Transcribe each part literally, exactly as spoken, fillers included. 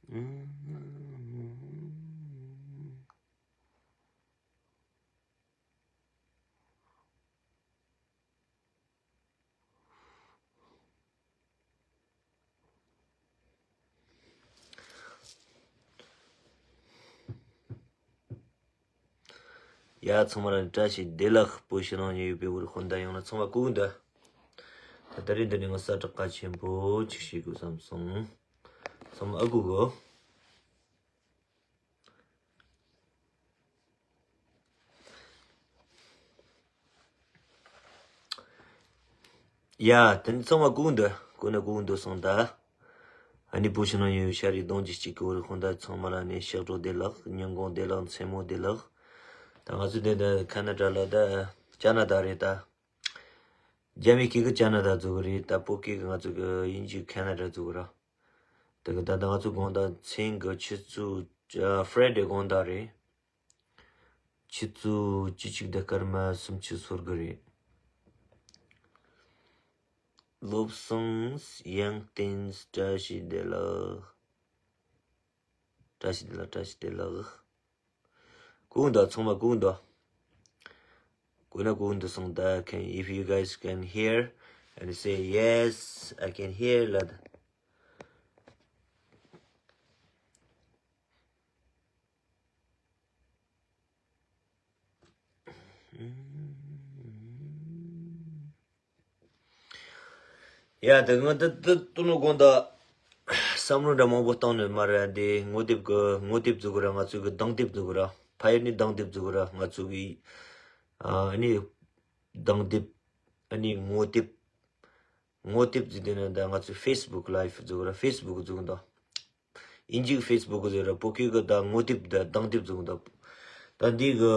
ཡ་ཚང་མ་ལ་བཀྲ་ཤིས་བདེ་ལེགས། བོད་ཕྱི་ནང་ཡོད་པའི་བོད་རིགས་སྤུན་ཟླ་ཡོངས་ལ་ཚང་མ་སྐུ་གཟུགས་བདེ། ད་ད་རིང་འདི་ནས་ང་གསལ་བསྒྲགས་གལ་ཆེན་པོ་ཅིག་བྱེད་དགོས་བསམ་སོང་། ཚང་མ་ཨ་ཁུ་གོ། ཡ། དེ་ནི་ཚང་མ་སྐུ་གཟུགས་བདེ། སྐུ་ན་སྐུ་གཟུགས་བདེ་སོང་ད། ཨ་ནི་བོད་ཕྱི་ནང་ཡོད་ཤ་རི་གདོང་གི་གཅིག་གི་བོད་རིགས་སྤུན་ཟླ་ཚང་མ་ལ་ནི་ཕྱག་གྲོགས་བདེ་ལེགས། ཉིན་གུང་བདེ་ལེགས། མཚན་མོ་བདེ་ལེགས། ད་ང་ཚོ་འདི་ད་ཁ་ན་ཌ་ལ་ད་ཅ་ན་ད་རེད་ད། རྒྱ་མི་སྐད་གི་ཅ་ན་ད་བཟོ་གི་རེད། ད་བོད་སྐད་གི་ང་ཚོ་གི་དབྱིན་ཇི་ཁ་ན་ཌ་བཟོ་གི་ར། དེ་གི་ད་ད་ང་ཚོ་དགོང་དག་མཚན་གི་ཆུ་ཚོད་ཨ་Friday དགོང་དག་རེད། ཆུ་ཚོད་བཅུ་གཅིག་དང་སྐར་མ་སུམ་ཅུ་སོ་དགུ་རེད། བློ་བཟང་དབྱངས་ལྡན། བཀྲ་ཤིས་བདེ་ལེགས། བཀྲ་ཤིས་བདེ་ལེགས། བཀྲ་ཤིས་བདེ་ལེགས། སྐུ་གཟུགས་བདེ། ཚང་མ་སྐུ་གཟུགས་བདེ། སྐུ་ན་སྐུ་གཟུགས་བདེ་སོང་ད། Can, if you guys can hear and say yes, I can hear ལབ་ད། ཡ་ད་ང་ད་ད་དུ་ནུ་དགོང་ད་བསམ་བློ་འདྲ་མང་པོ་བཏང་ནས་མ་རེད། འདི་ངོ་དེབ་གི་ངོ་དེབ་བཟོ་གི་ར། ང་ཚོ་གི་གདང་དེབ་བཟོ་གི་ར། ཕ་ཡུལ་ནས་གདང་དེབ་བཟོ་གི་ར། ང་ཚོ་གི་ཨ་ནི་གདང་དེབ། ཨ་ནི་ངོ་དེབ། ངོ་དེབ་བཟོ་དེ་ནས་ད་ང་ཚོ་Facebook Live བཟོ་གི་ར། Facebook བཟོ་གི་འདུག་དབྱིན་ཇིའི་Facebook ཟེར་ར། བོད་སྐད་གི་ད་ངོ་དེབ་ད་གདང་དེབ་བཟོ་གི་འདུག་ད་འདི་གི་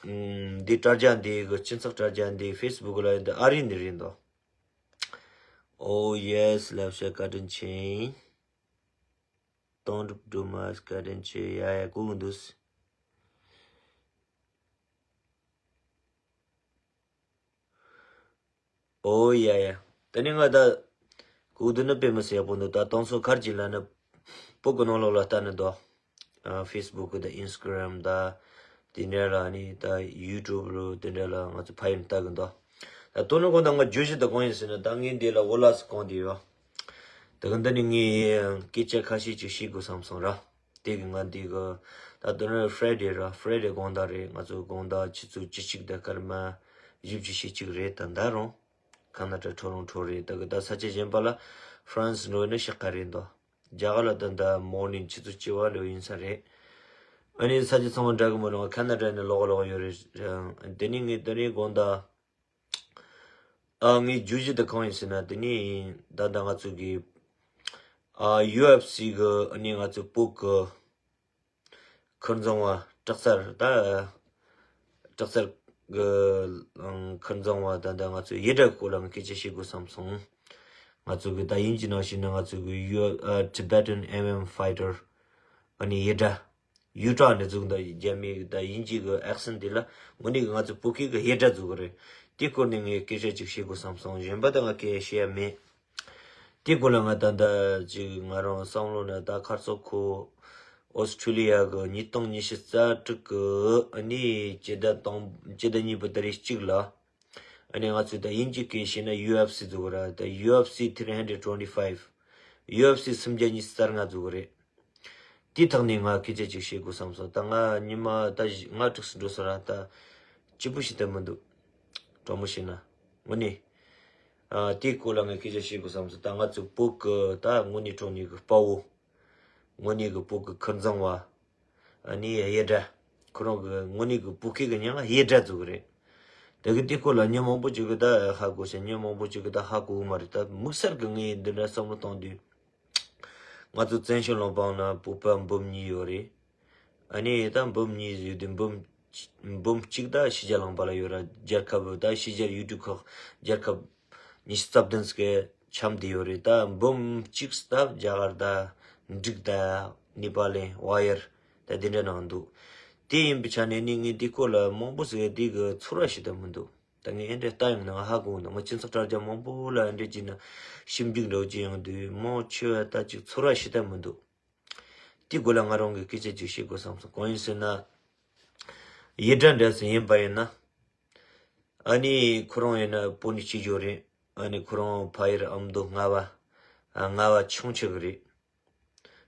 ཨམ་འདི་དྲ་རྒྱ་འདི་གི་སྤྱི་ཚོགས་དྲ་རྒྱ་འདི་Facebook ལ་འདི་ཨ་རི་ནས་རེད་འདུག Oh yes ལབ་ཤག་བཀའ་དྲིན་ཆེ། གཏོང་སྒྲུབ་སྒྲུབ་མ་བཀའ་དྲིན་ཆེ། ཡ་ཡ་སྐུ་གཟུགས་བདེ། ཨོ་ཡ་ཡ། ད་ནི་ང་ད་གུ་དུ་ནི་དཔེ་མི་སྲིད་ཡག་པོ་འདུག་ད་དང་སོ་ཁར་གྱི་ལ་ནི་བོད་གི་ནང་ལོགས་ལ་ལྟ་ནི་འདུག་ཨ་Facebook དང་Instagram དང་དེ་འདྲ་ལ་ནི་ད་YouTube རུ་དེ་འདྲ་ལ་ང་ཚོ་ཕ་ཡུལ་ལྟ་གི་འདུག་ད་དོ་ནི་གོ་ད་ང་བརྗོད་གཞི་ད་གང་ཡིན་ཟེར་ན། ད་ངས་འདི་ལ་འོ་ལགས་སུ་གང་དེ་ཡོད། ད་གི་འདི་ནི་ངས་སྐད་ཆ་ཁ་ཤས་ཅིག་བཤད་དགོས་བསམ་སོང་ར། དེ་གི་ང་འདི་གི་ད་དོ་ནི་Friday ར། Friday དགོང་དག་རེད། ང་ཚོ་དགོང་དག་ཆུ་ཚོད་བཅུ་གཅིག་དང་སྐར་མ་བཞི་བཅུ་ཞེ་གཅིག་རེད། ད་ད་རུང་ཁ་ན་ཌ་ཁྲོ་རུང་ཁྲོ་རེད། ད་གི་ད་ས་ཆ་གཞན་པ་ལ་France འགྲོ་ནི་ཤག་ཁ་རེད་འདུག་རྒྱ་གར་ལ་ད་ད་morning ཆུ་ཚོད་བཅུ་པ་ལོ་ཡིན་ས་རེད། ཨ་ནི་ས་ཆ་ཚང་མ་འདྲ་གི་མ་རུང་ཁ་ན་ཌ་ནས་ལོག་ལོག་ཡོད་རེད། དེ་ནི་ངས་དེ་རིང་དགོང་དག་ཨ་ངས་བརྗོད་གཞི་དེ་གང་ཡིན་ཟེར་ན། དེ་ནི་ད་ལྟ་ང་ཚོ་གི་ཨ་ཡུ་ཨེཕ་སི་གི་ཨ་ནི་ང་ཚོ་བོད་གི་ཁིར་འཛིང་བ་དྲག་རྩལ་ད་དྲག་རྩལ་གི་ཨང་ཁིར་འཛིང་བ་ད་ལྟ་ང་ཚོ་ཡེ་ཌ་སྐོར་ལ་ངས་སྐད་ཆ་བཤད་དགོས་བསམ་སོང་། ང་ཚོ་གི་ད་དབྱིན་ཇི་ནང་བཤད་ན་ང་ཚོ་གི་ཡུ་ཨ་Tibetan M M Fighter ཨ་ནི་ཡེ་ཌ། ཡུ་ཊ་ནས་བཙུགས་འདུག་རྒྱ་མིའི་གི་ད་དབྱིན་ཇིའི་གི་ཨེག་སེན་དེ་ལ་དངོས་གནས་གི་ང་ཚོ་བོད་སྐད་གི་ཡེ་ཌ་བཙུགས་གི་རེད། དེ་སྐོར་ནས་ངས་སྐད་ཆ་ཅིག་བཤད་དགོས་བསམ་སོང་། གཞན་པ་ད་ང་སྐད་བཤད་ཡ་མེད། དེ་སྐོར་ལ་ང་ད་ལྟ་ཅིག་ང་རང་བསམ་བློ་ནས་ད་ཁ་སང་ཁོ་ཨོ་སི་ཁྲུ་ལི་ཡ་གི་ཉིས་སྟོང་ཉི་ཤུ་རྩ་དྲུག་གི་ཨ་ནི་སྤྱི་ཟླ་དང་སྤྱི་ཟླ་གཉིས་པའི་ཏ་རིག་གཅིག་ལ། ཨ་ནི་ང་ཚོས་ད་དབྱིན་ཇི་སྐད་བཤད་ན་ཡུ་ཨེཕ་སི་བཙུགས་གི་རེད། ད་ཡུ་ཨེཕ་སི་three hundred twenty five། ཡུ་ཨེཕ་སི་སུམ་བརྒྱ་ཉི་ཤུ་རྩ་ལྔ་བཙུགས་གི་རེད། དེའི་ཐོག་ནས་ང་སྐད་ཆ་ཅིག་བཤད་དགོས་བསམ་སོང་། ད་ང་ཉི་མ་ད་བཞི་ལྔ་དྲུག་ཙམ་འགྲོ་ས་ར། ད་སྐྱིད་པོ་ཞིག་ད་མི་འདུག་དྲང་མོ་བཤད་ན། དངོས་གནས། ཨ་དེའི་སྐོར་ལ་ངས་སྐད་ཆ་བཤད་དགོས་བསམ་སོང་། ད་ང་ཚོ་བོད་གི་ད་དངོས་གནས་དྲང་གནས་གི་དཔའ་བོ། དངོས་གནས་གི་བོད་གི་ཁིར་འཛིང་བ། ཨ་ནི་ཡེ་ཌ། ཁོ་རང་གི་དངོས་གནས་གི་བོད་སྐད་གི་མྱིང་ང་ཡེ་ཌ་བཙུགས་གི་རེད། དེ་གི་དེའི་སྐོར་ལ་མྱི་མང་པོ་ཅིག་གི་ད་ཧ་གོ་ཤག་མྱི་མང་པོ་ཅིག་གི་ད་ཧ་གོ་གི་མ་རེད། ད་དམིགས་བསལ་གི་ངས་འདི་འདྲ་བསམ་བློ་གཏོང་དུས། ང་ཚོ་བཙན་བྱོལ་ལུང་པ་ནང་བོད་པ་འབུམ་གཉིས་ཡོད་རེད། ཨ་ནི་ད་འབུམ་གཉིས་ཡོད་དུས་འབུམ་འབུམ་གཅིག་ད་ཕྱི་རྒྱལ་ལུང་པ་ལ་ཡོད་ར། རྒྱལ་ཁབ་ད་ཕྱི་རྒྱལ་ཡུལ་གྲུ་ཁག་རྒྱལ་ཁབ་ཉི་ཤུ་རྩ་བདུན་ཙམ་གི་འཁྱམས་བསྡད་ཡོད་རེད། ད་འབུམ་གཅིག་ད་རྒྱ་གར་ད་འབྲུག་ད་ནེ་པ་ལི་ཝ་ཡར་ད་དེ་འདྲ་ནང་འདུག་དེ་ཡིན་པའི་ཆ་ནས་ནི་ངས་འདི་སྐོར་ལ་མང་པོ་ཟེར་འདི་གི་ཚོར་བ་ཞིག་ད་མི་འདུག་ད་ངས་ཨེ་འདྲ་ལྟ་ཡོང་ན་ང་ཧ་གོ་འདུག་ང་སྤྱི་ཚོགས་དྲ་རྒྱ་མང་པོ་ལ་ཨེ་འདྲ་བྱས་ན་ཞིབ་འཇུག་འདྲ་བོ་བྱས་ཡོང་དུས་མང་ཆེ་བ་ད་ཅིག་ཚོར་བ་ཞིག་ད་མི་འདུག་དེའི་སྐོར་ལ་ང་རང་གི་སྐད་ཆ་ཅིག་བཤད་དགོས་བསམ་སོང་། གང་ཡིན་ཟེར་ན། ཡི་དྲ་འདྲ་ཟིག་ཡིན་པ་ཡིན་ན། ཨ་ནི་ཁོ་རང་ཡིན་ན་བོད་ནས་སྐྱེས་ཡོད་རེད། ཨ་ནི་ཁོ་རང་ཕ་ཡུལ་ཨ་མདོ་རྔ་བ། ཨ་རྔ་བ་ཆུང་ཆུ་གི་རེད།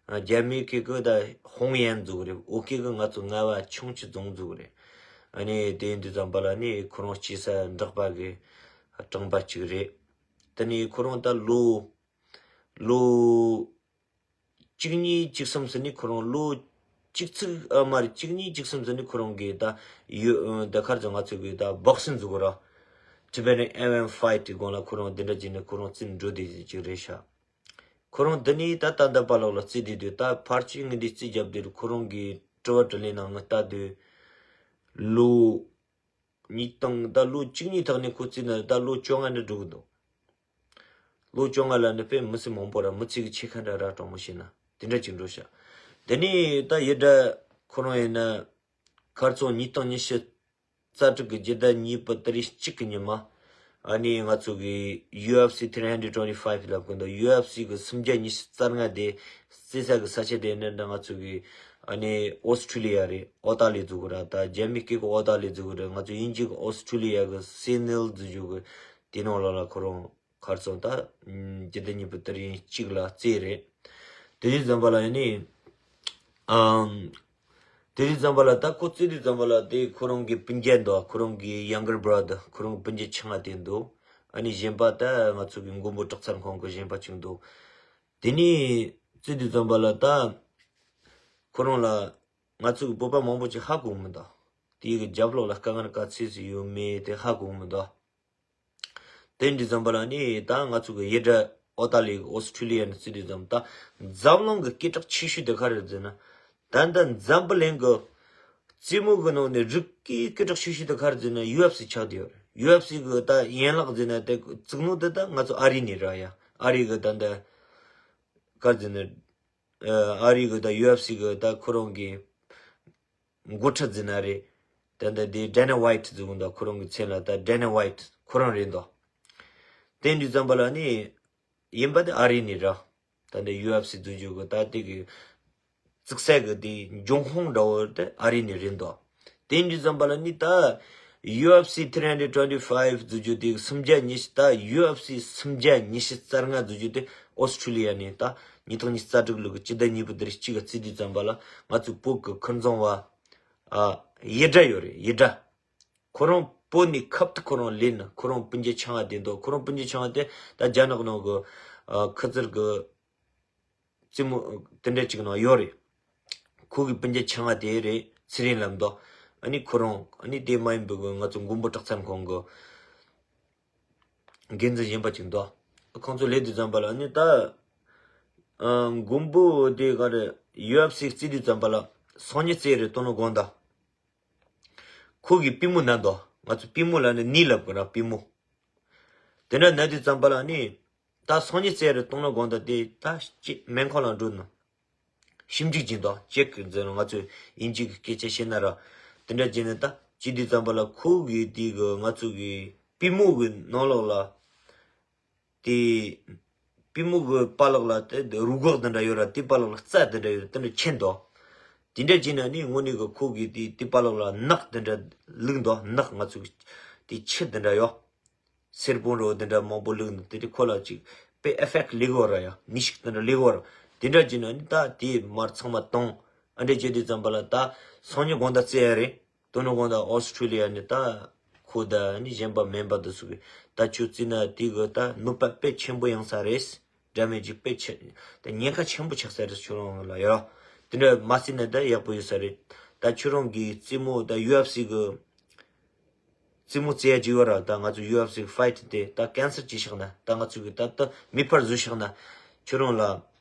ཨ་རྒྱ་མི་སྐད་གི་ད་ཧོང་ཡན་ཟེར་གི་རེད། བོད་སྐད་གི་ང་ཚོ་རྔ་བ་ཆུང་ཆུ་རྫོང་ཟེར་གི་རེད། ཨ་ནི་དེ་ཡིན་དུས་ཙམ་པ་ལ་ནི་ཁོ་རང་སྐྱེས་ས་འབྲོག་པ་གི་གྲོང་པ་ཅིག་རེད། དེ་ནི་ཁོ་རང་ད་ལོ་ལོ་གཅིག་གཉིས་གཅིག་གསུམ་ཟིན་ནི་ཁོ་རང་ལོ་གཅིག་ཚིག་ཨ་མ་རེད། གཅིག་གཉིས་གཅིག་གསུམ་ཟིན་ནི་ཁོ་རང་གི་ད་ཡོད་ད་ཁར་ཚོ་ང་ཚོ་གི་ད་བོག་སིང་ཟེར་གི་ར། Tibetan M M A fight གི་སྒང་ལ་ཁོ་རང་དེ་འདྲ་བྱས་ནས་ཁོ་རང་རྩེད་འགྲོ་བསྡད་ཅིག་རེད་ཤག་ཁོ་རང་འདི་ནས་ད་ད་ལྟ་བར་ལོག་ལ་རྩེད་བསྡད་དུས་ད་ཕལ་ཆེར་ངས་འདི་རྩེད་རྒྱབ་དུས་ཁོ་རང་གི་དྲི་བ་དྲིས་ལན་ནང་ངས་ལྟ་དུས་ལོ་གཉིས་དང་ད་ལོ་གཅིག་གཉིས་ཐོག་ནས་ཁོ་རྩེད་ན་ད་ལོ་བཅོ་ལྔ་འདྲ་འགྲོ་གི་འདུག་ལོ་བཅོ་ལྔ་ལ་ནི་དཔེ་མི་སེར་མང་པོ་ར་མི་ཚེ་གི་ཆེ་ཁ་འདྲ་ར་གྲོགས་མོ་བྱས་ན་དེ་འདྲ་ཅིག་འགྲོ་ཤག་དེ་ནས་ད་ཡི་དྲ་ཁོ་རང་ཡིན་ན་ཁར་ཚོ་ཉིས་སྟོང་ཉི་ཤུ་རྩ་དྲུག་གི་རྒྱལ་ཟླ་གཉིས་པའི་ཏ་རིག་གཅིག་གི་ཉི་མ། ཨ་ནི་ང་ཚོ་གི་ཡུ་ཨེཕ་སི་three hundred twenty five ལབ་གི་འདུག་ཡུ་ཨེཕ་སི་གི་སུམ་བརྒྱ་ཉི་ཤུ་རྩ་ལྔ་དེ་རྩེ་ས་གི་ས་ཆ་དེ་ནི་འདྲ་ང་ཚོ་གི་ཨ་ནི་ཨོ་སི་ཁྲུ་ལི་ཡ་རེད། ཨོ་ཏ་ལི་ཟེར་གི་ར། ད་རྒྱ་མི་སྐད་གི་ཨོ་ཏ་ལི་ཟེར་གི་རེད། ང་ཚོ་དབྱིན་ཇི་གི་ཨོ་སི་ཁྲུ་ལི་ཡ་གི་སེ་ནལ་ཟེར་རྒྱུ་གི་དེ་ནང་ལོགས་ལ་ཁོ་རང་ཁར་སོང་ད། ཨམ། རྒྱལ་ཟླ་གཉིས་པའི་ཏ་རིག་གཅིག་ལ་རྩེ་རེད། དེ་དུས་ཙམ་པ་ལ་ཡིན་ནི། ཨམ། དེ་དུས་ཙམ་པ་ལ་ད་ཁོ་རྩེ་དུས་ཙམ་པ་ལ་དེ་ཁོ་རང་གི་སྤུན་ཀྱག་འདུག་ཁོ་རང་གི་ཡང་གར་བྷ་ར་དར། ཁོ་རང་སྤུན་ཀྱག་ཆུང་བ་དེ་འདུག་ཨ་ནི་གཞན་པ་ད་ང་ཚོ་གི་མགོན་པོ་གྲགས་ཚར་ཁོང་གི་གཞན་པ་ཅིག་འདུག་དེ་ནས་རྩེ་དུས་ཙམ་པ་ལ་ད་ཁོ་རང་ལ་ང་ཚོ་གི་བོད་པ་མང་པོ་ཅིག་ཧ་གོ་མི་འདུག་དེའི་གི་རྒྱབ་ལོགས་ལ་དཀའ་ངལ་ག་ཚོད་ཅིག་ཡོད་མེད་དེ་ཧ་གོ་མི་འདུག་དེ་འདྲ་ཙམ་པ་ལ་ནི་ད་ང་ཚོ་གི་ཡི་དྲ་ཨོ་ཏ་ལི་ཨོ་སི་ཁྲུ་ལི་ཡ་ནས་རྩེ་དུས་ཙམ་ད་འཛམ་གླིང་གི་སྐད་གྲགས་ཆེ་ཤོས་དེ་ག་རེ་ཟེར་ན། ད་ལྟ་འཛམ་བུ་གླིང་གི་རྩེད་མོ་གི་ནང་ནས་རིགས་ཀྱི་སྐད་གྲགས་ཆེ་ཤོས་དེ་ག་རེ་ཟེར་ན་ཡུ་ཨེཕ་སི་ཆགས་བསྡད་ཡོད་རེད། ཡུ་ཨེཕ་སི་གི་ད་ཡན་ལག་ཟེར་ན་དེ་བཙུགས་ནོ་དེ་ད་ང་ཚོ་ཨ་རི་ནས་ར་ཡ། ཨ་རི་གི་ད་ལྟ་ག་རེ་ཟེར་ན། ཨ་རི་གི་ད་ཡུ་ཨེཕ་སི་གི་ད་ཁོ་རང་གི་འགོ་ཁྲིད་ཟེར་ན་རེད། ད་ལྟ་དེ་ཌེ་ན་ཝའིཊ་ཟེར་གི་འདུག་ཁོ་རང་གི་མཚན་ལ་ད་ཌེ་ན་ཝའིཊ་ཁོ་རང་རེད་འདུག་དེ་འདྲ་ཙམ་པ་ལ་ནི་ཡིན་པ་དེ་ཨ་རི་ནས་ར། ད་ལྟ་ཡུ་ཨེཕ་སི་བཙུགས་རྒྱུ་གི་ད་དེ་གི་བཙུགས་ས་གི་དེ་འབྱུང་ཁུངས་འདྲ་བོ་དེ་ཨ་རི་ནས་རེད་འདུག་དེ་འདྲ་ཙམ་པ་ལ་ནི་ད་ཡུ་ཨེཕ་སི་three hundred twenty five བཙུགས་རྒྱུ་དེ་སུམ་བརྒྱ་ཉི་ཤུ། ད་ཡུ་ཨེཕ་སི་སུམ་བརྒྱ་ཉི་ཤུ་རྩ་ལྔ་བཙུགས་རྒྱུ་དེ་ཨོ་སི་ཁྲུ་ལི་ཡ་ནས་ད་ཉིས་སྟོང་ཉི་ཤུ་རྩ་དྲུག་ལོ་གི་སྤྱི་ཟླ་གཉིས་པའི་ཏ་རིག་གཅིག་གི་རྩེ་དུས་ཙམ་པ་ལ་ང་ཚོའི་བོད་ཀྱི་ཁུར་འཛོང་བ། ཨ། ཡི་དྲ་ཡོད་རེད། ཡི་དྲ། ཁོ་རང་བོད་ནས་ཁབ་ཏུ་ཁོ་རང་ལེན་ནི་ཁོ་རང་སྤུན་ཀྱག་ཆུང་བ་དེ་འདུག་ཁོ་རང་སྤུན་ཀྱག་ཆུང་བ་དེ་ད་རྒྱ་ནག་ནང་གི་ཨ། ཁུ་ཚུར་གི་རྩེད་མོ་དེ་འདྲ་ཅིག་ནང་ཡོད་རེད། ཁོ་གི་སྤུན་ཀྱག་ཆུང་བ་དེ་རེད། ཚེ་རིང་ལབ་འདུག་ཨ་ནི་ཁོ་རང་ཨ་ནི་དེ་མ་ཡིན་པའི་གི་ང་ཚོ་མགོན་པོ་གྲགས་ཚང་ཁོང་གི་འགན་འཛིན་གཞན་པ་ཅིག་འདུག་ཁོང་ཚོ་ལས་དུས་ཙམ་པ་ལ་ཨ་ནི་ད་ཨ། མགོན་པོ་དེ་ག་རེ་ཡུ་ཨེཕ་སི་རྩེ་དུས་ཙམ་པ་ལ་སང་ཉིན་རྩེ་རེད། སྟོན་ལོ་དགོང་དག་ཁོ་གི་པུས་མོ་ན་འདུག་ང་ཚོ་པུས་མོ་ལ་ནི་ནི་ལབ་དགོས་ན་པུས་མོ། དེ་འདྲ་ན་དུས་ཙམ་པ་ལ་ནི། ད་སང་ཉིན་རྩེ་རུ་གཏོང་ན་དགོངས་དག་དེ་ད་ཅི་སྨན་ཁང་ལ་འགྲོ་ནི། ཞིབ་འཇུག་བྱེད་དོ་ཅེག་གི་ཟེར་ན་ང་ཚོས་དབྱིན་ཇི་གི་སྐད་ཆ་བཤད་ན་ར། དེ་འདྲ་བྱས་ནས་ད་ཅི་དུས་ཙམ་པ་ལ་ཁོ་གི་དེ་གི་ང་ཚོ་གི་པུས་མོ་གི་ནང་ལོགས་ལ། དེ། པུས་མོ་གི་པ་ལག་ལ་དེ་རུས་སྒོག་དེ་འདྲ་ཡོད་ར། དེ་པ་ལག་ལ་རྩ་དེ་འདྲ་ཡོད་ར། དེ་འདྲ་ཆེ་འདུག་དེ་འདྲ་བྱས་ན་ནི་དངོས་གནས་གི་ཁོ་གི་དེ་དེ་པ་ལག་ལ་ནག་དེ་འདྲ་བླུགས་འདུག་ནག་ང་ཚོ་གི་དེ་ཆུ་དེ་འདྲ་ཡོད། སེར་པོ་འདྲ་བོ་དེ་འདྲ་མང་པོ་བླུགས་འདུག་དེ་དེ་ཁོ་ལ་ཅིག་དཔེ་ཨེ་ཕེག་ལེགས་བོ་ར་ཡ། ནུས་ཤུགས་དེ་འདྲ་ལེགས་བོ་ར། དེ་འདྲ་བྱས་ན་ནི་ད་དེ་མར་ཚང་མ་བཏང་། ཨ་འདྲ་བྱེད་དུས་ཙམ་པ་ལ་ད་སང་ཉིན་དགོང་དག་རྩེ་ཡ་རེད། དོ་ནུབ་དགོང་དག་ཨོ་སི་ཁྲུ་ལི་ཡ་ནས་ད་ཁོ་ད་ནི་གཞན་པ་མེམ་བར་དུ་སུ་གི་ད་ཁྱོད་རྩེ་ན་དེ་གི་ད་ནུས་པ་དཔེ་ཆེན་པོ་ཡོང་ས་རེད། ཌེ་མེ་ཇི་དཔེ་ཆེ། ད་ཉེན་ཁ་ཆེན་པོ་ཆགས་ས་རེད། ཁྱོད་རང་ལ་ཡ། དེ་འདྲ་མ་རྩེ་ན་ད་ཡག་པོ་ཡོད་ས་རེད། ད་ཁྱོད་རང་གི་རྩེད་མོ་ད་ཡུ་ཨེཕ་སི་གི་རྩེད་མོ་རྩེ་ཡ་ཅིག་ཡོད་ར། ད་ང་ཚོ་ཡུ་ཨེཕ་སི་གི་ཕའིཊ་དེ་ད་ཀན་སལ་བྱས་བཞག་ན། ད་ང་ཚོ་གི་ད་ད་མེད་པར་བཟོས་བཞག་ན། ཁྱོད་རང་ལ་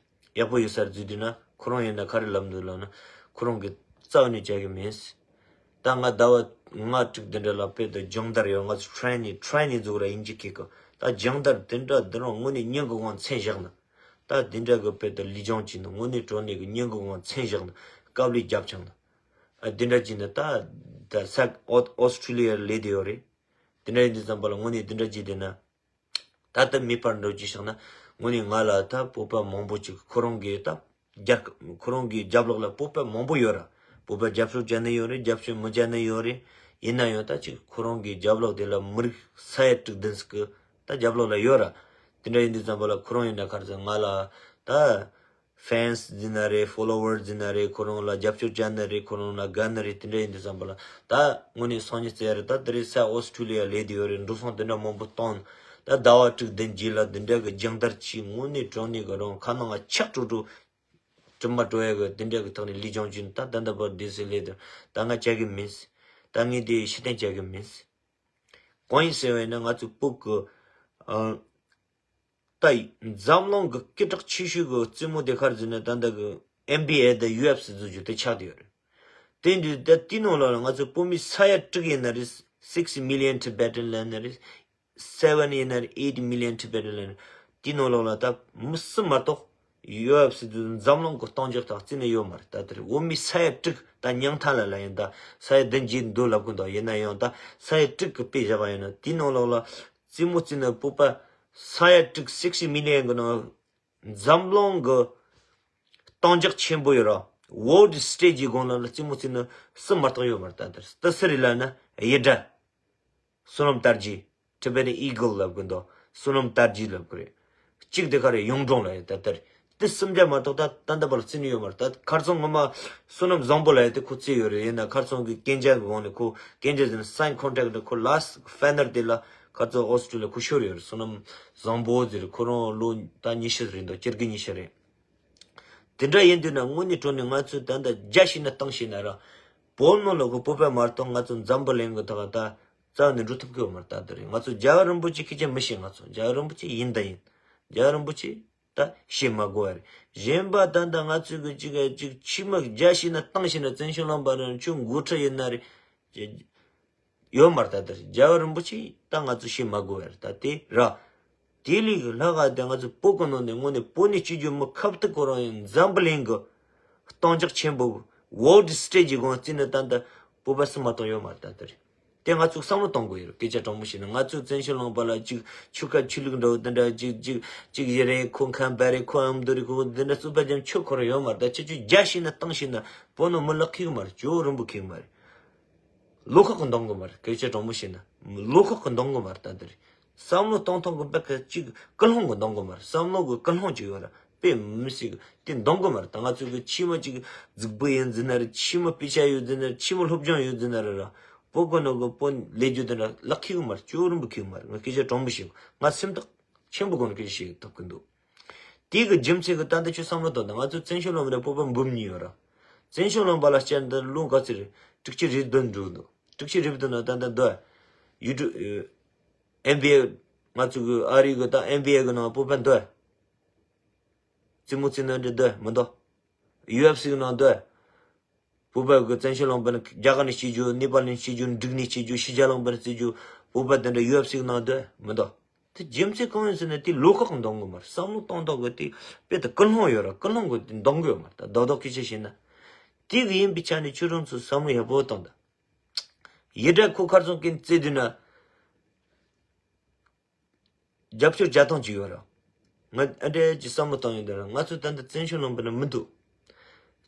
ཡག་པོ་ཡོད་ས་རེད་བཟོས་དུས་ན། ཁོ་རང་ཡིན་ན་ག་རེ་ལབ་འདུག་ལབ་ན། ཁོ་རང་གི་རྩ་བ་ནས་བྱ་གི་མིན། ད་ང་ཟླ་བ་ལྔ་དྲུག་འདི་འདྲ་ལ་དཔེ་ད་སྦྱོང་བརྡར་ཡོད། ང་ཚོ་ཊེ་རེ་ནིང་། ཊེ་རེ་ནིང་ཟེར་གི་ར་དབྱིན་ཇི་སྐད་གི། ད་སྦྱོང་བརྡར་དེ་འདྲ་འདི་རང་དངོས་གནས་སྙིང་གི་དབང་མཚན་བཞག་ན། ད་དེ་འདྲ་གི་དཔེ་ད་ལུས་སྦྱོང་བྱས་ན་དངོས་གནས་དྲང་གནས་གི་སྙིང་གི་དབང་མཚན་བཞག་ན་དཀའ་ལས་རྒྱབ་ཆོག་ན། ཨ་དེ་འདྲ་བྱས་ན་ད་ད་ས་ཨོ་ཨོ་སི་ཁྲུ་ལི་ཡར་ལས་དེ་ཡོད་རེད། དེ་འདྲ་ཡིན་དུས་ཙམ་པ་ལ་དངོས་གནས་དེ་འདྲ་བྱས་བསྡད་ན། ད་ལྟ་མེད་པར་འགྲོ་རྒྱུ་བཞག་ན། དངོས་གནས་ང་ལ་ད་བོད་པ་མང་པོ་ཅིག་ཁོ་རང་གིས་ད་ རྒྱལ་ཁབ་ཁོ་རང་གི་རྒྱབ་ལོགས་ལ་བོད་པ་མང་པོ་ཡོད་ར། བོད་པ་རྒྱབ་སྐྱོར་བྱས་ནི་ཡོད་རེད། རྒྱབ་སྐྱོར་མི་བྱས་ནི་ཡོད་རེད། ཡིན་ན་ཡང་ད་ཅིག་ཁོ་རང་གི་རྒྱབ་ལོགས་དེ་ལ་མི་རིགས་ས་ཡ་དྲུག་བདུན་ཟིག་གི་ད་རྒྱབ་ལོགས་ལ་ཡོད་ར། དེ་འདྲ་ཡིན་དུས་ཙམ་པ་ལ་ཁོ་རང་ཡིན་ན་ག་རེ་ཟེར། ང་ལ་ད་ཕེན་སི་ཟེར་ན་རེད། ཕོ་ལོ་ཝར་ཟེར་ན་རེད། ཁོ་རང་ལ་རྒྱབ་སྐྱོར་བྱས་ནི་རེད། ཁོ་རང་ལ་དགའ་ནི་རེད། དེ་འདྲ་ཡིན་དུས་ཙམ་པ་ལ་ད་དངོས་གནས་སང་ཉིན་ཟེར་རེད། ད་དེ་རིང་སང་ཨོ་སི་ཀྲུ་ལི་ཡ་སླེབས་བསྡད་ཡོད་རེད། འགྲོ་སོང་དེ་འདྲ་མང་པོ་བཏང་། ད་ཟླ་བ་དྲུག་བདུན་རྗེས་ལ་དེ་འདྲ་གི་སྦྱོང་བརྡར་བྱས། དངོས་གནས་དྲང་གནས་གི་རང་ཁ་ནང་ང་ཆག་འགྲོ་འགྲོ། དྲི་མ་བྲོ་ཡ་གི་དེ་འདྲ་གི་ཐོག་ནས་ལི་ཅང་ཅུན་ད་ད་ལྟ་བར་བསྡད་ཟེར་སླེབས་དུས། ད་ང་བྱ་གི་མིན། ད་ངས་དེ་ཕྱིར་འཐེན་བྱ་གི་མིན། གང་ཡིན་ཟེར་བ་ཡིན་ན། ང་ཚོའི་བོད་ཀྱི་ཨ་ད་འཛམ་གླིང་གི་སྐད་གྲགས་ཆེ་ཤོས་ཀྱི་རྩེད་མོ་དེ་ག་རེ་ཟེར་ན། ད་ལྟ་གི་ཨེན་བི་ཨེ་དང་ཡུ་ཨེཕ་སི་བཟོ་རྒྱུ་དེ་ཆགས་བསྡད་ཡོད་རེད། དེ་འདི་ད་དེའི་ནང་ལ་ང་ཚོ་བོད་མི་ས་ཡ་དྲུག་ཡིན་ན་རེད། Six million Tibetan ལབ་ན་རེད། Seven ཡིན་ན་རེད། Eight million Tibetan ལབ་ན་རེད། དེའི་ནང་ལོགས་ལ་ད་མི་སུ་མ་གཏོགས་ཡུ་ཨེཕ་སི་དེ་འཛམ་གླིང་གི་གཏམ་རྒྱུད་དག་རྩེ་ནས་ཡོད་མ་རེད། ད་དེར་བོད་མི་ས་ཡ་དྲུག་ད་མྱང་ཐང་ལ་ལ་ཡིན། ད་ས་ཡ་བདུན་བརྒྱད་འདུག་ལབ་གི་འདུག་ཡིན་ན་ཡང་ད་ས་ཡ་དྲུག་གི་དཔེ་བཞག་པ་ཡིན་ན། དེའི་ནང་ལོགས་ལ་རྩེད་མོ་རྩེ་ནི་བོད་པ་ས་ཡ་དྲུག། Six million གི་ནང་འཛམ་གླིང་གི་གཏམ་རྒྱུད་ཆེན་པོ་ཡོད་ར། World Stage གི་སྒང་ལ་ལ་རྩེད་མོ་རྩེ་ནི་སུ་མ་གཏོགས་ཡོད་མ་རེད། ད་དེར་ད་སུ་རེད་ལབ་ན་ཡེ་སྒྲ། བསོད་ནམས་དར་རྒྱས། Tibetan Eagle ལབ་གི་འདུག་བསོད་ནམས་དར་རྒྱས་ལབ་གི་རེད། གཅིག་དེ་ག་རེ་གཡུང་དྲུང་ལ་ཡོད། ད་དེར་དེ་གསུམ་ཆ་མ་གཏོགས་ད་ད་ལྟ་བར་རྩེ་ནི་ཡོད་མ་རེད། ད་ཁ་རྩང་ངོ་མ་བསོད་ནམས་བཟང་པོ་ལབ་ཡ་དེ་ཁོ་རྩེ་ཡོད་རེད། ཡིན་ན་ཁ་རྩང་གི་སྐད་ཆ་གི་འོག་ནས་ཁོ་སྐད་ཆ་ཟེར་ན་sign contact ནས་ཁོ་last final དེ་ལ་ཁ་རྩང་ཨོ་སི་ཀྲུ་ལི་ཡ་ཁོ་ཤོར་ཡོད་རེད། བསོད་ནམས་བཟང་པོ་ཟེར། ཁོ་རང་ལོ་ད་ཉི་ཤུ་རེད་འདུག་སྤྱི་ཟླ་ཉི་ཤུ་རེད། དེ་འདྲ་ཡིན་དུས་ན་དངོས་གནས་དྲང་གནས་ང་ཚོས་ད་ལྟ་རྒྱ་བཤད་ན་སྟངས་བཤད་ན་ར། བོད་ནང་ལོགས་ཀྱི་བོད་པ་མ་གཏོགས་ང་ཚོ་འཛམ་བུ་གླིང་གི་ཐོག་ད་རྩ་བ་ནས་འགྲོ་ཐུབ་ཀྱི་ཡོད་མ་རེད། ད་དེ་རིང་ང་ཚོ་རྒྱལ་བ་རིན་པོ་ཆེ་སྐད་ཆ་མི་བཤད། ང་ཚོ་རྒྱལ་བ་རིན་པོ་ཆེ་ཡིན་ད་ཡིན། རྒྱལ་བ་རིན་པོ་ཆེ་ད་བཤད་མ་དགོས་པ་རེད། གཞན་པ་ད་ལྟ་ང་ཚོའི་གི་ཅིག་ཅིག་ཕྱི་མི་རྒྱ་བཤད་ན་སྟངས་བཤད་ན་བཙན་བྱོལ་ལུང་པ་རེད། ཁྱོད་འགོ་ཁྲིད་ཡིན་ན་རེད། ཡོད་མ་རེད། ད་ལྟར་རྒྱལ་བ་རིན་པོ་ཆེ་ད་ང་ཚོ་བཤད་མ་དགོས་པ་རེད། ད་དེ་ར། དེ་ལས་ལྷག་ག་དེ་ང་ཚོ་བོད་ཀྱི་ནང་ནས་དངོས་གནས་བོད་ནས་སྐྱེས་རྒྱུ་མི་ཁ་བརྡ་ཁོ་རང་ཡིན། འཛམ་བུ་གླིང་གི་གཏམ་རྒྱུད་ཆེན་པོ་World Stage གི་སྒང་རྩེ་ནི་ད་ལྟ་བོད་པ་སུ་མ་གཏོགས་ཡོད་མ་རེད། ད་ལྟར་དེ་ང་ཚོས་བསམ་བློ་གཏོང་དགོས་ཡོད་རེད། སྐད་ཆ་དྲང་མོ་བཤད་ན་ང་ཚོས་བཙན་བྱོལ་ལུང་པ་ལ་ཅིག་ཆོལ་ཁ་ཆོས་ལུགས་འདྲ་བོ་འདི་འདྲ་ཅིག་ཅིག་ཅིག་ཡི་རེད། ཁོ་ཁམས་པ་རེད། ཁོ་ཨ་མདོ་རེད། ཁོ་འདི་འདྲ་རྩོད་པ་རྒྱབ་ཆོག་ཁོ་རང་ཡོད་མ་རེད། ད་ཁྱེད་ཆོས་རྒྱ་བཤད་ན་སྟངས་བཤད་ན་བོད་ནང་མི་ལག་ཁེལ་གི་མ་རེད། ཇོ་བོ་རིན་པོ་ཁེལ་གི་མ་རེད། བློ་ཁོག་གི་འདང་གི་མ་རེད། སྐད་ཆ་དྲང་མོ་བཤད་ན་བློ་ཁོག་གི་འདང་གི་མ་རེད། ད་འདི་རེད། བསམ་བློ་གཏོང་ཐོག་གི་བེད་ཀ་ཅིག་ཀུན་སློང་གི་འདང་གི་མ་རེད། བསམ་བློ་གི་ཀུན་སློང་ཅིག་ཡོད་ར། དཔེ་མི་སྲིད་གི་དེ་འདང་གི་མ་རེད། ད་ང་ཚོ་གི་ཕྱི་མ་ཅིག་རྫིག་པོ་ཡིན་ཟེར་ན་རེད། ཕྱི་མ་དཔེ་ཆ་ཡོད་ཟེར་ན་རེད། ཕྱི་མ་སློབ་སྦྱོང་ཡོད་ཟེར་ན་རེད་ར། བོད་གི་ནང་གི་བོད་ལས་རྒྱུ་དེ་འདྲ་ལག་ཁེལ་གི་མ་རེད། ཇོ་བོ་རིན་པོ་ཁེལ་གི་མ་རེད། ང་སྐད་ཆ་དྲང་མོ་བཤད། ང་སེམས་ཐག་ཆེན་པོ་སྒོ་ནས་སྐད་ཆ་བཤད་ཐུབ་གི་འདུག་དེ་གི་རྒྱུ་མཚན་གི་ད་ལྟ་ཁྱོད་བསམ་བློ་གཏོང་དང་། ང་ཚོ་བཙན་བྱོལ་ལུང་པ་ནས་བོད་པ་འབུམ་གཉིས་ཡོད་ར། བཙན་བྱོལ་ལུང་པ་ལ་བསྐྱར་འདི་ལོ་ག་ཚོད་རེད། དྲུག་ཅུ་རེ་བདུན་འགྲོ་འདུག་དྲུག་ཅུ་རེ་བདུན་ན་ད་ལྟ་འདི་ཡུ་ཊུབ་ཨེན་བི་ཨེ་ང་ཚོ་གི་ཨ་རི་གི་ད་ཨེན་བི་ཨེ་གི་ནང་བོད་པ་འདི་རྩེད་མོ་རྩེ་ན་འདྲ་འདི་མི་འདུག་ཡུ་ཨེཕ་སི་གི་ནང་འདི། བོད་པ་གི་བཙན་བྱོལ་ལུང་པ་ནས་རྒྱ་གར་ནས་སྐྱེས་རྒྱུ། ནེ་པཱལ་ནས་སྐྱེས་རྒྱུ། འབྲུག་ནས་སྐྱེས་རྒྱུ། ཕྱི་རྒྱལ་ལུང་པ་ནས་སྐྱེས་རྒྱུ། བོད་པ་དེ་འདྲ་ཡུ་ཨེཕ་སི་གི་ནང་འདི་མི་འདུག་དེ་རྒྱུ་མཚན་གང་ཡིན་ཟེར་ན་དེ་བློ་ཁོག་གི་འདང་གི་མ་རེད། བསམ་བློ་གཏོང་སྟངས་གི་དེ་དཔེ་དེ་ཀུན་སློང་ཡོད་ར། ཀུན་སློང་གི་དེ་འདང་གི་ཡོད་མ་རེད། ད་རྡོག་རྡོག་སྐད་ཆ་བཤད་ན། དེ་གི་ཡིན་པའི་ཆ་ནས་ཁྱོད་རང་ཚོ་བསམ་བློ་ཡག་པོ་གཏོང་དང་། ཡི་དྲ་ཁོ་ཁར་སོང་གིན་རྩེ་དུས་ན། རྒྱབ་སྐྱོར་རྒྱག་སྟངས་ཅིག་ཡོད་ར། ང་ཨ་འདྲས་ཀྱི་བསམ་བློ་བཏང་ཡོད་འདི་ར། ང་ཚོ་ད་ལྟ་བཙན་བྱོལ་ལུང་པ་ན་མི་འདུག་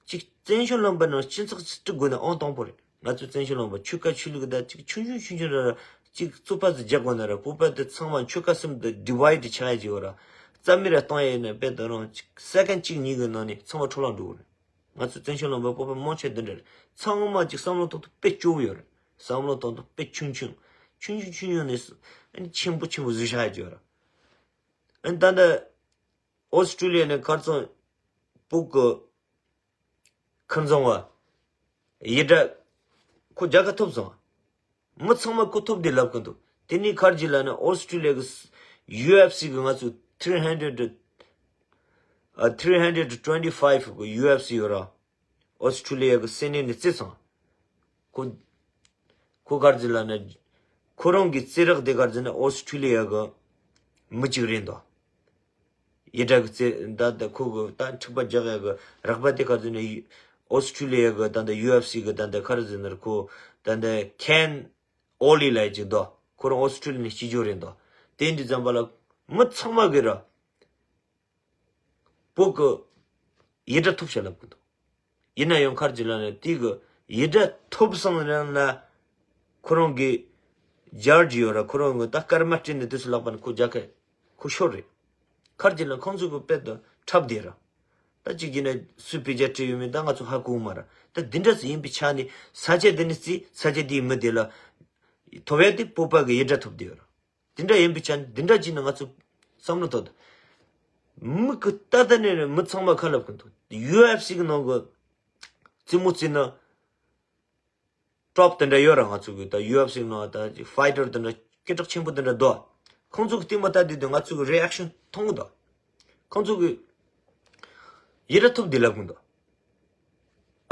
གཅིག་བཙན་བྱོལ་ལུང་པ་ནང་སྤྱི་ཚོགས་སུ་སྒྲིག་དགོས་ན་ཨང་དང་པོ་རེད། ང་ཚོ་བཙན་བྱོལ་ལུང་པ་ཆོལ་ཁ་ཆོས་ལུགས་ད་ཅིག་ཆུང་ཆུང་ཆུང་ཆུང་ར་ར་ཅིག་རྩོད་པ་ཟིག་རྒྱག་དགོས་ན་ར། བོད་པ་དེ་ཚང་མ་ཆོལ་ཁ་གསུམ་དུ་ཌི་ཝའི་ཌི་ཆགས་ཡ་ཅིག་ཡོད་ར། རྩ་མེད་ར་གཏོང་ཡ་ཡིན་ན་དཔེ་ད་རུང་ཅིག་སེ་ཀེན་ཌི་གཅིག་གཉིས་ཀྱི་ནང་ནས་ཚང་མ་འཕྲོ་བརླག་འགྲོ་གི་རེད། ང་ཚོ་བཙན་བྱོལ་ལུང་པ་བོད་པ་མང་ཆེ་འདི་འདྲ་རེད། ཚང་མ་ཅིག་བསམ་བློ་གཏོང་སྟངས་དཔེ་སྐྱོ་བོ་ཡོད་རེད། བསམ་བློ་གཏོང་སྟངས་དཔེ་ཆུང་ཆུང་། ཆུང་ཆུང་ཆུང་ཆུང་ནས་ཨ་ནི་ཆེན་པོ་ཆེན་པོ་བཟོས་བཞག་ཡ་ཅིག་ཡོད་རེད། ཨ་ནི་ད་ལྟ་ཨོ་སི་ཀྲུ་ལི་ཡ་ནས་ཁ་རྩང་བོད་ཀྱི་ཁུར་འཛིན་པ་ཡི་དྲ་ཁོ་རྒྱལ་ཁ་ཐོབ་སོང་། མི་ཚང་མ་ཁོ་ཐོབ་བསྡད་ལབ་གི་འདུག་དེ་ནས་ཁར་ཇི་ལ་ནི་ཨོ་སི་ཀྲུ་ལི་ཡ་གི་ཡུ་ཨེཕ་སི་གི་ང་ཚོ་three hundred ཨ་three hundred twenty five གི་ཡུ་ཨེཕ་སི་ཡོད་ར། ཨོ་སི་ཀྲུ་ལི་ཡ་གི་སེ་ནེ་ནས་རྩེད་སོང་། ཁོ་ཁོ་གར་ཟི་ལ་ནི་ཁོ་རང་གི་རྩེད་རག་དེ་གར་ཟི་ནི་ཨོ་སི་ཀྲུ་ལི་ཡ་གི་མི་གཅིག་རེད་འདུག་ཡི་དྲ་གི་རྩེད་ད་ད་ཁོ་གི་ད་འཁྲིག་པ་རྒྱག་ཡ་གི་རག་པ་དེ་གར་ཟི་ནི་ཨོ་སི་ཀྲུ་ལི་ཡ་གི་ད་ད་ཡུ་ཨེཕ་སི་གི་ད་ད་གར་ཟི་ནི་ཁོ་ད་ད་ཁེན་ཨོ་ལི་ལ་ཡ་ཅིག་འདུག་ཁོ་རང་ཨོ་སི་ཀྲུ་ལི་ཡ་ནས་སྐྱེས་རྒྱུ་རེད་འདུག་དེ་འདི་ཙམ་པ་ལ་མི་ཚང་མ་གི་ར། བོད་ཀྱི་ ཡི་དྲ་ཐོབ་ཤག་ལབ་གི་འདུག། ཡིན་ན་ཡང་ཁར་ཇི་ལ་ནི་དེ་གི་ཡི་དྲ་ཐོབ་སང་རང་ལ་ཁོ་རང་གི་ཇར་ཇི་ཡོད་ར། ཁོ་རང་གི་ད་སྐར་མ་སྤྲད་ནས་དུས་སུ་ལག་པ་ནས་ཁོ་རྒྱག་གི་ཁོ་ཤོར་རེད། ཁར་ཇི་ལ་ཁོང་ཚོ་གི་དཔེ་དུ་འཁྲབ་བསྡད་ར། ད་གཅིག་གིས་ན་སུས་བེད་སྤྱད་བྲིས་ཡོད་མེད་ད་ང་ཚོ་ཧ་གོ་མ་ར། ད་འདི་འདྲ་ཟིག་ཡིན་པའི་ཆ་ནས་ས་ཆ་འདི་ནས་རྩིས་ས་ཆ་འདིའི་མི་དེ་ལ་ཐོབ་ཡ་དེ་བོད་པ་གི་ཡི་དྲ་ཐོབ་བསྡད་ཡོད་ར། དེ་འདྲ་ཡིན་པའི་ཆ་ནས་འདི་འདྲ་བྱས་ན་ང་ཚོ་བསམ་བློ་ཐོག་ཏུ་མི་གི་ལྟ་ལྟ་ནས་མི་ཚང་མ་ཁ་ལབ་གི་འདུག། ཡུ་ཨེཕ་སི་གི་ནང་གི་རྩེད་མོ་རྩེ་ན་ཊོབ་དེ་འདྲ་ཡོད་ར། ང་ཚོ་གི་ད་ཡུ་ཨེཕ་སི་ནང་ད་ཕའི་ཊར་དེ་འདྲ་སྐད་གྲགས་ཆེན་པོ་དེ་འདྲ་འདུག། ཁོང་ཚོ་གི་ལྟད་མོ་ལྟ་དུས་དུས་ང་ཚོ་གི་རི་ཨེག་ཤན་མཐོང་གི་འདུག། ཁོང་ཚོ་གི་ཡི་དྲ་ཐོབ་དེ་ལབ་གི་འདུག།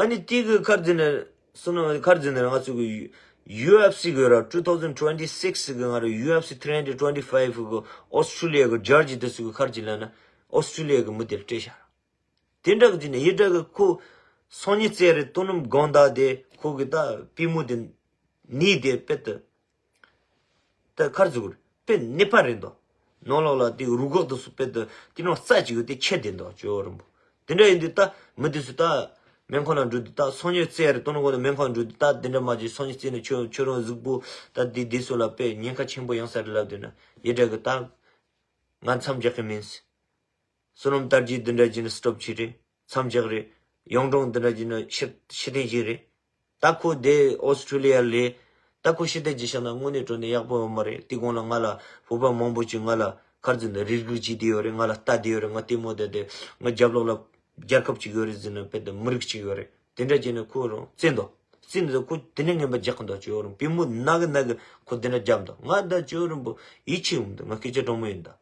ཨ་ནི་དེ་གི་ཁར་འཛིན་ནས་སོ་ན་ཁར་འཛིན་ནས་ང་ཚོ་གི་ཡུ་ཨེཕ་སི་གི་ར་two thousand twenty six གི་ང་ར་ཡུ་ཨེཕ་སི three hundred twenty five གི་ཨོ་སི་ཊྲེ་ལི་ཡ་གི་ཇར་ཇི་དེ་ཚོ་གི་ཁར་འཛིན་ལ་ན་ཨོ་སི་ཊྲེ་ལི་ཡ་གི་མི་དེ་སྤྲད་ཤག། དེ་འདྲ་གི་འཛིན་ནས་ཡི་དྲ་གི་ཁོ་སང་ཉིན་རྩེ་རེ་སྟོན་ནམ་དགོང་དག་དེ་ཁོ་གི་ད་པུས་མོ་དེ་ནི་དེ་དཔེ་དུ། ད་ཁར་ཟུག་རེད། དཔེ་ནད་པ་རེད་འདུག། ནང་ལོགས་ལ་དེ་རུས་ཁོག་དེ་ཚོ་དཔེ་དུ་དེ་ནང་རྩ་གཅིག་ཡོད་དེ་ཆད་བསྡད་འདུག་ཇོ་བོ་རིན་པོ། དེ་འདྲ་ཡིན་དུས་ད་མི་དེ་ཚོ་ད་སྨན་ཁང་ལ་འགྲོ་དུས་ད་སང་ཉིན་རྩེ་རེ་སྟོན་དགོས་ན་སྨན་ཁང་འགྲོ་དུས་ད་དེ་འདྲ་མ་བྱེད། སང་ཉིན་རྩེ་ནས་ཁྱོད་ཁྱོད་རང་གཟུགས་པོ་ད་དེ་དེ་ཚོ་ལ་དཔེ་ཉེན་ཁ་ཆེན་པོ་ཡོང་ས་རེད་ལབ་དུས་ན་ཡི་དྲ་གི་ད་ང་མཚམས་རྒྱག་གི་མིན། བསོད་ནམས་དར་རྒྱས་འདི་འདྲ་བྱས་ནས་སི་ཊོབ་བྱས་རེད། མཚམས་བཞག་རེད། ཡོངས་གྲོང་འདི་འདྲ་བྱས་ནས་ཕྱིར་ཕྱིར་འཐེན་བྱས་རེད། ད་ཁོ་དེ་ཨོ་སི་ཊྲེ་ལི་ཡ་ལས། ད་ཁོ་ཕྱིར་འཐེན་བྱས་བཞག་ན་དངོས་གནས་དྲང་གནས་ཡག་པོ་ཡོད་མ་རེད། དེ་གོང་ལ་ང་ལ་བོད་པ་མང་པོ་ཅིག་ང་ལ་ཁར་འཛིན་ནས་རེ་སྒུག་བྱས་བསྡད་ཡོད་རེད། ང་ལ་ལྟ་བསྡད་ཡོད་རེད། ང་ལྟད་མོ་བལྟས་ཏེ་ང་རྒྱབ་ལོགས་ལ་རྒྱལ་ཁབ་ཅིག་ཡོད་རེད་ཟེར་ནས་དཔེ་དེ་མི་རིགས་ཅིག་ཡོད་རེད། དེ་འདྲ་བྱས་ནས་ཁོ་རང་བཙན་འདུག། བཙན་འདུག་ཁོ་དེ་འདྲ་ངན་པ་རྒྱག་གི་འདུག་ཇོ་བོ་རིན་པོ། པུས་མོ་ན་གི་ན་གི་ཁོ་དེ་འདྲ་རྒྱབ་འདུག། ང་ད་ཇོ་བོ་རིན་པོ་ཡིད་ཆེས་ཡོང་འདུག། ང་སྐད་ཆ་དྲང་མོ་ཡིན་ད།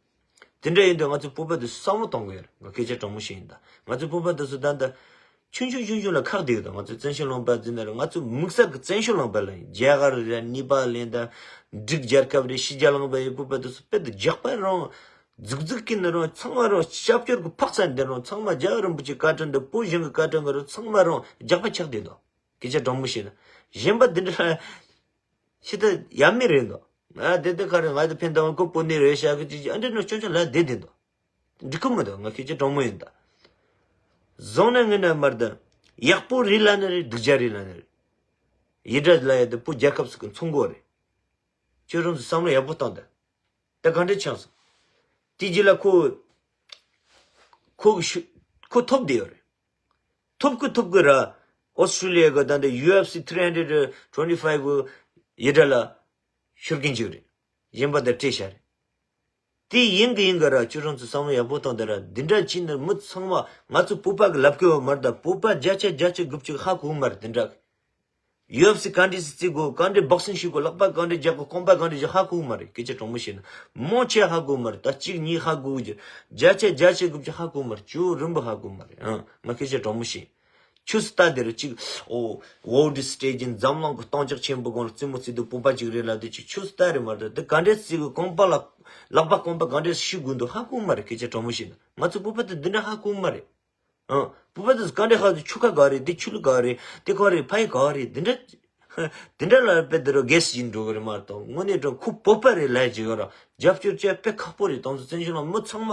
དེ་འདྲ་ཡིན་དུས་ང་ཚོའི་བོད་པ་དེ་བསམ་བློ་གཏོང་གི་ཡོད་རེད། ང་སྐད་ཆ་དྲང་མོ་ཞིག་ཡིན་ད། ང་ཚོའི་བོད་པ་དེ་ཚོ་ད་ལྟ་ཆུང་ཆུང་ཆུང་ཆུང་ལ་ཁག་བསྡད་ཡོད་ད། ང་ཚོའི་བཙན་བྱོལ་ལུང་པ་འཛིན་ན་རེད། ང་ཚོའི་དམིགས་བསལ་གྱི་བཙན་བྱོལ་ལུང་པ་ལ་ཡིན། རྒྱ་གར་རེད། ནེ་པ་ལ་ཡིན་ད། འབྲུག་རྒྱལ་ཁབ་རེད། ཕྱི་རྒྱལ་ལུང་པ་ཡིན། བོད་པ་དེ་ཚོ་དཔེ་དེ་རྒྱགས་པ་རང་རྫིག་རྫིག་གི་ནི་རང་ཚང་མ་རང་སྐྱབས་བཅོལ་གྱི་འཕག་ས་འདི་རང་ཚང་མ་རྒྱལ་བ་རིན་པོ་ཆེ་བཀའ་དྲིན་དང་བོད་གཞུང་གི་བཀའ་དྲིན་གྱི་རང་ཚང་མ་རང་རྒྱགས་པ་ཆགས་བསྡད་ད། སྐད་ཆ་དྲང་མོ་བཤད་ན། གཞན་པ་འདི་འདྲ་ཤི་ད་ཡ་མེད་རེད་འདུག། ང་དེ་དེ་ག་རེ་ང་དེ་ཕན་ཐོགས་ཁོ་བོད་ནས་རེད་ཤག་གི་ཅིག་ཅིག་ཨ་འདྲ་ནོ་སྐྱོན་ཆ་ལ་བསྡད་བསྡད་འདུག། འགྲིག་གི་མི་འདུག། ང་སྐད་ཆ་དྲང་མོ་ཡིན་ད། བཟང་ན་ངན་ན་མར་ད། ཡག་པོ་རེད་ལ་ནི་རེད། སྡུག་ཅག་རེད་ལ་ནི་རེད། ཡི་དྲ་ལ་ཡ་དེ་བོད་རྒྱལ་ཁབ་ཟིག་གི་མཚོན་གོ་རེད། ཁྱོད་རང་ཚོ་བསམ་བློ་ཡག་པོ་བཏང་ད། ད་ག་འདྲ་ཆགས་སོང་། དེ་རྗེས་ལ་ཁོ། ཁོ་གི་ཤུ། ཁོ་ཐོབ་བསྡད་ཡོད་རེད། ཐོབ་གི་ཐོབ་གི་ར། ཨོ་སི་ཊྲེ་ལི་ཡ་གི་ད་འདི་ཡུ་ཨེཕ་སི་three hundred twenty five གི་ཡི་དྲ་ལ་ཤོར་གིན་ཅིག་རེད། གཞན་པ་དང་སྤྲད་བཞག་རེད། དེ་ཡིན་གི་ཡིན་གི་ར། ཁྱོད་རང་ཚོ་བསམ་བློ་ཡག་པོ་བཏང་དེ་ར། འདི་འདྲ་བྱས་ནས་མི་ཚང་མ་ང་ཚོ་བོད་པ་གི་ལབ་གི་ཡོད་མ་རེད་ད། བོད་པ་བརྒྱ་ཆ་བརྒྱད་ཅུ་དགུ་བཅུ་ཧ་གོ་གི་མ་རེད་དེ་འདྲ། ཡུ་ཨེཕ་སི་ག་འདྲས་སེ་རྩེ་དགོས། ག་འདྲས་བོག་སིང་ཤེས་དགོས། ལག་པ་ག་འདྲས་རྒྱག་དགོས། རྐང་པ་ག་འདྲས་རྒྱག་ཧ་གོ་གི་མ་རེད། སྐད་ཆ་དྲང་མོ་བཤད་ན་མང་ཆེ་ཧ་གོ་གི་མ་རེད། ད་གཅིག་གཉིས་ཧ་གོ་གི། བརྒྱ་ཆ་བརྒྱད་ཅུ་དགུ་བཅུ་ཧ་གོ་གི་མ་རེད། ཇོ་བོ་རིན་པོ་ཧ་གོ་གི་མ་རེད། ཨང་། ང་སྐད་ཆ་དྲང་མོ་བཤད། ཆུ་སི་ལྟ་དེ་རུ་གཅིག་ཨོ། ཝོར་ལྡི་སི་ཊེ་ཇི་འཛམ་གླིང་གི་སྟངས་འཇགས་ཆེན་པོ་སྒང་ལ་རྩེད་མོ་རྩེ་དུས་བོད་པ་ཅིག་རེད་ལབ་དུས་ཅིག་ཆུ་སི་ལྟ་རེད་མ་རེད། དེ་ག་འདྲས་སེ་གི་རྐང་པ་ལ་ལག་པ་རྐང་པ་ག་འདྲས་ཤུ་དགོས་འདུག་ཧ་གོ་གི་མ་རེད། སྐད་ཆ་དྲང་མོ་བཤད་ན་ང་ཚོ་བོད་པ་དེ་འདི་འདྲ་ཧ་གོ་གི་མ་རེད། ཨང་། བོད་པ་དེ་ག་འདྲ་ཧ་གོ། ཆུ་ཁ་ག་རེད། དེ་ཆུ་ལུ་ག་རེད། དེ་ག་རེད། ཕ་ཡི་ག་རེད། འདི་འདྲ། འདི་འདྲ་ལ་དཔེ་དེ་རུ་གེ་སི་ཡིན་འགྲོ་གི་རེད་མ་གཏོགས། དངོས་གནས་དྲང་ཁོ་བོད་པ་རེད་ལབ་ཀྱི་ཡོད་ར། རྒྱབ་སྐྱོར་བྱས་དཔེ་ཁག་པོ་རེད། དང་ཚོ་བཙན་བྱོལ་ལ་མི་ཚང་མ་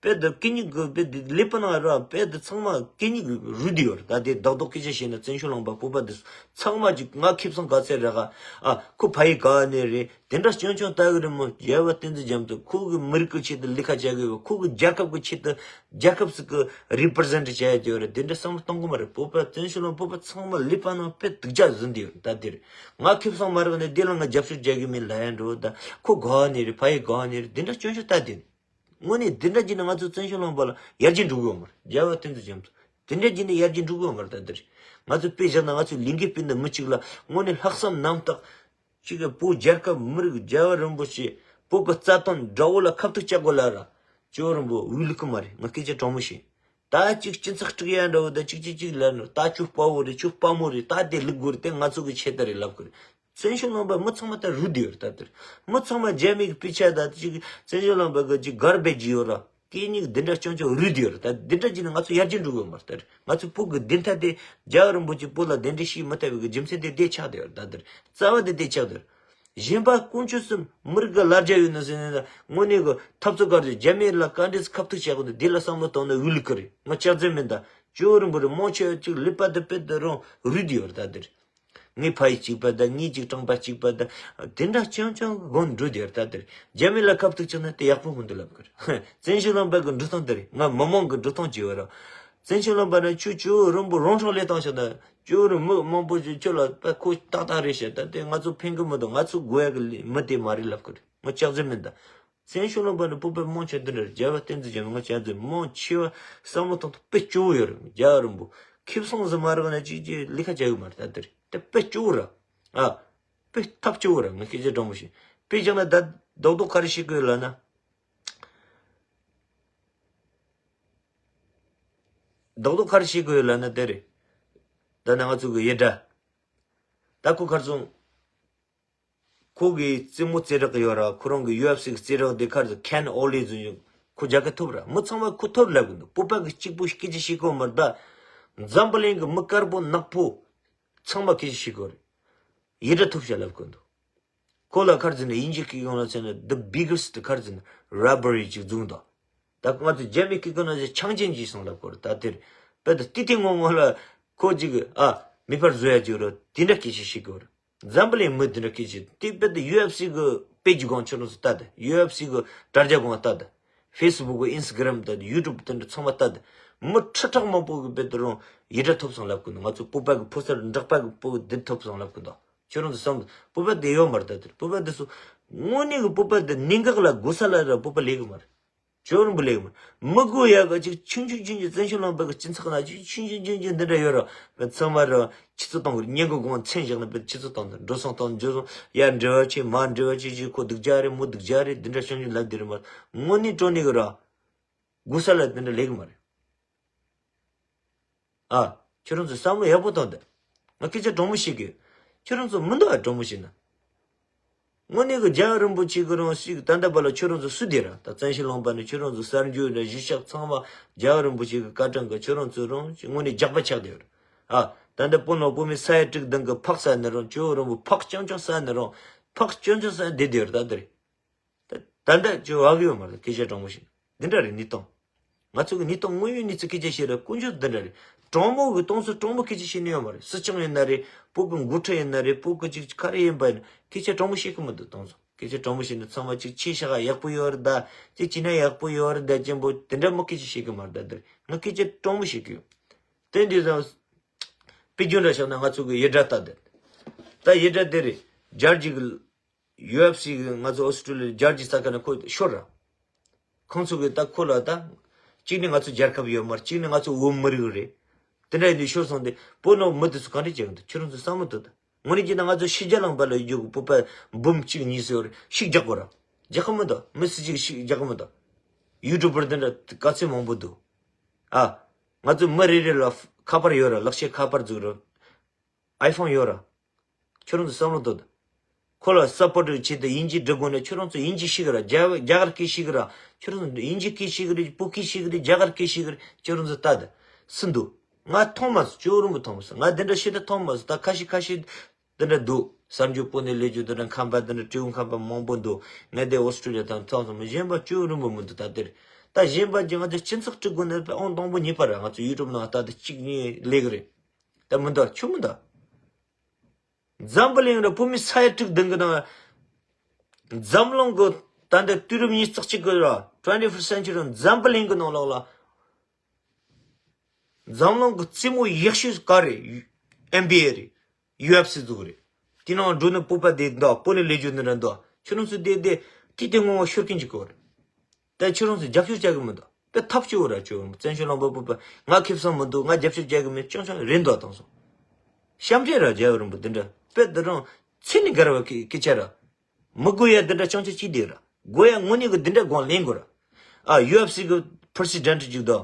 དཔེ་དེ་གད་སྙིགས་གི་དཔེ་དེ་ལེ་པ་ན་ར། དཔེ་དེ་ཚང་མ་གད་སྙིགས་རུལ་བསྡད་ཡོད་ར། ད་དེ་རྡོག་རྡོག་སྐད་ཆ་བཤད་ན་བཙན་བྱོལ་ལུང་པ་བོད་པ་དེ་ཚང་མ་ཅིག་ང་ཁེ་བཟང་ག་ཚད་རེད་ག། ཨ་ཁོ་ཕ་ཡི་ག་ནས་རེད། དེ་འདྲ་སྐྱོན་སྐྱོན་ལྟ་གི་རེད་མོ། རྒྱལ་བ་བསྟན་འཛིན་རྒྱ་མཚོ་ཁོ་གི་མི་རིགས་ཀྱི་ཆེད་དུ་ལས་ཀ་བྱ་གི་ཡོད། ཁོ་གི་རྒྱལ་ཁབ་ཀྱི་ཆེད་དུ་རྒྱལ་ཁབ་ཟིག་གི་རི་པི་རི་ཟེན་ཊི་བྱས་ཡོད་རེད། དེ་འདྲ་བསམ་བློ་གཏོང་གི་མ་རེད། བོད་པ་བཙན་བྱོལ་ལ་བོད་པ་ཚང་མ་ལི་པ་ནང་དཔེ་སྡུག་ཅག་ཟིན་དེ་ཡོད་ད་དེ་རེད། ང་ཁེ་བཟང་མ་རག་ནས་དེ་ལ་ང་རྒྱབ་སྐྱོར་བྱ་གི་མིན་ལབ་ཡ་འགྲོ་ད། ཁོ་ག་ནས་རེད། ཕ་ཡི་ག་ནས་རེད། དེ་འདྲ་སྐྱོན་སྐྱོན་ལྟ་དེ་རེད། དངོས་གནས་དེ་འདྲ་བྱས་ན་ང་ཚོ་བཙན་བྱོལ་ལུང་པ་ལ་ཡར་རྒྱས་འགྲོ་གི་ཡོད་མ་རེད། རྒྱལ་བ་བསྟན་འཛིན་རྒྱ་མཚོ་དེ་འདྲ་བྱས་ན་ཡར་རྒྱས་འགྲོ་གི་ཡོད་མ་རེད་ད་དེ་རེད། ང་ཚོ་དཔེ་བཞག་ན་ང་ཚོའི་ལས་འགུལ་སྤེལ་ནི་མི་གཅིག་ལ་དངོས་གནས་ལྷག་བསམ་རྣམ་དག་ཅིག་གིས་བོད་རྒྱལ་ཁབ་མི་རིགས། རྒྱལ་བ་རིན་པོ་ཆེ་བོད་ཀྱི་རྩ་དོན་དགྲ་བོ་ལ་ཁ་ཐུག་བཅག་དགོས་ལ་ར། ཇོ་བོ་རིན་པོ་འོས་ལུག་གི་མ་རེད། ང་སྐད་ཆ་དྲང་མོ་བཤད། ད་ཅིག་སྤྱི་ཚོགས་དཀྲུག་ཡ་འདྲ་བོ་ད་ཅིག་ཅིག་ཅིག་ལབ་ནོ། ད་ཁྱོད་དཔའ་བོ་རེད། ཁྱོད་དཔའ་མོ་རེད། ད་དེ་ལུག་དགོས་རེད། དེ་ང་ཚོ་གི་ཆེད་དུ་རེད་ལབ་གི་རེད། བཙན་བྱོལ་ལུང་པ་མི་ཚང་མ་ད་རུལ་བསྡད་ཡོད་རེད་ད་དེར། མི་ཚང་མ་རྒྱ་མི་གི་དཔེ་ཆ་ད་ཅིག་བཙན་བྱོལ་ལུང་པ་གི་ཅིག་གར་བེ་ཇི་ཡོད་ར། གད་སྙིགས་འདི་འདྲ་སྐྱོན་སྐྱོན་རུལ་བསྡད་ཡོད་རེད་ད། འདི་འདྲ་བྱས་ན་ང་ཚོ་ཡར་རྒྱས་འགྲོ་གི་ཡོད་མ་རེད་ད། ང་ཚོ་བོད་ཀྱི་བདེན་མཐའ་དེ་རྒྱལ་བ་རིན་པོ་ཆེ་བོད་ལ་གདན་འདྲེན་བྱས་མི་ཐུབ་པའི་གི་རྒྱུ་མཚན་དེ་དེ་ཆགས་བསྡད་ཡོད་རེད་ད་དེར། རྩ་བ་དེ་དེ་ཆགས་བསྡད་ཡོད་རེད། གཞན་པ་དཀོན་མཆོག་གསུམ་མི་རིགས་ཀྱི་ལ་རྒྱ་ཡོད་ན་ཟེར་ནས་ད་དངོས་གནས་གི་འཐབ་རྩོད་ག་རེ་རྒྱ་མི་ལ་ག་འདྲས་ཁ་ཐུག་བྱས་གོ་འདུག། འདི་ལ་བསམ་བློ་བཏང་ན་འོས་ལུག་གི་རེད། ང་སྐྱག་རྫུན་མིན་ད། ཇོ་རིན་པོ་རི་མང་ཆེ་བ་ཅིག་ལུས་པ་དེ་དཔེ་དེ་རང་རུལ་དེ་ཡོད་རེད་ད་དེར། ངའི་ཕ་ཡུལ་གཅིག་པ་དང་ངའི་ཅིག་གྲངས་པ་གཅིག་པ་དང་དེ་འདྲ་ཅང་ཅང་གི་སྒོ་ནས་འགྲོ་དེ་ཡོད་རེད་ད་དེར། རྒྱ་མི་ལ་ཁ་ཐུག་ཅིག་ན་དེ་ཡག་པོ་མི་འདུག་ལབ་གི་རེད། བཙན་བྱོལ་ལུང་པ་གི་འགྲོ་སྟངས་དེ་རེད། ང་མི་མང་གི་འགྲོ་སྟངས་ཅིག་ཡོད་ར། བཙན་བྱོལ་ལུང་པ་ན་ཁྱོད་ཇོ་རིན་པོ་རང་སྲོག་བློས་བཏང་ཤག་ད། ཇོ་རིན་མི་མང་པོ་ཅིག་ཁྱོད་ལ་དཔེ་ཁོ་ཏག་ཏག་རེད་ཤག་ད་དེ་ང་ཚོ་ཕན་གི་མི་འདུག་ང་ཚོ་དགོས་ཡག་གི་མི་དེ་མ་རེད་ལབ་གི་རེད། ང་ལྕགས་རྫུན་མིན་ད། བཙན་བྱོལ་ལུང་པ་ནི་བོད་པའི་མང་ཆེ་འདི་འདྲ་རེད། རྒྱལ་བ་བསྟན་འཛིན་རྒྱལ་མ་ང་བྱས་ཚོད་མང་ཆེ་བ་བསམ་བློ་གཏོང་ཐུབ་དཔེ་སྐྱོ་བོ་ཡོད་རེད། རྒྱལ་བ་རིན་པོ་ཁེ་བཟང་ཟིག་མ་རག་ན་ཅིག་ཅིག་ལས་ཀ་བྱ་གི་མ་རེད་ད་དེ་རེད། དེ་དཔེ་སྐྱོ་བོ་ར། ཨ། དཔེ་ཐབས་སྐྱོ་བོ་ར། ང་སྐད་ཆ་དྲང་པོ་བཤད། དཔེ་བཞག་ན་ད་རྡོག་རྡོག་ག་རེ་བཤད་གི་ཡོད་ལབ་ན། རྡོག་རྡོག་ག་རེ་བཤད་གི་ཡོད་ལབ་ན་དེ་རེད། ད་ནང་ང་ཚོ་གི་ཡེ་སྒྲ། ད་ཁོ་ཁར་སོང་། ཁོ་གི་རྩེད་མོ་རྩེ་རག་ཡོད་ར། ཁོ་རང་གི་ཡུ་ཨེཕ་སི་གི་རྩེ་རག་དེ་ཁར་ཁེན་ཨོ་ལི་ཟེར་ཡོད། ཁོ་རྒྱལ་ཁ་ཐོབ་ར། མི་ཚང་མ་ཁོ་ཐོབ་ལབ་གི་འདུག་བོད་པ་གི་གཅིག་པུ་སྐད་ཆ་བཤད་གོ་མ་རེད་ད། འཛམ་བུ་གླིང་གི་མི་དཀར་པོ་ནག་པོ་ཚང་མ་སྐད་ཆ་བཤད་གོ་རེད། ཡེ་སྒྲ་ཐོབ་ཤག་ལབ་གི་འདུག་ཁོ་ལ་ཁར་ཟིན་ན་དབྱིན་ཇི་སྐད་ཡོང་ལ་ཟེར་ན་the biggest ཁར་ཟིན་ན་robbery ཅིག་བཟུང་འདུག་ད་ང་ཚོ་རྒྱ་མི་སྐད་ཀྱི་ནང་ཟེར་ཆང་ཅན་ཅིག་སོང་ལབ་གོ་རེད། ད་དེར་དཔེ་ད་ཏི་ཏི་ངོ་ངོ་ལ་ཁོ་ཅིག་ཨ་མི་ཕར་བཟོ་ཡ་ཅིག་རོ་དེ་འདྲ་སྐད་ཆ་བཤད་གོ་རེད། འཛམ་བུ་གླིང་མི་དེ་འདྲ་སྐད་ཆ་དེ་དཔེ་ད་ཡུ་ཨེཕ་སི་གི་པེ་ཇི་སྒང་ཁྱོད་རང་ཚོ་ལྟ་དང་། ཡུ་ཨེཕ་སི་གི་དྲ་རྒྱ་སྒང་ལྟ་དང་། ཧྥེ་སི་བུག་གི་ཨིན་སི་ཀི་རམ་དང་ཡུ་ཊུབ་དེ་འདྲ་ཚང་མ་ལྟ་དང་། མི་ཁྲི་ཕྲག་མང་པོ་གི་དཔེ་དེ་རང་ཡི་སྒྲ་ཐོབ་སོང་ལབ་གི་འདུག་ང་ཚོ་བོད་པ་གི་ཕོ་གསར་འབྲོག་པ་གི་བོད་དེ་ཐོབ་སོང་ལབ་གི་འདུག་ཁྱོད་རང་ཚོ་བསམ་བོད་པ་དེ་ཡོད་མ་རེད་ད་དེར། བོད་པ་དེ་ཚོ་དངོས་གནས་གི་བོད་པ་དེ་གནད་འགག་ལ་དགོས་ས་ལ་ར་བོད་པ་ལས་གི་མ་རེད། ཇོ་རིན་པོ་ལས་གི་མ་རེད། མི་དགོས་ཡ་ག་ཅིག་ཆུང་ཆུང་ཆུང་ཆུང་བཙན་བྱོལ་ལུང་པ་གི་སྤྱི་ཚོགས་ན་ཅིག་ཆུང་ཆུང་ཆུང་ཆུང་འདི་འདྲ་ཡོད་ར། ཚང་མ་ར་ཆུ་ཚོད་གཏོང་གི་རེད། ཉིན་གུང་གུང་མཚན་བཞག་ན་བོད་ཆུ་ཚོད་གཏོང་དང་འགྲོ་སོང་གཏོང་འགྲོ་སོང་ཡ་འབྲེལ་བ་ཆེ་མ་འབྲེལ་བ་ཆེ་ཆེ་ཁོ་སྡུག་ཅག་རེད་མོ་སྡུག་ཅག་རེད་འདི་འདྲ་ཆུང་ཆུང་ལབ་འདི་རེད་མ་རེད། དངོས་གནས་དྲང་གནས་གི་ར་དགོས་ས་ལ་འདི་འདྲ་ལས་གི་མ་རེད། ཨ། ཁྱོད་རང་ཚོ་བསམ་བློ་ཡག་པོ་བཏང་དང་། ང་སྐད་ཆ་དྲང་མོ་བཤད་གི། ཁྱོད་རང་ཚོ་མི་འདུག་ཨ་དྲང་མོ་བཤད་ན། དངོས་གནས་གི་རྒྱལ་བ་རིན་པོ་ཆེ་གི་རང་ཞིག་ད་ལྟ་བར་ལ་ཁྱོད་རང་ཚོ་སུ་དེ་ར་ད་བཙན་བྱོལ་ལུང་པ་ནས་ཁྱོད་རང་ཚོ་གསར་འགྱུར་ལ་གཞི་ཆགས་ཚང་མ་རྒྱལ་བ་རིན་པོ་ཆེ་གི་བཀའ་དྲིན་གི་ཁྱོད་རང་ཚོ་རང་དངོས་གནས་རྒྱག་པ་ཆགས་བསྡད་ཡོད་ར། ཨ། ད་ལྟ་བོད་ནང་བོད་མི་ས་ཡ་དྲུག་བདུན་གི་ཕག་ས་ནི་རང་ཇོ་རིན་པོ་ཕག་རྐྱང་རྐྱང་ས་ནི་རང་ཕག་རྐྱང་རྐྱང་ས་བསྡད་བསྡད་ཡོད་ར་ད་དེ་རེད། ད་ད་ལྟ་ཅི་བ་གི་ཡོད་མ་རེད། སྐད་ཆ་དྲང་པོ་བཤད་ན་འདི་འདྲ་རེད་གནས་སྟངས། ང་ཚོ་གི་གནས་སྟངས་དངོས་ཡོད་གནས་ཚུལ་སྐད་ཆ་བཤད་ར་དཀོན་མཆོག་འདི་འདྲ་རེད། དྲང་མོ་གི་སྟོང་ཚོ་དྲང་མོ་སྐད་ཆ་བཤད་ནི་ཡོད་མ་རེད། སྲིད་སྐྱོང་ཡིན་ན་རེད། བོད་གི་འགོ་ཁྲིད་ཡིན་ན་རེད། བོད་གི་ཅིག་ག་རེ་ཡིན་པ་ཡིན་ན་སྐད་ཆ་དྲང་མོ་བཤད་གི་མི་འདུག་སྟོང་ཚོ་སྐད་ཆ་དྲང་མོ་བཤད་ན་ཚང་མ་ཅིག་ཆེ་ཤག་ཡག་པོ་ཡོད་རེད་ད། ཅིག་བྱས་ན་ཡག་པོ་ཡོད་རེད་ད་ཅན་པོ་དེ་འདྲ་མོ་སྐད་ཆ་བཤད་གི་མ་རེད་ད། འདིར་ང་སྐད་ཆ་དྲང་མོ་བཤད་གི་ཡོད། དེ་འདི་ཙང་དཔེ་རྒྱུན་འདྲ་བཞག་ན་ང་ཚོ་གི་ཡི་སྒྲ་ལྟ་དེ། ད་ཡི་སྒྲ་དེ་རེད། རྒྱལ་གཅིག་གི་ཡུ་ཨེཕ་སི་གི་ང་ཚོ་ཨོ་སི་ཀྲུ་ལི་ཡ་རྒྱལ་གཅིག་ས་ཁ་ནས་ཁོ་ཤོར་ར། ཁོང་ཚོ་གི་ད་ཁོ་ལ་ད། གཅིག་ནི་ང་ཚོ་རྒྱལ་ཁབ་ཡོད་མ་རེད། གཅིག་ནི་ང་ཚོ་བོད་མི་རིགས་རེད། དེ་འདྲ་ཡིན་དུས་ཤོར་སོང་སྟེ་བོད་ནང་མི་དེ་ཚོ་ག་འདྲ་བྱེད་གི་འདུག་ཁྱོད་རང་ཚོ་བསམ་བློ་གཏོང་དང་། དངོས་གནས་བྱས་ན་ང་ཚོ་ཕྱི་རྒྱལ་ལུང་པ་ལ་ཡོད་རྒྱུ་གི་བོད་པ་འབུམ་གཅིག་གཉིས་ཟེར་བ་རེད་ཞིག་རྒྱག་དགོས་ར། རྒྱག་གི་མི་འདུག་མི་སུ་གཅིག་ཞིག་རྒྱག་གི་མི་འདུག་ཡུ་ཊུབ་པར་དེ་འདྲ་ག་ཚོད་མང་པོ་འདུག་ཨ། ང་ཚོ་མི་རེ་རེ་ལ་ཁ་པར་ཡོད་ར། ལག་ཤེས་ཁ་པར་ཟིག་ར། ཨའི་ཕོན་ཡོད་ར། ཁྱོད་རང་ཚོ་བསམ་བློ་གཏོང་དང་། ཁོ་ལ་སབ་པོར་ཊི་བྱེད་དུ་དབྱིན་ཇི་འབྲི་དགོས་ན་ཁྱོད་རང་ཚོ་དབྱིན་ཇི་ཤེས་གི་ར། རྒྱ་རྒྱ་གར་སྐད་ཤེས་གི་ར། ཁྱོད་རང་ཚོ་དབྱིན་ཇི་སྐད་ཤེས་གི་རེད། བོད་སྐད་ཤེས་གི་རེད། རྒྱ་གར་སྐད་ཤེས་གི་རེད། ཁྱོད་རང་ཚོ་ལྟ་དང་། སུ་འདུག་ང་མཐོང་མ་སོང་། ཇོ་རིན་པོ་མཐོང་མ་སོང་། ང་དེ་འདྲ་ཤེས་ད་མཐོང་མ་སོང་། ད་ཁ་ཤས་ཁ་ཤས་དེ་འདྲ་འདུག་གསར་འགྱུར་པོ་ནས་ལས་རྒྱུ་དེ་འདྲ་ཁམས་པ་དེ་འདྲ་སྤྲེའུ་ཁམས་པ་མང་པོ་འདུག་ང་དེ་ཨོ་སི་ཀྲུ་ལི་ཡ་དང་མཐོང་སོང་། མི་གཞན་པ་ཇོ་རིན་པོ་མི་འདུག་ད་དེར་ད་གཞན་པ་ཅིག་ང་ཚོ་སྤྱི་ཚོགས་སྒྲིག་དགོས་ན་ཨང་དང་པོ་གཉིས་པ་ར། ང་ཚོ་ཡུ་ཊུབ་ནང་ལྟ་དེ་གཅིག་གཉིས་ལས་གི་རེད། ད་མི་འདུག་ཆུ་མི་འདུག་འཛམ་བུ་གླིང་ར་བོད་མི་ས་ཡ་དྲུག་བདུན་གི་ནང་། འཛམ་གླིང་གི་ད་ལྟ་དུས་རབས་ཉི་ཤུ་རྩ་གཅིག་གི་ར་twenty first century འཛམ་བུ་གླིང་གི་ནང་ལོགས་ལ། འཛམ་གླིང་གི་རྩེད་མོ་ཡག་ཤོས་ག་རེད། ཨེན་བི་ཨེ་རེད། ཡུ་ཨེཕ་སི་ཟེར་གི་རེད། དེ་ནང་འགྲོ་ནི་བོད་པ་དེ་འདུག་བོད་ནས་ལས་རྒྱུ་འདི་འདྲ་འདུག་ཁྱོད་རང་ཚོ་དེ་དེ་དེ་དེ་ངོ་མ་ཤོར་གིན་གྱི་སྐོར་རེད། ད་ཁྱོད་རང་ཚོ་རྒྱབ་སྐྱོར་བྱ་གི་མི་འདུག་དཔེ་ཐབས་སྐྱོ་བོ་ར་ཁྱོད་རང་བཙན་བྱོལ་ལུང་པ་བོད་པ་ང་ཁེ་བཟང་མི་འདུག་ང་རྒྱབ་སྐྱོར་བྱ་གི་མེད་ཅང་ཅང་རེད་འདུག་དང་སོང་། ཤམ་འདྲེ་ར་རྒྱལ་བ་རིན་པོ་འདི་འདྲ་དཔེ་འདི་རང་ཚེ་ནི་དགར་བ་སྐད་སྐད་ཆ་ར། མི་དགོས་ཡ་འདི་འདྲ་ཅང་ཅང་ཅིག་འདི་ར། དགོས་ཡ་དངོས་གནས་གི་འདི་འདྲ་དགོངས་ལེན་དགོས་ར། ཨ་ཡུ་ཨེཕ་སི་གི་པི་རེ་སི་ཌེན་ཊི་ཅིག་འདུག་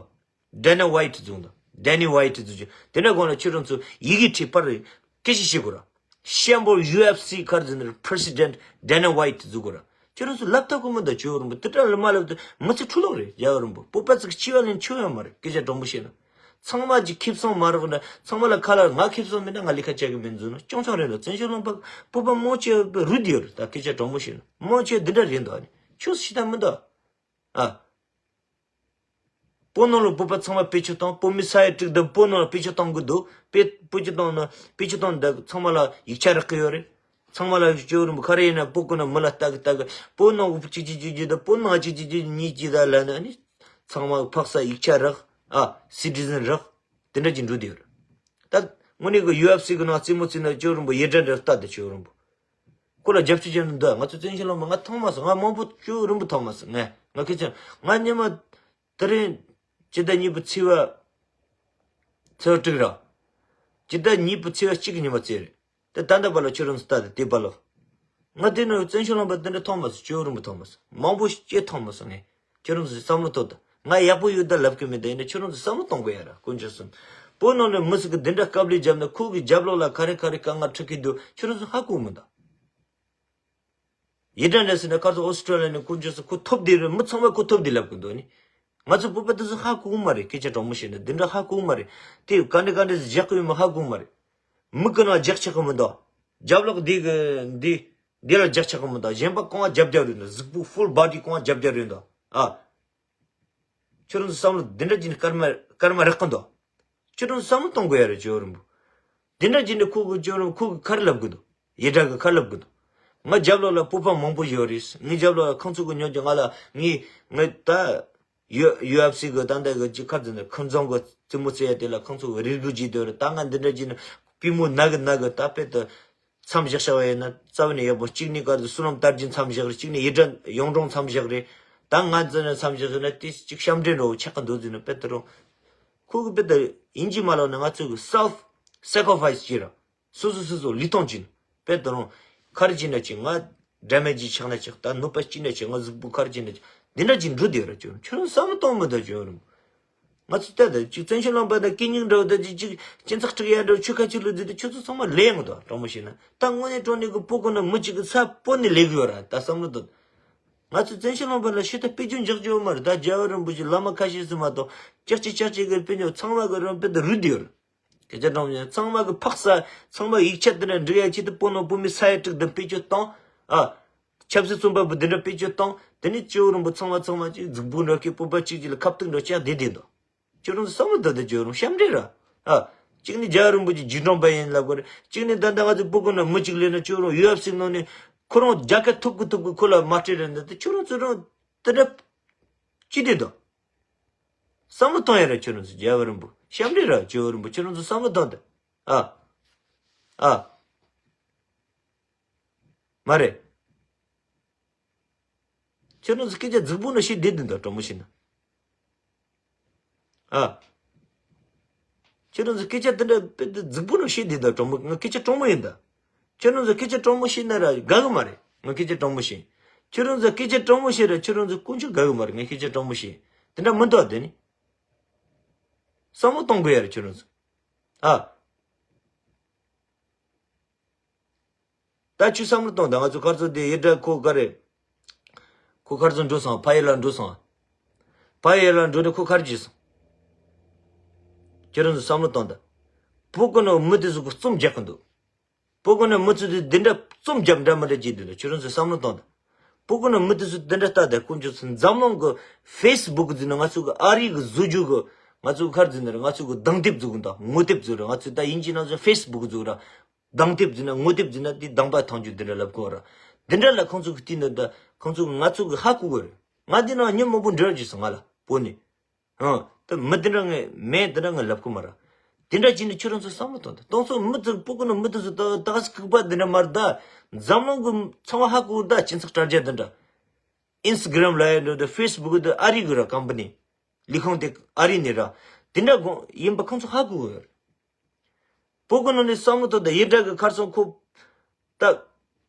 ཌེ་ན་ཝའིཊ་བཟུང་དང་། ཌེ་ན་ཝའིཊ་བཟུང་ཅིག་དེ་འདྲ་དགོངས་ལ་ཁྱོད་རང་ཚོ་ཡི་གེ་བྲིས་པར་སྐད་ཆ་བཤད་དགོས་ར། ཤམ་བུ་ཡུ་ཨེཕ་སི་ཁར་འཛིན་པི་རེ་སི་ཌེན་ཊི་ཌེ་ན་ཝའིཊ་བཟུང་དགོས་ར། ཁྱོད་རང་ཚོ་ལབ་ཐབས་གོ་མི་འདུག་ཇོ་རིན་པོ་དེ་འདྲ་ལ་མ་ལབ་དུས་མི་ཚེ་འཕྲོ་བརླག་རེད། རྒྱལ་བ་རིན་པོ་བོད་པ་ཚོ་སྐྱིད་པ་ལེན་ཆོག་ཡོད་མ་རེད། སྐད་ཆ་དྲང་པོ་བཤད་ན། ཚང་མ་ཅིག་ཁེ་བཟང་མ་རག་ན་ཚང་མ་ལ་ཁ་ལ་ང་ཁེ་བཟང་མེད་ན་ང་ལས་ཀ་བྱ་གི་མེད་འཛུལ་ན་ཅང་ཅང་རེད་ལ། བཙན་བྱོལ་ལུང་པ་བོད་པ་མང་ཆེ་བ་རུལ་དེ་ཡོད་རེད། ད་སྐད་ཆ་དྲང་པོ་བཤད་ན་མང་ཆེ་འདི་འདྲ་རེད་འདུག་ཨ་ནི་ཁྱོད་སུ་ཤི་ཐབས་མི་འདུག་ཨ། བོད་ནང་ལ་བོད་པ་ཚང་མ་བེད་སྤྱོད་བཏང་། བོད་མི་ས་ཡ་དྲུག་དང་བོད་ནང་ལ་བེད་སྤྱོད་གཏོང་གི་འདུག་བེད་བེད་སྤྱོད་གཏོང་ན་བེད་སྤྱོད་གཏོང་འདི་ཚང་མ་ལ་ཡིག་ཆ་རག་གི་ཡོད་རེད། ཚང་མ་ལ་ཅོ་རིན་པོ་ག་རེ་ཡིན་ན་བོད་ཀུན་ན་མི་ལ་ལྟ་གི་ལྟ་གི་བོད་ནང་གི་གཅིག་གཅིག་གཅིག་གཅིག་དང་བོད་ནང་གཅིག་གཅིག་གཅིག་གཉིས་གཅིག་དང་ལབ་ན་ནི་ཚང་མ་ཕག་ས་ཡིག་ཆ་རག་ཨ་སི་ཊི་ཟན་རག་དེ་འདྲ་ཅིག་འགྲོ་དེ་ཡོད་རེད། ད་དངོས་གནས་གི་ཡུ་ཨེཕ་སི་གི་ནང་རྩེད་མོ་རྩེ་ན་ཅོ་རིན་པོ་ཡི་དྲ་འདྲ་ལྟ་དེ་ཅོ་རིན་པོ་ཁོ་ལ་རྒྱབ་སྐྱོར་བྱས་ན་འདུག་ང་ཚོ་བཙན་བྱོལ་ལུང་པ་ང་མཐོང་མ་སོང་། ང་མང་པོ་ཅོ་རིན་པོ་མཐོང་མ་སོང་། ང་ང་ཁེ་ཆེ་ང་སྙེ་མ་དེ་རིང་སྤྱི་ཟླ་གཉིས་པའི་ཚེས་པ་ཚེས་པ་དྲུག་ར། སྤྱི་ཟླ་གཉིས་པའི་ཚེས་པ་གཅིག་གི་ཉིན་མ་རྩེད་རེད། དེ་ད་ལྟ་བར་ལ་ཁྱོད་རང་ཚོ་ལྟ་དེ་དེ་བར་ལ། ང་དེ་ནས་བཙན་བྱོལ་ལུང་པ་དེ་འདྲ་མཐོང་མ་སོང་། ཅོ་རིན་པོ་མཐོང་མ་སོང་། མང་པོ་སྐྱེ་མཐོང་མ་སོང་ངས། ཁྱོད་རང་ཚོ་བསམ་བློ་ཐོངས་དང་། ང་ཡག་པོ་ཡོད་ད་ལབ་གི་མེད་ད། ཡིན་ན་ཁྱོད་རང་ཚོ་བསམ་བློ་གཏོང་དགོས་ཡ་ར་དཀོན་མཆོག་གསུམ། བོད་ནང་ནས་མི་ཟིག་གི་དེ་འདྲ་དཀའ་ལས་བརྒྱབ་ན་ཁོ་གི་རྒྱབ་ལོགས་ལ་ག་རེ་ག་རེ་དཀའ་ངལ་འཕྲད་ཀྱི་འདུག་ཁྱོད་རང་ཚོ་ཧ་གོ་མི་འདུག་ཡི་དྲ་འདྲ་ཟེར་ན་ཁ་སང་ཨོ་སི་ཀྲོ་ལི་ཡ་ནས་དཀོན་མཆོག་གསུམ་ཁོ་ཐོབ་བསྡད་རེད། མི་ཚང་མ་ཁོ་ཐོབ་བསྡད་ལབ་གི་འདུག་ནི། ང་ཚོ་བོད་པ་དེ་ཚོ་ཧ་གོ་གི་མ་རེད། སྐད་ཆ་དྲང་མོ་བཤད་ན་འདི་འདྲ་ཧ་གོ་གི་མ་རེད། དེ་ག་འདྲ་ག་འདྲ་ཟིག་རྒྱག་གི་ཡོད་མ་ཧ་གོ་གི་མ་རེད། མི་ཀུན་ལ་རྒྱག་ཆོག་གི་མི་འདུག་རྒྱབ་ལོགས་འདི་གི་འདི་འདི་ལ་རྒྱག་ཆོག་གི་མི་འདུག་གཞན་པ་གང་བ་རྒྱབ་རྒྱབ་རེད་འདུག་གཟུགས་པོ་ཧྥུལ་བྷོ་ཌི་གང་བ་རྒྱབ་རྒྱབ་རེད་འདུག་ཨ། ཁྱོད་རང་ཚོ་བསམ་བློ་འདི་འདྲ་ཅིག་སྐར་མ་སྐར་མ་རག་གི་འདུག་ཁྱོད་རང་ཚོ་བསམ་བློ་གཏོང་དགོས་ཡ་རེད་ཇོ་རིན་པོ། འདི་འདྲ་ཅིག་ནས་ཁོ་གི་ཇོ་རིན་པོ་ཁོ་གི་ཁ་རེ་ལབ་གི་འདུག་ཡི་དྲ་གི་ཁ་རེ་ལབ་གི་འདུག་ང་རྒྱབ་ལོགས་ལ་བོད་པ་མང་པོ་ཡོད་རེད། ངའི་རྒྱབ་ལོགས་ལ་ཁོང་ཚོ་གི་ཉོ་རྒྱུ་ང་ལ་ངའི་ངའི་ད་ཡུ་ཡུ་ཨེཕ་སི་གི་ད་ལྟ་གི་ཅིག་ཁ་རྩང་ནས་ཁོང་ཚོ་གི་རྩེད་མོ་རྩེ་ཡ་དེ་ལ་ཁོང་ཚོ་གི་རེ་སྒུག་བྱེད་དེ་རེད། ད་ང་འདི་འདྲ་ཅིག་ནས་པུས་མོ་ན་གི་ན་གི་ད་དཔེ་ད། མཚམས་བཞག་བྱ་བ་ཡིན་ན་རྩ་བ་ནས་ཡག་པོ་གཅིག་ནི་ག་རེ་བསོད་ནམས་དར་རྒྱས་མཚམས་བཞག་རེད། གཅིག་ནི་ཡི་དྲ་ཡོངས་གྲོང་མཚམས་བཞག་རེད། ད་ང་ཚོ་ནས་མཚམས་བཞག་ཟེར་ན་དེ་གཅིག་ཤམ་འདྲེན་འགྲོ་ཆགས་ཀྱི་འདུག་ཟེར་ན་དཔེ་ད་རུང་། ཁོ་གི་དཔེ་ད་ཡིན་གཅིག་མ་ལོག་ན་ང་ཚོ་གི་self sacrifice་བྱེད་ར། སོ་སོ་སོ་སོ་ལུས་ཐོངས་བྱེད་དཔེ་ད་རུང་། ཁ་རེ་བྱེད་ན་ཅིག་ང་འདྲ་མེད་ཅིག་ཆགས་ན་ཅིག་ད་ནུབ་པ་གཅིག་ན་ཅིག་ང་གཟུགས་པོ་ཁ་རེ་བྱེད་ན་ཅིག་འདི་འདྲ་ཅིག་འགྲོ་བསྡད་ར་ཅིག་ཁྱོད་རང་བསམ་བློ་གཏོང་མི་ད་ཅིག་ང་ཚོ་ལྟ་ད་ཅིག་བཙན་བྱོལ་ལུང་པ་དང་གད་སྙིགས་འདྲ་བོ་ད་ཅིག་ཅིག་སྤྱི་ཚོགས་སྒྲིག་ཡ་འདྲ་བོ་ཆོལ་ཁ་ཆོས་ལུགས་འདི་དེ་ཁྱོད་ཚོ་ཚང་མ་ལས་ཡོང་གི་འདུག་དྲང་མོ་བཤད་ན་ད་དངོས་གནས་དྲང་གནས་ཀྱི་བོད་ཀུན་ན་མི་གཅིག་གི་ཚབ་བོད་ནས་ལས་གི་ཡོད་ར་ད་བསམ་བློ་ད། ང་ཚོ་བཙན་བྱོལ་ལུང་པ་ལ་ཤི་ད་དཔེ་རྒྱུན་འཇགས་རྒྱུ་མ་རེད། ད་རྒྱལ་བ་རིན་པོ་ཆེ་བླ་མ་ཁ་ཤས་སུ་མ་གཏོགས་ཅག་ཅིག་ཅག་ཅིག་གི་དཔེ་རྒྱུན་ཚང་མ་གི་རང་དཔེ་ད་རུལ་དེ་ཡོད་ར། སྐད་ཆ་དྲང་མོ་ཚང་མ་གི་ཕག་ས་ཚང་མ་ཡིག་ཆ་དེ་འདྲ་འབྲི་ཡ་ཆེད་དུ་བོད་ནང་བོད་མི་ས་ཡ་དྲུག་དང་དཔེ་བརྗོད་བཏང་ཨ། ཆབ་སྲིད་བཙོན་པ་བུ་འདི་འདྲ་བེད་སྤྱོད་བཏང་། དེ་ནས་སྤྱི་བོ་རིན་པོ་ཚང་མ་ཚང་མ་ཅིག་གཟུགས་པོ་འདྲ་སྐད་སྤོབས་པ་གཅིག་གཅིག་ལ་ཁ་བཏུག་འདྲ་ཅག་བསྡད་བསྡད་འདུག་ཁྱོད་རང་ཚོ་བསམ་བློ་ད་ལྟ་ཁྱོད་རང་གཤམ་འདྲེ་ར། ཨ། གཅིག་ནི་རྒྱལ་བ་རིན་པོ་ཆེ་རྗེས་འབྲང་པ་ཡིན་ལབ་གི་རེད། གཅིག་ནི་ད་ལྟ་ང་ཚོ་སྤུ་གུ་ན་མི་གཅིག་ལས་ན་ཁྱོད་རང་ཡུ་ཨེཕ་སི་ནང་ནས་ཁོ་རང་རྒྱལ་ཁ་ཐོབ་གི་ཐོབ་གི་ཁོ་ལ་མ་སྤྲད་ར་འདི་ད་ཁྱོད་རང་ཚོ་རང་དེ་འདྲ་ཅི་འདྲེ་འདུག་བསམ་བློ་གཏོང་ཡ་ར་ཁྱོད་རང་ཚོ་རྒྱལ་བ་རིན་པོ་གཤམ་འདྲེ་ར་རྒྱལ་བ་རིན་པོ་ཁྱོད་རང་ཚོ་བསམ་བློ་གཏོང་ད། ཨ། ཨ། མ་རེད། ཁྱོད་རང་ཚོ་སྐད་ཆ་རྫིག་པོ་ནང་བཤད་བསྡད་འདུག་དྲང་མོ་བཤད་ན། ཨ། ཁྱོད་རང་ཚོ་སྐད་ཆ་དེ་འདྲ་དཔེ་དེ་རྫིག་པོ་ནང་བཤད་བསྡད་འདུག་དྲང་མོ་ང་སྐད་ཆ་དྲང་མོ་ཡིན་ད། ཁྱོད་རང་ཚོ་སྐད་ཆ་དྲང་མོ་བཤད་ན་ར་དགའ་གི་མ་རེད། ང་སྐད་ཆ་དྲང་མོ་བཤད། ཁྱོད་རང་ཚོ་སྐད་ཆ་དྲང་མོ་བཤད་ར་ཁྱོད་རང་ཚོ་དཀོན་མཆོག་དགའ་གི་མ་རེད། ང་སྐད་ཆ་དྲང་མོ་བཤད། དེ་འདྲ་མི་འདུག་དེ་ནི། བསམ་བློ་གཏོང་དགོས་ཡ་རེད་ཁྱོད་རང་ཚོ། ཨ། ད་ཁྱོད་བསམ་བློ་གཏོང་དང་། ང་ཚོ་ཁར་ཚོ་དེ་ཡེ་འདྲ་ཁོ་ག་རེ། ཁོ་ཁར་ཚོ་འགྲོ་སོང་། ཕ་ཡུལ་ལ་འགྲོ་སོང་། ཕ་ཡུལ་ལ་འགྲོ་ནས་ཁོ་གར་བརྗེད་སོང་། ཁྱོད་རང་ཚོ་བསམ་བློ་གཏོང་དང་། བོད་ཀུན་ནང་མི་དེ་ཚོ་གི་རྩོམ་རྒྱག་གི་འདུག་བོད་ཀུན་ནང་མི་ཚོ་དེ་འདི་འདྲ་རྩོམ་རྒྱབ་འདྲ་མི་འདྲ་བྱེད་འདུག་ཁྱོད་རང་ཚོ་བསམ་བློ་གཏོང་དང་། བོད་ཀུན་ནང་མི་དེ་ཚོ་འདི་འདྲ་ལྟ་དང་དཀོན་མཆོག་གསུམ། འཛམ་གླིང་གི་ཧྥེ་སི་བུག་ཟེར་ན་ང་ཚོ་གི་ཨ་རི་གི་བཟོ་རྒྱུ་གི་ང་ཚོ་གི་གར་ཟེར་ན་རེད། ང་ཚོ་གི་གདེང་དེབ་བཟོ་གི་འདུག་ངོ་དེབ་བཟོ་རེད། ང་ཚོ་ད་དབྱིན་ཇི་ནང་ཚོ་ཧྥེ་སི་བུག་བཟོ་རེད། གདེང་དེབ་ཟེར་ན་ངོ་དེབ་ཟེར་ན་དེ་གདེང་པ་ཐང་རྒྱུ་འདི་འདྲ་ལབ་གོ་ར། འདི་འདྲ་ལ་ཁོང་ཚོ་གི་བལྟས་ན་ད་ཁོང་ཚོ་ང་ཚོ་གི་ཧ་གོ་གི་རེད། ང་འདི་ནང་ཉིན་མང་པོ་འབྲེལ་བ་བྱས་སོང་། ང་ལ་བོད་ནས། ཨང་། ད་མི་འདི་འདྲ་ངས་མེད་འདི་འདྲ་ངས་ལབ་གི་མ་ར། དེ་འདྲ་བྱས་ནས་ཁྱོད་རང་ཚོ་བསམ་བློ་གཏོང་ད། གཏོང་ཚོ་མི་ཚོ་སྤུ་གུ་ནང་མི་དེ་ཚོ་ད་ད་ག་སི་ཁུག་པ་འདི་འདྲ་མ་རེད་ད། འཛམ་གླིང་གི་ཚང་མ་ཧ་གོ་ད་སྤྱི་ཚོགས་དྲ་རྒྱ་འདི་འདྲ། ཨིན་སི་ཊ་གྷ་རམ་ལབ་ཡ་འདྲ་ད་ཧྥེ་སི་བུག་ད་ཨ་རི་གི་ར་ཀམ་པ་ནི། ལས་ཁུངས་དེ་ཨ་རི་ནས་ར། དེ་འདྲ་དགོངས་ཡིན་པ་ཁོང་ཚོ་ཧ་གོ་གི་ཡོད་རེད། བོད་གི་ནང་ནས་བསམ་བློ་གཏོང་ད། ཡེ་འདྲ་གི་ཁར་སོང་ཁོ། ད།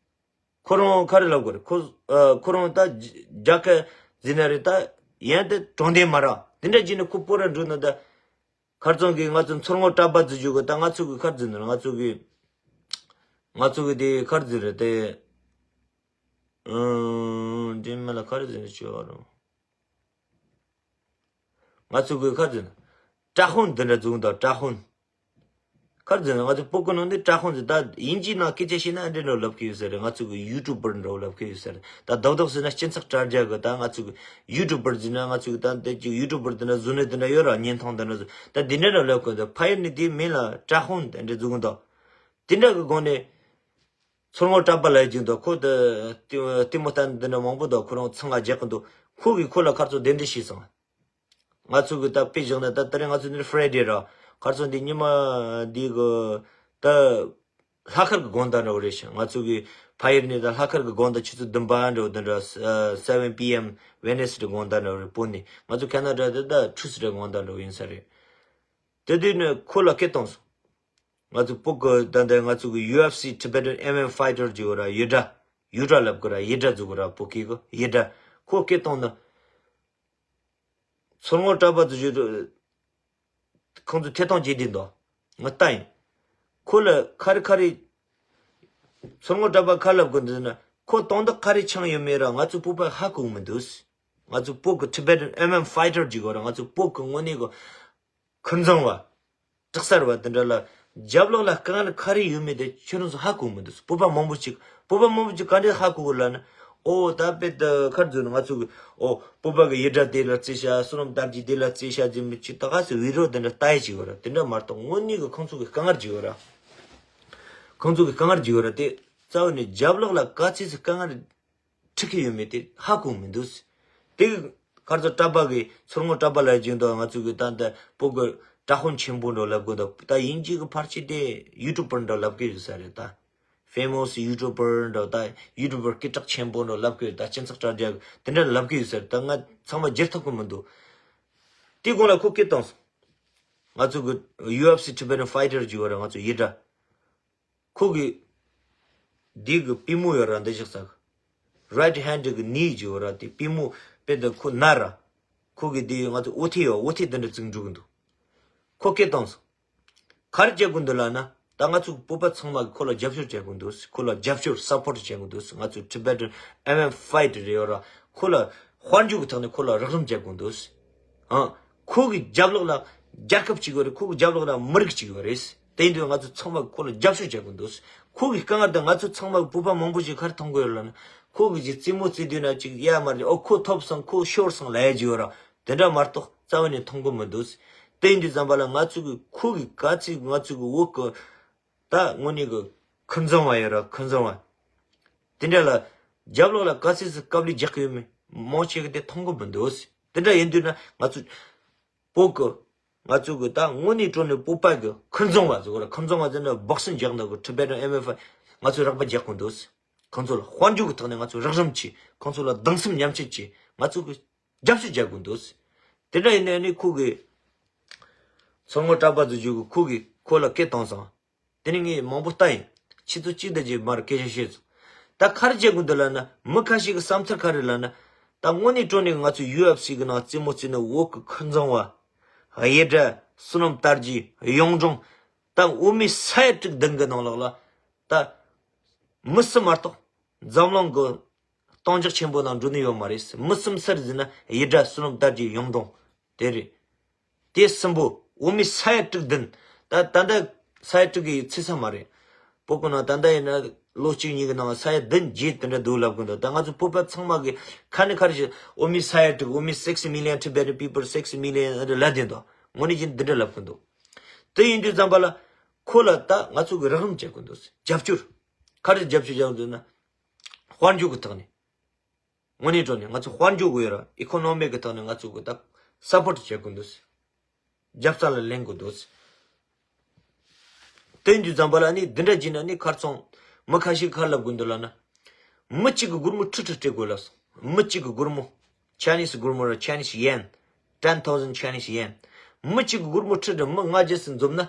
ཁོ་རང་ག་རེ་ལབ་དགོས་རེད། ཁོ། ཨ། ཁོ་རང་ད་རྒྱ་སྐད་ཟེར་ན་རེད་ད། ཡན་དེ་དྲང་བདེན་མ་ར། དེ་འདྲ་བྱས་ནས་ཁོ་སྤོ་ར་འགྲོ་ན་ད། ཁར་སོང་གི་ང་ཚོ་མཚོ་སྔོན་གྲྭ་པ་ཚོ་བརྗོད་གི་ད་ང་ཚོ་གི་ཁར་ཟེར་ན་ང་ཚོ་གི། ང་ཚོ་གི་དེ་ཁར་ཟེར་རེད་དེ། ཨུམ། དེ་མ་ལ་ག་རེ་ཟེར་ན་ཆོག་རུང་། ང་ཚོ་གི་ཁར་ཟེར་ན། བཀྲ་ཤིས་འདི་འདྲ་བཟོ་གི་འདུག་བཀྲ་ཤིས། ཁར་ཟེར་ན་ང་ཚོ་སྤོ་སྐུ་ནང་ནས་དྲག་དཔོན་ཟེར། ད་དབྱིན་ཇིའི་ནང་སྐད་ཆ་བཤད་ན་འདྲེ་འགྲོ་ལབ་ཀྱི་ཡོད་ས་རེད། ང་ཚོ་གི་ཡུ་ཊུབ་པར་འགྲོ་ལབ་ཀྱི་ཡོད་ས་རེད། ད་རྡོག་རྡོག་ཟེར་ན་སྤྱི་ཚོགས་དྲ་རྒྱ་གི། ད་ང་ཚོ་གི་ཡུ་ཊུབ་པར་ཟེར་ན་ང་ཚོ་གི་ད་འདི་ཅིག་ཡུ་ཊུབ་པར་དེ་འདྲ་བཟོ་ནས་དེ་འདྲ་ཡོད་ར། བརྙན་ཐུང་དེ་འདྲ་བཟོ། ད་འདི་འདྲ་འགྲོ་ལབ་ཀྱི་འདུག་ཕ་ཡུལ་ནས་དེའི་མིང་ལ་དྲག་དཔོན་དེ་འདྲ་བཟོ་གི་འདུག་དེ་འདྲ་གི་སྒོ་ནས། མཚོ་སྔོན་གྲྭ་པ་ལབ་ཀྱི་འདུག་ཁོ་ད་ལྟད་མོ་ལྟ་འདི་འདྲ་མང་པོ་འདུག་ཁོ་རང་ཚང་མ་རྒྱག་གི་འདུག་ཁོ་གིས་ཁོ་ལ་ཁར་ཚོ་གདན་འདྲེན་ཞུས་སོང་། ང་ཚོ་གི་ད་དཔེ་བཞག་ན་ད་ད་རེས་ང་ཚོ་འདིར་ཕ་རའི་ཌེ་ར། ཁར་ཚོ་འདི་ཉི་མ་འདི་གི་ད་ལྷག་དཀར་གི་དགོང་དག་འདྲ་བོ་རེད་ཤག་ང་ཚོ་གི་ཕ་ཡུལ་ནས་ད་ལྷག་དཀར་གི་དགོང་དག་ཆུ་ཚོད་བདུན་པ་འདྲ་བོ་འདི་འདྲ། seven P M Wednesday དགོང་དག་འདྲ་བོ་རེད། སྤོ་ནས་ང་ཚོ་ཁེ་ན་ཌ་དེ་ད་ཊུ་སི་ཌེ་དགོང་དག་འདྲ་བོ་ཡིན་ས་རེད། དེ་དུས་ནས་ཁོ་ལ་སྐད་བཏང་སོང་། ང་ཚོ་སྤོ་གི་ད་ལྟ་ང་ཚོ་གི་ཡུ་ཨེཕ་སི་Tibetan M M Fighter ཅིག་ཡོད་ར། ཡེ་སྒྲ། ཡེ་སྒྲ་ལབ་གི་ར། ཡེ་སྒྲ་ཟེར་གི་ར། སྤོ་གི་གི་ཡེ་སྒྲ། ཁོ་སྐད་བཏང་ན། མཚོ་སྔོན་གྲྭ་པ་ཚོ་ཞུ་ཁོང་ཚོ་ཐད་གཏོང་བྱེད་དེ་འདུག་ང་ལྟ་ཡིན། ཁོ་ལ་ཁ་རི་ཁ་རི། མཚོ་སྔོན་གྲྭ་པ་ཁ་ལབ་གི་འདུག་ན་ཁོ་དོན་དག་ག་རེ་འཆང་ཡོད་མེད་ར་ང་ཚོ་སྤོ་པ་ཧ་གོ་མི་འདུག་ང་ཚོ་སྤོ་གི་Tibetan M M Fighter ཅིག་ཡོད་ར། ང་ཚོ་སྤོ་གི་དངོས་གནས་གི་ཁུར་འཛིང་བ། དྲག་གསར་བ་དེ་འདྲ་ལ་རྒྱབ་ལོགས་ལ་དཀའ་ངལ་ག་རེ་ཡོད་མེད་དེ་ཁྱོད་རང་ཚོ་ཧ་གོ་མི་འདུག་སྤོ་པ་མང་པོ་ཅིག་སྤོ་པ་མང་པོ་ཅིག་ག་འདྲས་ཧ་གོ་གི་ལབ་ན། ཨོ་ད་དཔེ་ད་ཁར་ཚོ་ང་ཚོ་གི་ཨོ་སྤོ་པ་གི་ཡེ་སྒྲ་དེ་ལ་རྩེ་ཤག་བསོད་ནམས་དར་རྒྱས་དེ་ལ་རྩེ་ཤག་ཟེར་མི་ཅིག་ད་ག་སེ་བི་ཌི་ཡོ་དེ་འདྲ་ལྟ་ཡི་ཅིག་ཡོད་ར། དེ་འདྲ་མ་གཏོགས་དངོས་གནས་གི་ཁོང་ཚོ་གི་དཀའ་ངལ་ཅིག་ཡོད་ར། ཁོང་ཚོ་གི་དཀའ་ངལ་ཅིག་ཡོད་ར། དེ་རྩ་བ་ནས་རྒྱབ་ལོགས་ལ་ག་ཚོད་ཅིག་དཀའ་ངལ་འཕྲད་ཀྱི་ཡོད་མེད་དེ་ཧ་གོ་མི་འདུག་དེ་གི་ཁར་ཚོ་གྲྭ་པ་གི་མཚོ་སྔོན་གྲྭ་པ་ལབ་ཀྱི་འདུག་ང་ཚོ་གི་ད་ལྟ་སྤོ་གི་དྲག་དཔོན་ཆེན་པོ་འདྲ་ལབ་གི་འདུག་ད་དབྱིན་ཇི་གི་ཕལ་ཆེར་དེ་ཡུ་ཊུབ་པར་འདྲ་ལབ་གི་ཡོད་ས་རེད། ད་ཕེ་མོ་སི་ཡུ་ཊུབ་པར་འདྲ། ད་ཡུ་ཊུབ་པར་སྐད་གྲགས་ཆེན་པོ་འདྲ་ལབ་གི་ཡོད། ད་སྤྱི་ཚོགས་དྲ་རྒྱ་གི་དེ་འདྲ་ལབ་གི་ཡོད་ས་རེད། ད་ང་ཚང་མ་བརྗེད་ཐུབ་གི་མི་འདུག་དེ་གོང་ལ་ཁོ་སྐད་བཏང་སོང་། ང་ཚོ་གི་ཡུ་ཨེཕ་སི་Tibetan Fighter ཅིག་ཡོད་ར། ང་ཚོ་ཡེ་སྒྲ། ཁོ་གི་འདི་གི་པུས་མོ་ཡོད་ར། འདི་བཞག་ས་གི་རའིཊ་ཧེན་ཌི་གི་ནི་ཅིག་ཡོད་ར། དེ་པུས་མོ་དཔེ་ད་ཁོ་ན་ར། ཁོ་གི་འདི་ང་ཚོ་འོ་ཐེ་ཡོད། འོ་ཐེ་དེ་འདྲ་བཙུགས་འགྲོ་གི་འདུག་ཁོ་སྐད་བཏང་སོང་། ག་རེ་བྱེད་དགོས་འདུག་ལབ་ན། ད་ང་ཚོ་སྤོ་པ་ཚང་མ་གི་ཁོ་ལ་རྒྱབ་སྐྱོར་བྱེད་དགོས་འདུག་ཁོ་ལ་རྒྱབ་སྐྱོར་སབ་པོར་བྱེད་དགོས་འདུག་ང་ཚོ་Tibetan M M Fighter རེད་ཡོད་ར། ཁོ་ལ་དཔལ་འབྱོར་གི་ཐོག་ནས་ཁོ་ལ་རོགས་རམ་བྱེད་དགོས་འདུག་ཨ། ཁོ་གི་རྒྱབ་ལོགས་ལ་རྒྱལ་ཁབ་ཅིག་ཡོད་རེད། ཁོ་གི་རྒྱབ་ལོགས་ལ་མི་རིགས་ཅིག་ཡོད་རེད། དེ་ཡིན་དུས་ང་ཚོ་ཚང་མ་ཁོ་ལ་རྒྱབ་སྐྱོར་བྱེད་དགོས་འདུག་ཁོ་གི་དཀའ་ངལ་དེ་ང་ཚོ་ཚང་མ་སྤོ་པ་མང་པོ་ཞིག་ག་རེ་མཐོང་གི་ཡོད་ལབ་ན། ཁོ་གི་ཅིག་རྩེད་མོ་རྩེ་དུས་ན་ཅིག་ཡ་མ་རེད། ཨོ་ཁོ་ཐོབ་སོང་། ཁོ་ཤོར་སོང་ལབ་ཡ་ཅིག་ཡོད་ར། དེ་འདྲ་མ་གཏོགས་རྩ་བ་ནས་མཐོང་གི་མི་འདུག་དེ་ཡིན་དུས་ཙམ་པ་ལ་ང་ཚོ་གི་ཁོ་གི་ག་ཚོད་ང་ཚོ་གི་འོག་གི་ད་དངོས་གནས་གི་ཁུར་འཛིང་བ་ཡོད་ར། ཁུར་འཛིང་བ། དེ་འདྲ་ལ་རྒྱབ་ལོགས་ལ་ག་ཚོད་ཙམ་དཀའ་ལས་རྒྱག་གི་ཡོད་མེད་མང་ཆེ་གི་དེ་མཐོང་གི་མི་འདུག་དེ་འདྲ་ཡིན་དུས་ན་ང་ཚོ་སྤོ་གི་ང་ཚོ་གི་ད་དངོས་གནས་དྲང་གནས་སྤོ་པ་གི་ཁུར་འཛིང་བ་ཟེར་གོ་ར། ཁུར་འཛིང་བ་ཟེར་ན་སྦག་སེན་རྒྱག་འདུག་གི་Tibetan M F ང་ཚོ་རོགས་པ་རྒྱག་དགོས་འདུག་ཁོང་ཚོ་ལ་དཔལ་འབྱོར་གི་ཐོག་ནས་ང་ཚོ་རོགས་རམ་བྱེད། ཁོང་ཚོ་ལ་གདུང་སེམས་མཉམ་སྐྱེད་བྱེད། ང་ཚོ་གི་རྒྱབ་སྐྱོར་རྒྱག་དགོས་འདུག་དེ་འདྲ་ཡིན་ནའི་ནི་ཁོ་གི་མཚོ་སྔོན་གྲྭ་པ་ཚོ་ཞུ་གི་ཁོ་གི་ཁོ་ལ་སྐད་བཏང་སོང་། དེ་ནི་ངས་མང་པོ་ལྟ་ཡིན། ཆུ་ཚོད་གཅིག་དང་གཅིག་མར་སྐད་ཆ་བཤད་སོང་། ད་ག་རེ་བྱེད་དགོས་འདུག་ལབ་ན། མི་ཁ་ཤས་ཀྱི་བསམ་ཚུལ་ག་རེ་ལབ་ན། ད་དངོས་གནས་དྲང་གནས་ང་ཚོ་ཡུ་ཨེཕ་སི་གི་ནང་རྩེད་མོ་རྩེ་ནས་འོག་གི་ཁུར་འཛིང་བ། ཡེ་སྒྲ། བསོད་ནམས་དར་རྒྱས། གཡུང་དྲུང་། ད་འོ་མའི་ས་ཡ་དྲུག་བདུན་གི་ནང་ལོགས་ལ། ད་མི་གསུམ་མ་གཏོགས་འཛམ་གླིང་གི་གཏིང་འཇགས་ཆེན་པོ་ནང་འགྲོ་ནི་ཡོད་མ་རེད། མི་གསུམ་སུ་རེད་ཟེར་ན་ཡེ་སྒྲ། བསོད་ནམས་དར་རྒྱས། གཡུང་དྲུང་། དེ་རེད། དེ་གསུམ་པོ་འོ་མའི་ས་ཡ་དྲུག་བདུན། ད་ད་ལྟ་ས་ཡ་དྲུག་གི་ཚེ་ས་མ་རེད། སྤོ་གི་ནང་ད་ལྟ་ཡིན་ན་ལོ་གཅིག་གཉིས་ཀྱི་ནང་ས་ཡ་བདུན་བརྒྱད་དེ་འདྲ་འདུག་ལབ་གི་འདུག་ད་ང་ཚོ་བོད་པ་ཚང་མ་གི་ཁ་ནས་ཁ་རེ་བྱས་འོ་མའི་ས་ཡ་དྲུག་འོ་མའི་six million Tibetan people, six million ལབ་བསྡད་འདུག་དངོས་གནས་ཀྱི་འདི་འདྲ་ལབ་གི་འདུག་དེ་ཡིན་དུས་ཙམ་པ་ལ་ཁོ་ལ་ད་ང་ཚོ་གི་རོགས་རམ་བྱེད་དགོས་འདུག་རྒྱབ་སྐྱོར། ག་རེ་རྒྱབ་སྐྱོར་བྱེད་དགོས་འདུག་ན། དཔལ་འབྱོར་གི་ཐོག་ནས། དངོས་གནས་དྲང་གནས་ང་ཚོ་དཔལ་འབྱོར་དགོས་ཡོད་ར། ཨི་ཁོ་ནོ་མི་གི་ཐོག་ནས་ང་ཚོ་གི་ད་སབ་པོར་ཊི་བྱེད་དགོས་འདུག་རྒྱབ་རྩ་ལ་ལེན་དགོས་འདུག་དེ་ཡིན་དུས་ཙམ་པ་ལ་ནི་འདི་འདྲ་བྱས་ན་ནི་ཁར་སོང་། མི་ཁ་ཤས་ཁ་ལབ་དགོས་འདུག་ལབ་ན། མི་གཅིག་གི་སྒོར་མོ་ཁྲི་ཁྲི་སྤྲད་དགོས་ལབ་སོང་། མི་གཅིག་གི་སྒོར་མོ། Chinese སྒོར་མོ་ར། Chinese yen། Ten thousand Chinese yen། མི་གཅིག་གི་སྒོར་མོ་ཁྲི་ཁྲི་མི་ལྔ་བརྒྱ་ཙམ་འཛོམས་ན།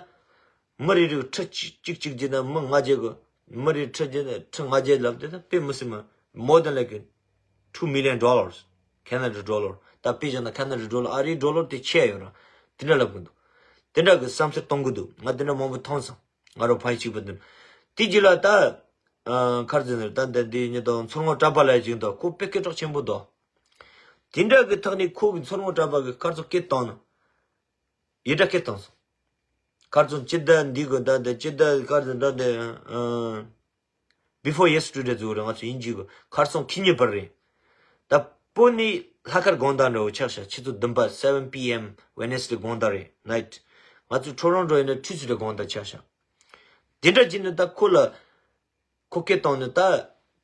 མི་རེ་རེ་ཁྲི་གཅིག་གཅིག་གཅིག་བྱས་ན་མི་ལྔ་བརྒྱ་གི། མི་རེ་ཁྲི་བརྒྱ་ན་ཁྲི་ལྔ་བརྒྱ་ལབ་དེ་ད་དཔེ་མི་སྲིད་མ། More than like two million dollars, Canada dollar། ད་དཔེ་བཞག་ན་Canada dollar ཨ་རིའི་ཌོ་ལར་དེ་ཆེ་ཡོད་ར། དེ་འདྲ་ལབ་གི་འདུག་དེ་འདྲ་གི་བསམ་ཚུལ་གཏོང་གི་འདུག་ང་དེ་འདྲ་མང་པོ་མཐོང་སོང་། ང་རང་ཕ་ཡུལ་གཅིག་པ་དེ་འདྲ། དེ་རྗེས་ལ་ད་ཨ་ཁར་ཟེར་ནས་ད་འདི་འདི་ཉིད་དང་མཚོ་སྔོན་གྲྭ་པ་ལ་ཅིག་འདུག་ཁོ་དཔེ་སྐད་གྲགས་ཆེན་པོ་འདུག་དེ་འདྲ་གི་ཐོག་ནས་ཁོ་གི་མཚོ་སྔོན་གྲྭ་པ་གི་ཁར་ཚོ་སྐད་བཏང་ན། ཡེ་སྒྲ་སྐད་བཏང་སོང་། ཁར་སང་སྤྱི་ཟླ་འདི་གི་ཟླ་འདི་སྤྱི་ཟླ་ཁར་སང་ཟླ་འདི་ཨ། Before Yesterday ཟེར་རེད། ང་ཚོ་དབྱིན་ཇི་གི་ཁར་སང་ཁེ་ཉིན་པར་རེད། ད་པོ་ནི་ལྷག་དཀར་དགོང་དག་འདྲ་བོ་ཆགས་ཤག་ཆུ་ཚོད་བདུན་པ་seven P M Wednesday དགོང་དག་རེད། Night། ང་ཚོ་ཊོ་རོན་ཊོ་ཡིན་ན་Tuesday དགོང་དག་ཆགས་ཤག་དེ་འདྲ་བྱས་ནས་ད་ཁོ་ལ་ཁོ་སྐད་བཏང་ནས་ད་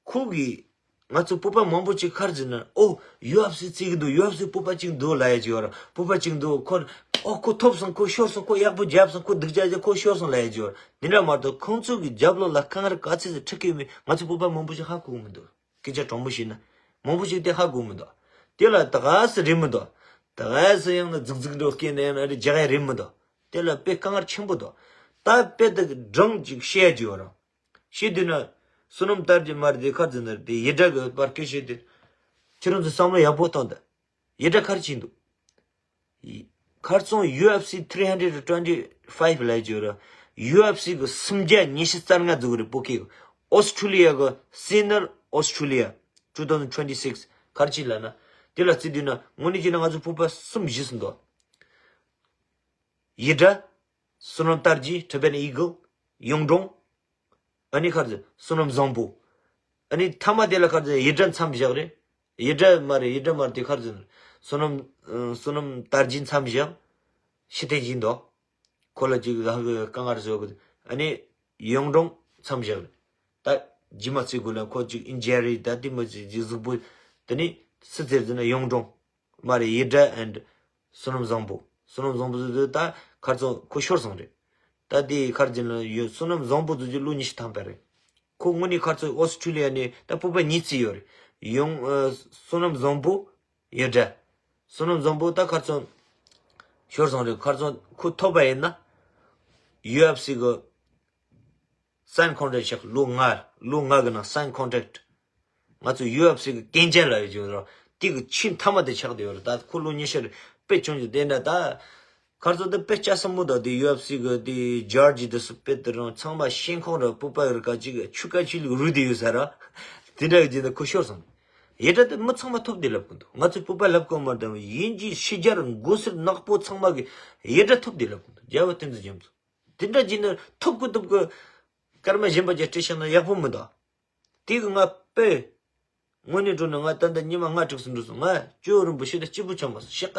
ཁོ་གིས་ང་ཚོ་བོད་པ་མང་པོ་ཅིག་ཁར་ཟིན་ན། ཨོ། ཡུ་ཨེཕ་སི་རྩེ་གི་འདུག་ཡུ་ཨེཕ་སི་བོད་པ་ཅིག་འདུག་ལབ་ཡ་ཅིག་ཡོད་ར། བོད་པ་ཅིག་འདུག་ཁོ། ཨོ། ཁོ་ཐོབ་སོང་། ཁོ་ཤོར་སོང་། ཁོ་ཡག་པོ་བརྒྱབ་སོང་། ཁོ་སྡུག་ཅག་ཅིག་ཁོ་ཤོར་སོང་ལབ་ཡ་ཅིག་ཡོད་ར། དེ་འདྲ་མ་གཏོགས་ཁོང་ཚོ་གི་རྒྱབ་ལོགས་ལ་དཀའ་ངལ་ག་ཚོད་ཅིག་འཕྲད་ཀྱི་ཡོད་མེད་ང་ཚོ་བོད་པ་མང་པོ་ཞིག་ཧ་གོ་གི་མི་འདུག་སྐད་ཆ་དྲང་པོ་བཤད་ན། མང་པོ་ཞིག་དེ་ཧ་གོ་གི་མི་འདུག་དེ་ལ་ད་ག་སེ་རེད་མི་འདུག་ད་ག་སེ་ཡང་ན་རྫིག་རྫིག་འགྲོ་སྐད་ནས་ཡང་ན་རེ་རྒྱག་ཡ་རེད་མི་འདུག་དེ་ལ་དཔེ་དཀའ་ངལ་ཆེན་པོ་འདུག་ད་དཔེ་དེ་སྒྲུང་ཅིག་བཤད་ཡ་ཅིག་ཡོད་ར། ཤེས་དུས་ན། བསོད་ནམས་དར་རྒྱས་མ་རེད་དེ་ཁ་འཛིན་ནར་དེ་ཡི་སྒྲ་གི་པར་སྐད་བཤད་དེ། ཁྱེད་རང་ཚོ་བསམ་བློ་ཡག་པོ་བཏང་དང་། ཡི་སྒྲ་ག་རེ་བྱས་འདུག་ཁར་སང་ཡུ་ཨེཕ་སི་three hundred twenty five ལབ་ཡ་ཅིག་ཡོད་ར། ཡུ་ཨེཕ་སི་གི་སུམ་བརྒྱ་ཉི་ཤུ་རྩ་ལྔ་འཛུགས་རེད། བོད་སྐད་གི། ཨོ་སི་ཁྲུ་ལི་ཡ་གི་སི་ནར་ཨོ་སི་ཁྲུ་ལི་ཡ་two thousand twenty six ག་རེ་བྱས་ལབ་ན། དེ་ལ་བརྩིས་དུས་ན་དངོས་གནས་བྱས་ན་ང་ཚོ་བོད་པ་གསུམ་བཞི་ཙམ་འདུག་ཡི་སྒྲ། བསོད་ནམས་དར་རྒྱས་Tibetan Eagle། གཡུང་དྲུང་། ཨ་ནི་ཁར་བསོད་ནམས་བཟང་པོ། ཨ་ནི་ཐ་མ་དེ་ལ་ཁར་བསོད་ཡི་སྒྲ་མཚམས་བཞག་རེད། ཡི་སྒྲ་མ་རེད། ཡི་སྒྲ་མ་རེད། དེ་ཁར་བསོད་བསོད་ནམས་བསོད་ནམས་དར་རྒྱས་མཚམས་བཞག་ཕྱི་ཐེ་ཡིན་དོ། ཁོ་ལ་ཅིག་ཧ་གི་དཀའ་ངལ་བཟོ་གི། ཨ་ནི་གཡུང་དྲུང་མཚམས་བཞག་རེད། ད་ཇི་མ་རྩི་དགོས་ལ་ཁོ་ཅིག་ཨིན་ཇེ་རི་ད་དེ་མ་ཅིག་ཅིག་གཟུགས་པོ། དེ་ནི་སི་ཚེར་ཟེར་ན་གཡུང་དྲུང་། མ་རེད། ཡི་སྒྲ་and བསོད་ནམས་བཟང་པོ། བསོད་ནམས་བཟང་པོ་ཟེར་དུས་ད་ཁར་ཚོ་ཁོ་ཤོར་སོང་རེད། ད་དེ་ཁར་ཅན་ལ་ཡོད། བསོད་ནམས་བཟང་པོ་ཟེར་རྒྱུ་ལོ་ཉི་ཤུ་ཐམ་པ་རེད། ཁོ་དངོས་གནས་ཁར་ཚོ་ཨོ་སི་ཁྲུ་ལི་ཡ་ནས་ད་བོད་པ་གཉིས་བརྩིས་ཡོད་རེད། ཡང་ཨ་བསོད་ནམས་བཟང་པོ། ཡི་སྒྲ། བསོད་ནམས་བཟང་པོ་ད་ཁར་ཚོ་ཤོར་སོང་རེད། ཁར་ཚོ་ཁོ་ཐོབ་པ་ཡིན་ན་ཡུ་ཨེཕ་སི་གི་sign contract ཆགས། ལོ་ལྔ། ལོ་ལྔ་གི་ནང་sign contract ང་ཚོ་ཡུ་ཨེཕ་སི་གི་གན་རྒྱ་ལ་ཡོད་ཀྱི་ཡོད་ར། དེ་གི་ཆེས་མཐའ་མ་དེ་ཆགས་བསྡད་ཡོད་ར། ད་ཁོ་ལོ་ཉི་ཤུ་རེད། དཔེ་ཆུང་ཆུང་དེ་འདྲ་ད། ཁར་ཚོ་དེ་དཔེ་ལྕགས་ཟབ་མོ་ད་དེ་ཡུ་ཨེཕ་སི་གི་དེ་ཇར་ཇི་དེ་སུ་དཔེ་དེ་རང་ཚང་མ་ཤེས་ཁོང་ར། བོད་པ་ཡོད་ར་ག་ཅིག་ཆུ་ཀ་ཆུ་ལུག་རུལ་བསྡད་ཡོད་ས་ར། དེ་འདྲ་གི་རྗེས་ནས་ཁོ་ཤོར་སོང་། ཡི་སྒྲ་དེ་མི་ཚང་མ་ཐོབ་བསྡད་ལབ་གི་འདུག་ང་ཚོ་བོད་པ་ལབ་གི་མ་རེད། དབྱིན་ཇི་ཕྱི་རྒྱལ་མགོ་སེར་ནག་པོ་ཚང་མ་གི་ཡི་སྒྲ་ཐོབ་བསྡད་ལབ་གི་འདུག་རྒྱལ་བ་བསྟན་འཛིན་རྒྱ་མཚོ། དེ་འདྲ་བྱས་ནས་ཐོབ་གི་ཐོབ་གི། སྐར་མ་གཞན་པ་ཅིག་བྲིས་བཞག་ན་ཡག་པོ་མི་འདུག་དེ་གི་ང་དཔེ། དངོས་གནས་དྲང་གནས་ང་ད་ལྟ་ཉི་མ་ལྔ་དྲུག་ཙམ་འགྲོ་སོང་། ང་སྐྱོ་བོ་རིན་པོ་ཞེ་དྲག་སྐྱིད་པོ་བྱུང་མ་སོང་། ཤ་ཀ་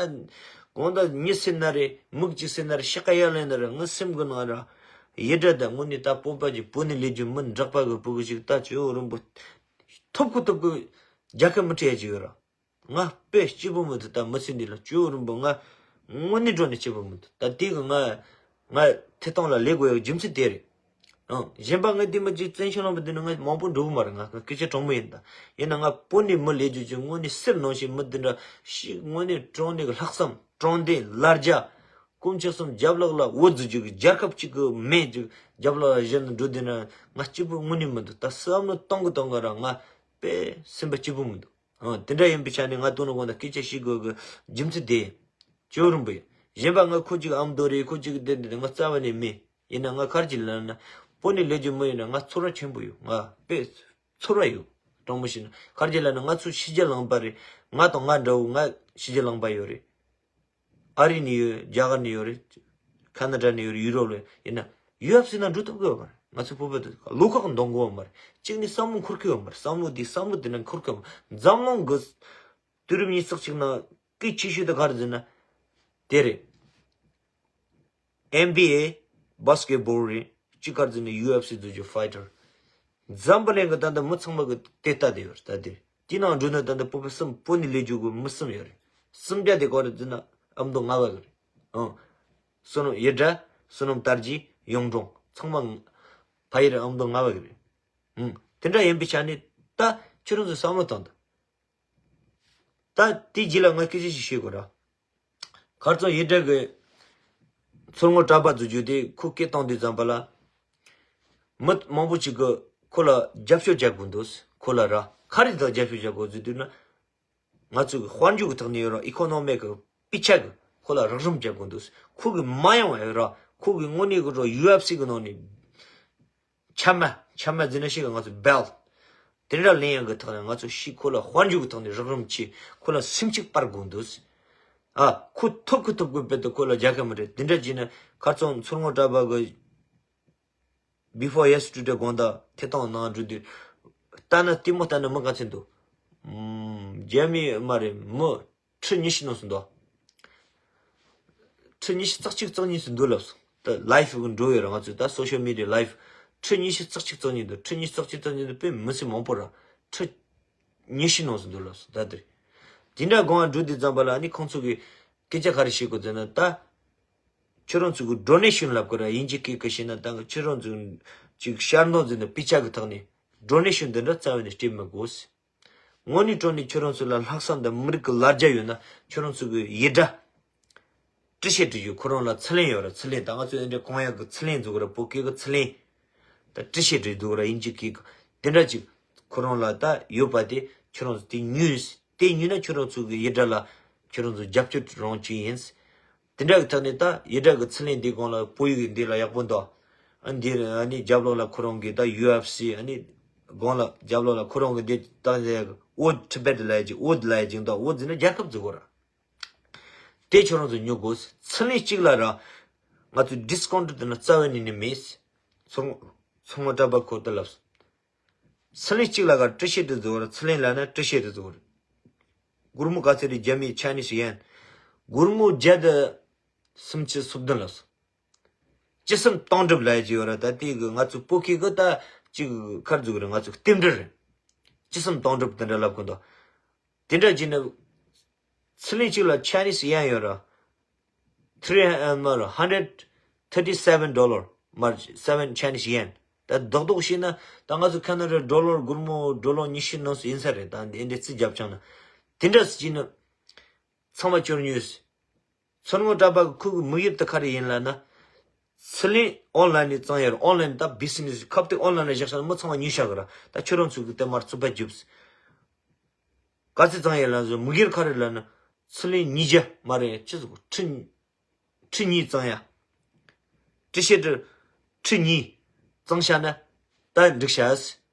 གང་ལྟར་མྱི་སེར་ན་རེ་མིག་གཅིག་སེར་ན་རེ་ཤ་ཀ་ཡར་ལེན་ན་རེ་ངའི་སེམས་གི་ནང་ར་ཡི་སྒྲ་ད་དངོས་གནས་ད་བོད་པ་གི་བོད་ནས་ལས་རྒྱུ་མི་འདྲག་པ་གི་བུ་གི་ཞིག་ད་སྐྱོ་བོ་རིན་པོ་ཐོབ་གི་ཐོབ་གི་རྒྱལ་ཁ་མི་སྤྲད་ཡ་ཅིག་ཡོད་ར། ང་དཔེ་སྐྱིད་པོ་མི་འདུག་ད་མི་ཚེ་འདི་ལ་སྐྱོ་བོ་རིན་པོ་ང་དངོས་གནས་དྲང་གནས་སྐྱིད་པོ་མི་འདུག་ད་དེ་གི་ང་ང་ཐད་གཏོང་ལ་ལས་དགོས་ཡག་རྒྱུ་མཚན་དེ་རེད། ཨང་། གཞན་པ་ང་དེ་མ་ཅིག་བཙན་བྱོལ་ནང་པ་འདི་ནི་ང་མང་པོ་འགྲོ་གི་མ་རེད། ང་སྐད་ཆ་དྲང་མོ་ཡིན་ད། ཡིན་ན་ང་བོད་ནས་མི་ལས་རྒྱུ་ཅིག་དངོས་གནས་སེར་ནང་བཞིན་མི་འདི་འདྲ་ཞིག་དངོས་གནས་དྲང་གནས་ཀྱི་ལྷག་བསམ་དྲང་བདེན་ལ་རྒྱ། སྐུ་མཁྱེན་གསུམ་རྒྱབ་ལོགས་ལ་འོ་འཛུལ་རྒྱུ་གི་རྒྱལ་ཁབ་གཅིག་གི་མེ་ཅིག་རྒྱབ་ལོགས་ལ་བཞིན་འགྲོ་འདི་ན་ང་སྐྱིད་པོ་དངོས་གནས་མི་འདུག་ད་བསམ་བློ་གཏོང་གི་གཏོང་གི་ར་ང་དཔེ་སེམས་པ་སྐྱིད་པོ་མི་འདུག་ཨ། དེ་འདྲ་ཡིན་པའི་ཆ་ནས་ང་དོ་ནུ་གོང་དང་སྐད་ཆ་བཤད་དགོས་གི་རྒྱུ་མཚན་དེ། ཇོ་རིན་པོ་ཡིན། གཞན་པ་ང་ཁོ་གཅིག་ཨ་མདོ་རེད། ཁོ་གཅིག་དེ་འདྲ་ང་རྩ་བ་ནས་མེད། ཡིན་ན་ང་ག་རེ་ལབ་ན། བོད་ནས་ལས་རྒྱུ་མི་ཡིན་ན་ང་ཚོར་བ་ཆེན་པོ་ཡོད། ང་དཔེ་ཚོར་བ་ཡོད། དྲང་མོ་བཤད་ན་ག་རེ་ལབ་ན་ང་ཚོ་ཕྱི་རྒྱལ་ལངས་པ་རེད། ང་དང་ང་འདྲ་བོ་ང་ཕྱི་རྒྱལ་ལངས་པ་ཡོད་རེད། ཨ་རི་ནས་ཡོད། རྒྱ་གར་ནས་ཡོད་རེད། ཁ་ན་ཌ་ནས་ཡོད་རེད། ཡུ་རོབ་ལ་ཡིན་ན་ཡུ་ཨེཕ་སི་ནང་འགྲོ་ཐུབ་ཀྱི་ཡོད་མ་རེད། ང་ཚོ་བོད་པ་དེ་བློ་ཁོག་འདང་གི་ཡོད་མ་རེད། གཅིག་ནས་བསམ་བློ་འཁོར་གྱི་ཡོད་མ་རེད། བསམ་བློ་འདི་བསམ་བློ་འདི་ནང་འཁོར་གྱི་ཡོད་མ་རེད། འཛམ་གླིང་གི་དུས་རབས་ཉི་ཤུ་རྩ་གཅིག་ནང་གལ་ཆེ་ཤོས་དེ་ག་རེ་ཟེར་ན་དེ་རེད། ཨེན་བི་ཨེ་བྷ་སི་ཀེ་བྷོལ་རེད། གཅིག་ག་རེ་ཟེར་ན་ཡུ་ཨེཕ་སི་ཟེར་རྒྱུ་ཕའི་ཊར། འཛམ་བུ་གླིང་གི་ད་ལྟ་མི་ཚང་མ་གི་དེ་ལྟ་དེ་ཡོད་རེད། ད་དེ་དེ་ནང་འགྲོ་ན་ད་ལྟ་བོད་པ་གསུམ། བོད་ནས་སླེབས་རྒྱུ་གི་མི་གསུམ་ཡོད་རེད། གསུམ་ཆ་དེ་ག་རེ་ཟེར་ན་ཨ་མདོ་རྔ་བ་གི་རེད། ཨང་། བསོད་ནམས་ཡི་སྒྲ། བསོད་ནམས་དར་རྒྱས། གཡུང་དྲུང་། ཚང་མ་ཕ་ཡུལ་ཨ་མདོ་རྔ་བ་གི་རེད། ཨང་། དེ་འདྲ་ཡིན་པའི་ཆ་ནས་ད་ཁྱོད་རང་ཚོས་བསམ་བློ་བཏང་དང་། ད་དེའི་རྗེས་ལ་ང་སྐད་ཆ་ཞིག་བཤད་དགོས་ར། ཁར་ཚང་ཡི་སྒྲ་གི་མཚོ་སྔོན་གྲགས་པ་ཟེར་རྒྱུ་དེ་ཁོ་སྐད་བཏང་དུས་ཙམ་པ་ལ། མི་མང་པོ་ཅིག་གིས་ཁོ་ལ་རྒྱབ་སྐྱོར་རྒྱག་དགོས་འདུག་ཁོ་ལ་ར་ག་རེ་དང་རྒྱབ་སྐྱོར་རྒྱག་དགོས་ཟེར་དུས་ན། ང་ཚོ་གི་དཔལ་འབྱོར་གི་ཐོག་ནས་ཡོད་ར། ཨི་ཁོ་ནོ་མིག་གི་དཔེ་ཆ་གི་ཁོ་ལ་རོགས་རམ་རྒྱག་དགོས་འདུག་ཁོ་གི་མ་ཡོང་བ་ཡོད་ར། ཁོ་གི་དངོས་གནས་གི་རོ་ཡུ་ཨེཕ་སི་གི་ནང་ནས། ཆ་མ། ཆ་མ་ཟེར་ན་ཤེས་གི། ང་ཚོ་བེལ་དེ་འདྲ་ལེན་ཡག་གི་ཐོག་ནས་ང་ཚོ་ཤི་ཁོ་ལ་དཔལ་འབྱོར་གི་ཐོག་ནས་རོགས་རམ་བྱེད། ཁོ་ལ་སེམས་ཤུགས་སྤར་དགོས་འདུག་ཨ། ཁོ་ཐོབ་གི་ཐོབ་གི་བེད་དུ་ཁོ་ལ་རྒྱལ་ཁ་མི་རེད། དེ་འདྲ་བྱས་ན་ ཁ་རྩང་མཚོ་སྔོན་གྲྭ་པ་གི་Before Yesterday དགོང་དག་ཐད་གཏོང་ནང་འགྲོ་དུས། ལྟ་ན་ལྟད་མོ་ལྟ་ན་མི་ག་ཚོད་འདུག་རྒྱ་མི་མ་རེད། མི་ཁྲི་ཉི་ཤུ་ནང་སུ་འདུག་ཁྲི་ཉི་ཤུ་རྩ་གཅིག་རྩ་གཉིས་སུ་འདུག་ལབ་སོང་། ད་live གི་འགྲོ་ཡོད་ར། ང་ཚོས་ད་social media live ཁྲི་ཉི་ཤུ་རྩ་གཅིག་རྩ་གཉིས་འདུག་ཁྲི་ཉི་ཤུ་རྩ་གཅིག་རྩ་གཉིས་འདུག་དཔེ་མི་སྲིད་མང་པོ་ར། ཁྲི་ཉི་ཤུ་ནང་སུ་འདུག་ལབ་སོང་། ད་དེ་དེ་འདྲ་དགོང་འགྲོ་དུས་ཙམ་པ་ལ་ཨ་ནི་ཁོང་ཚོ་གི་སྐད་ཆ་ག་རེ་བཤད་དགོས་ཟེར་ན། ད་ཁྱོད་རང་ཚོ་གི་donation ལབ་དགོས་ར། དབྱིན་ཇི་སྐད་གི་བཤད་ན་ད་ཁྱོད་རང་ཚོ་ཅིག་ཤར་ནོ་ཟེར་ན་པི་ཆ་གི་ཐོག་ནས་donation འདི་འདྲ་རྩ་བ་ནས་སྤྲད་མི་དགོས། དངོས་གནས་དྲང་གནས་ཁྱོད་རང་ཚོ་ལ་ལྷག་བསམ་དང་མི་རིགས་ཀྱི་ལ་རྒྱ་ཡོད་ན་ཁྱོད་རང་ཚོ་གི་ཡི་སྒྲ་བྲི་བཤད་བྲི་རྒྱུ། ཁོ་རང་ལ་ཚུར་ལེན་ཡོད་ར། ཚུར་ལེན་ད་ང་ཚོ་འདི་འདྲའི་གོང་ཡག་གི་ཚུར་ལེན་འཛུགས་ར། བོད་སྐད་གི་ཚུར་ལེན་ད་བྲི་བཤད་བྲི་འདུག་ར། དབྱིན་ཇི་སྐད་གི་དེ་འདྲ་ཅིག་ཁོ་རང་ལ་ད་ཡོད་པ་དེ་ཁྱོད་རང་ཚོ་དེ་ཉོས། དེ་ཉོས་ན་ཁྱོད་རང་ཚོ་གི་ཡི་སྒྲ་ལ་ཁྱོད་རང་ཚོ་རྒྱབ་སྐྱོར་རང་བྱེད་ཡིན། དེ་འདྲ་གི་ཐོག་ནས་ད་ཡི་སྒྲ་གི་ཚུར་ལེན་འདི་སྒང་ལ་བོད་ཡིག་གི་འདི་ལ་ཡག་པོ་འདུག་ཨ་འདི་ཨ་ནི་རྒྱབ་ལོགས་ལ་ཁོ་རང་གི་ད་ཡུ་ཨེཕ་སི་ཨ་ནི་སྒང་ལ་རྒྱབ་ལོགས་ལ་ཁོ་རང་གི་འདི་ད་འདི་ཨོ་ཊི་བེཊ་ལ་ཡ་ཅིག་ཨོ་ལ་ཡ་ཅིག་འདུག་ཨོ་འདི་ན་རྒྱལ་ཁབ་འཛུགས་དགོས་ར། དེ་ཁྱོད་རང་ཚོ་ཉོ་དགོས། ཚུར་ལེན་གཅིག་ལ་ར་ང་ཚོ་ཌི་སི་ཀའུན་ཊི་དེ་ན་རྩ་བ་ནས་ནི་མེད། ཚོང་ཚོང་ངོ་གྲྭ་པ་ཁོ་ད་ལབ་སོང་། ཚུར་ལེན་གཅིག་ལ་ག་བྲི་བཤད་དུ་བཟོ་བར། ཚུར་ལེན་ལ་ན་བྲི་བཤད་དུ་བཟོ་བར། སྒོར་མོ་ག་ཚད་རེད། རྒྱ་མིའི་ཆའི་ནིས་ཡན། སྒོར་མོ་བརྒྱ་དང་སུམ་ཅུ་སོ་བདུན་ལབ་སོང་། ཅི་སུམ་སྟོང་གྲུབ་ལབ་ཀྱི་ཡོད་ར། ད་དེ་གི་ང་ཚོ་བོད་སྐད་གི་ད་ཅིག་ཁར་འཛུགས་རེད། ང་ཚོ་རྟེན་འབྲེལ་རེད། ཅི་སུམ་སྟོང་གྲུབ་དེ་འདྲ་ལབ་གི་འདུག་དེ་འདྲ་བྱས་ན་ཚུར་ལེན་གཅིག་ལ་ཆའི་ནིས་ཡན་ཡོད་ར། three ཨ་མར་hundred thirty seven dollar མར་seven Chinese yen། ད་རྡོག་རྡོག་བཤད་ན་ད་ང་ཚོ་ཁ་ན་ཌ་ཌོ་ལར་སྒོར་མོ་ཌོ་ལར་ཉི་ཤུ་ནང་སུ་ཡིན་ས་རེད། ད་འདི་འདྲ་རྩིས་རྒྱབ་ཆང་ན་དེ་འདྲ་སུ་བྱས་ན་ཚང་མ་སྐྱོར་ཉོས། མཚོ་སྔོན་གྲྭ་པ་གི་ཁོ་གི་དམིགས་ཡུལ་དེ་ག་རེ་ཡིན་ལབ་ན། ཚུར་ལེན་ཨོན་ལན་ནས་བཙོང་ཡ་རེད། ཨོན་ལན་ད་བི་ཛི་ནེ་སི་ཁབ་དེ་ཨོན་ལན་ལ་བཞག་ཤག་ན་མི་ཚང་མ་ཉོས་ཤག་གི་ར། ད་ཁྱོད་རང་ཚོ་གི་དེ་མར་རྩོད་པ་རྒྱུགས། ག་ཚོད་བཙོང་ཡ་ལབ་ན་དམིགས་ཡུལ་ག་རེ་ལབ་ན། ཚུར་ལེན་ཉིས་བརྒྱ་མ་རེད། ཅི་ཟིག་ཁྲི་ཁྲི་གཉིས་བཙོང་ཡ། བྲི་བཤད་དུ་ཁྲི་གཉིས་བཙོང་ཤག་ན་ད་འགྲིག་ཤག་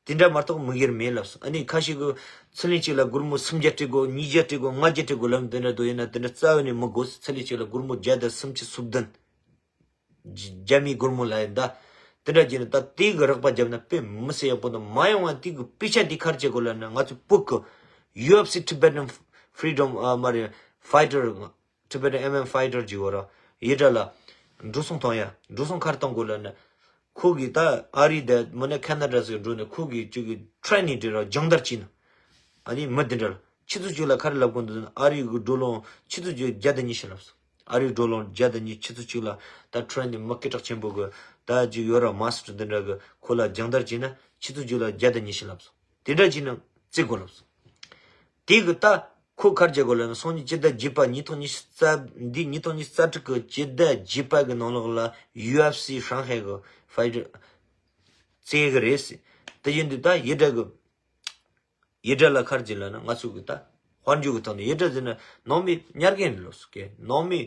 དེ་འདྲ་མ་གཏོགས་དམིགས་ཡུལ་མེད་ལབ་སོང་། ཨ་ནི་ཁ་ཤས་ཀྱིས་ཚུར་ལེན་གཅིག་ལ་སྒོར་མོ་སུམ་བརྒྱ་སྤྲད་དགོས། ཉིས་བརྒྱ་སྤྲད་དགོས། ལྔ་བརྒྱ་སྤྲད་དགོས་ལབ་ན་དེ་འདྲ་འདུག་ཡིན་ན་དེ་འདྲ་རྩ་བ་ནས་མི་དགོས། ཚུར་ལེན་གཅིག་ལ་སྒོར་མོ་བརྒྱ་དང་སུམ་ཅུ་སོ་བདུན། རྒྱ་མིའི་སྒོར་མོ་ལ་ཡིན་ད། དེ་འདྲ་བྱས་ན་ད་དེ་གི་རགས་པ་བརྒྱབ་ན་དཔེ་མི་སྲིད་ཡག་པོ་འདུག་མ་ཡོང་བ་དེ་གི་དཔེ་ཆ་དེ་ག་རེ་བྱེད་དགོས་ལབ་ན། ང་ཚོ་བོད་གི་ཡུ་ཨེཕ་སི་Tibetan Freedom ཨ་མ་རེད། Fighter Tibetan ཨེམ་ཨེམ་Fighter ཅིག་ཡོད་ར། ཡི་སྒྲ་ལ་འགྲོ་སོང་གཏོང་ཡ། འགྲོ་སོང་ག་རེ་གཏོང་དགོས་ལབ་ན། ཁོ་གིས་ད་ཨ་རི་དང་མིན་ན་ཁ་ན་ཌ་ཟིག་འགྲོ་ནས་ཁོ་གིས་ཅིག་གི་ཊེ་རེ་ནིང་དེ་ར་སྦྱོང་བརྡར་བྱས་ན། ཨ་ནི་མི་དེ་འདྲ་ལ་ཆུ་ཚོད་གཅིག་ལ་ག་རེ་ལབ་དགོས་འདུག་ཟེར་ན། ཨ་རི་གི་ཌོ་ལར་ཆུ་ཚོད་གཅིག་བརྒྱ་དང་ཉི་ཤུ་ལབ་སོང་། ཨ་རིའི་ཌོ་ལར་བརྒྱ་དང་ཉི་ཤུ། ཆུ་ཚོད་གཅིག་ལ་ད་ཊེ་རེ་ནིང་མི་སྐད་གྲགས་ཆེན་པོ་གི་ད་ཅིག་ཡོད་ར། མཱ་སི་ཊར་འདི་འདྲ་གི་ཁོ་ལ་སྦྱོང་བརྡར་བྱས་ན་ཆུ་ཚོད་གཅིག་ལ་བརྒྱ་དང་ཉི་ཤུ་ལབ་སོང་། དེ་འདྲ་བྱས་ན་བརྩི་དགོས་ལབ་སོང་། དེ་གི་ད་ཁོ་ག་རེ་བྱེད་དགོས་ལབ་ན། སང་ཉིན་སྤྱི་ཟླ་བརྒྱད་པ། ཉིས་སྟོང་ཉི་ཤུ་རྩ། འདི་ཉིས་སྟོང་ཉི་ཤུ་རྩ་དྲུག་གི་སྤྱི་ཟླ་བརྒྱད་པ་གི་ནང་ལོགས་ལ་ཡུ་ཨེཕ་སི་ཧྲང་ཧའེ་གི་ཕའི་ཊར་རྩེ་གི་རེད་ཟེར། དེ་ཡིན་དུས་ད་ཡི་སྒྲ་གི་ཡི་སྒྲ་ལ་ག་རེ་བྱེད་ལབ་ན། ང་ཚོ་གི་ད་དཔལ་འབྱོར་གི་ཐོག་ནས་ཡི་སྒྲ་ཟེར་ན་ནང་མི་ཉར་མཁན་རེད་ལབ་སོང་། ནང་མི་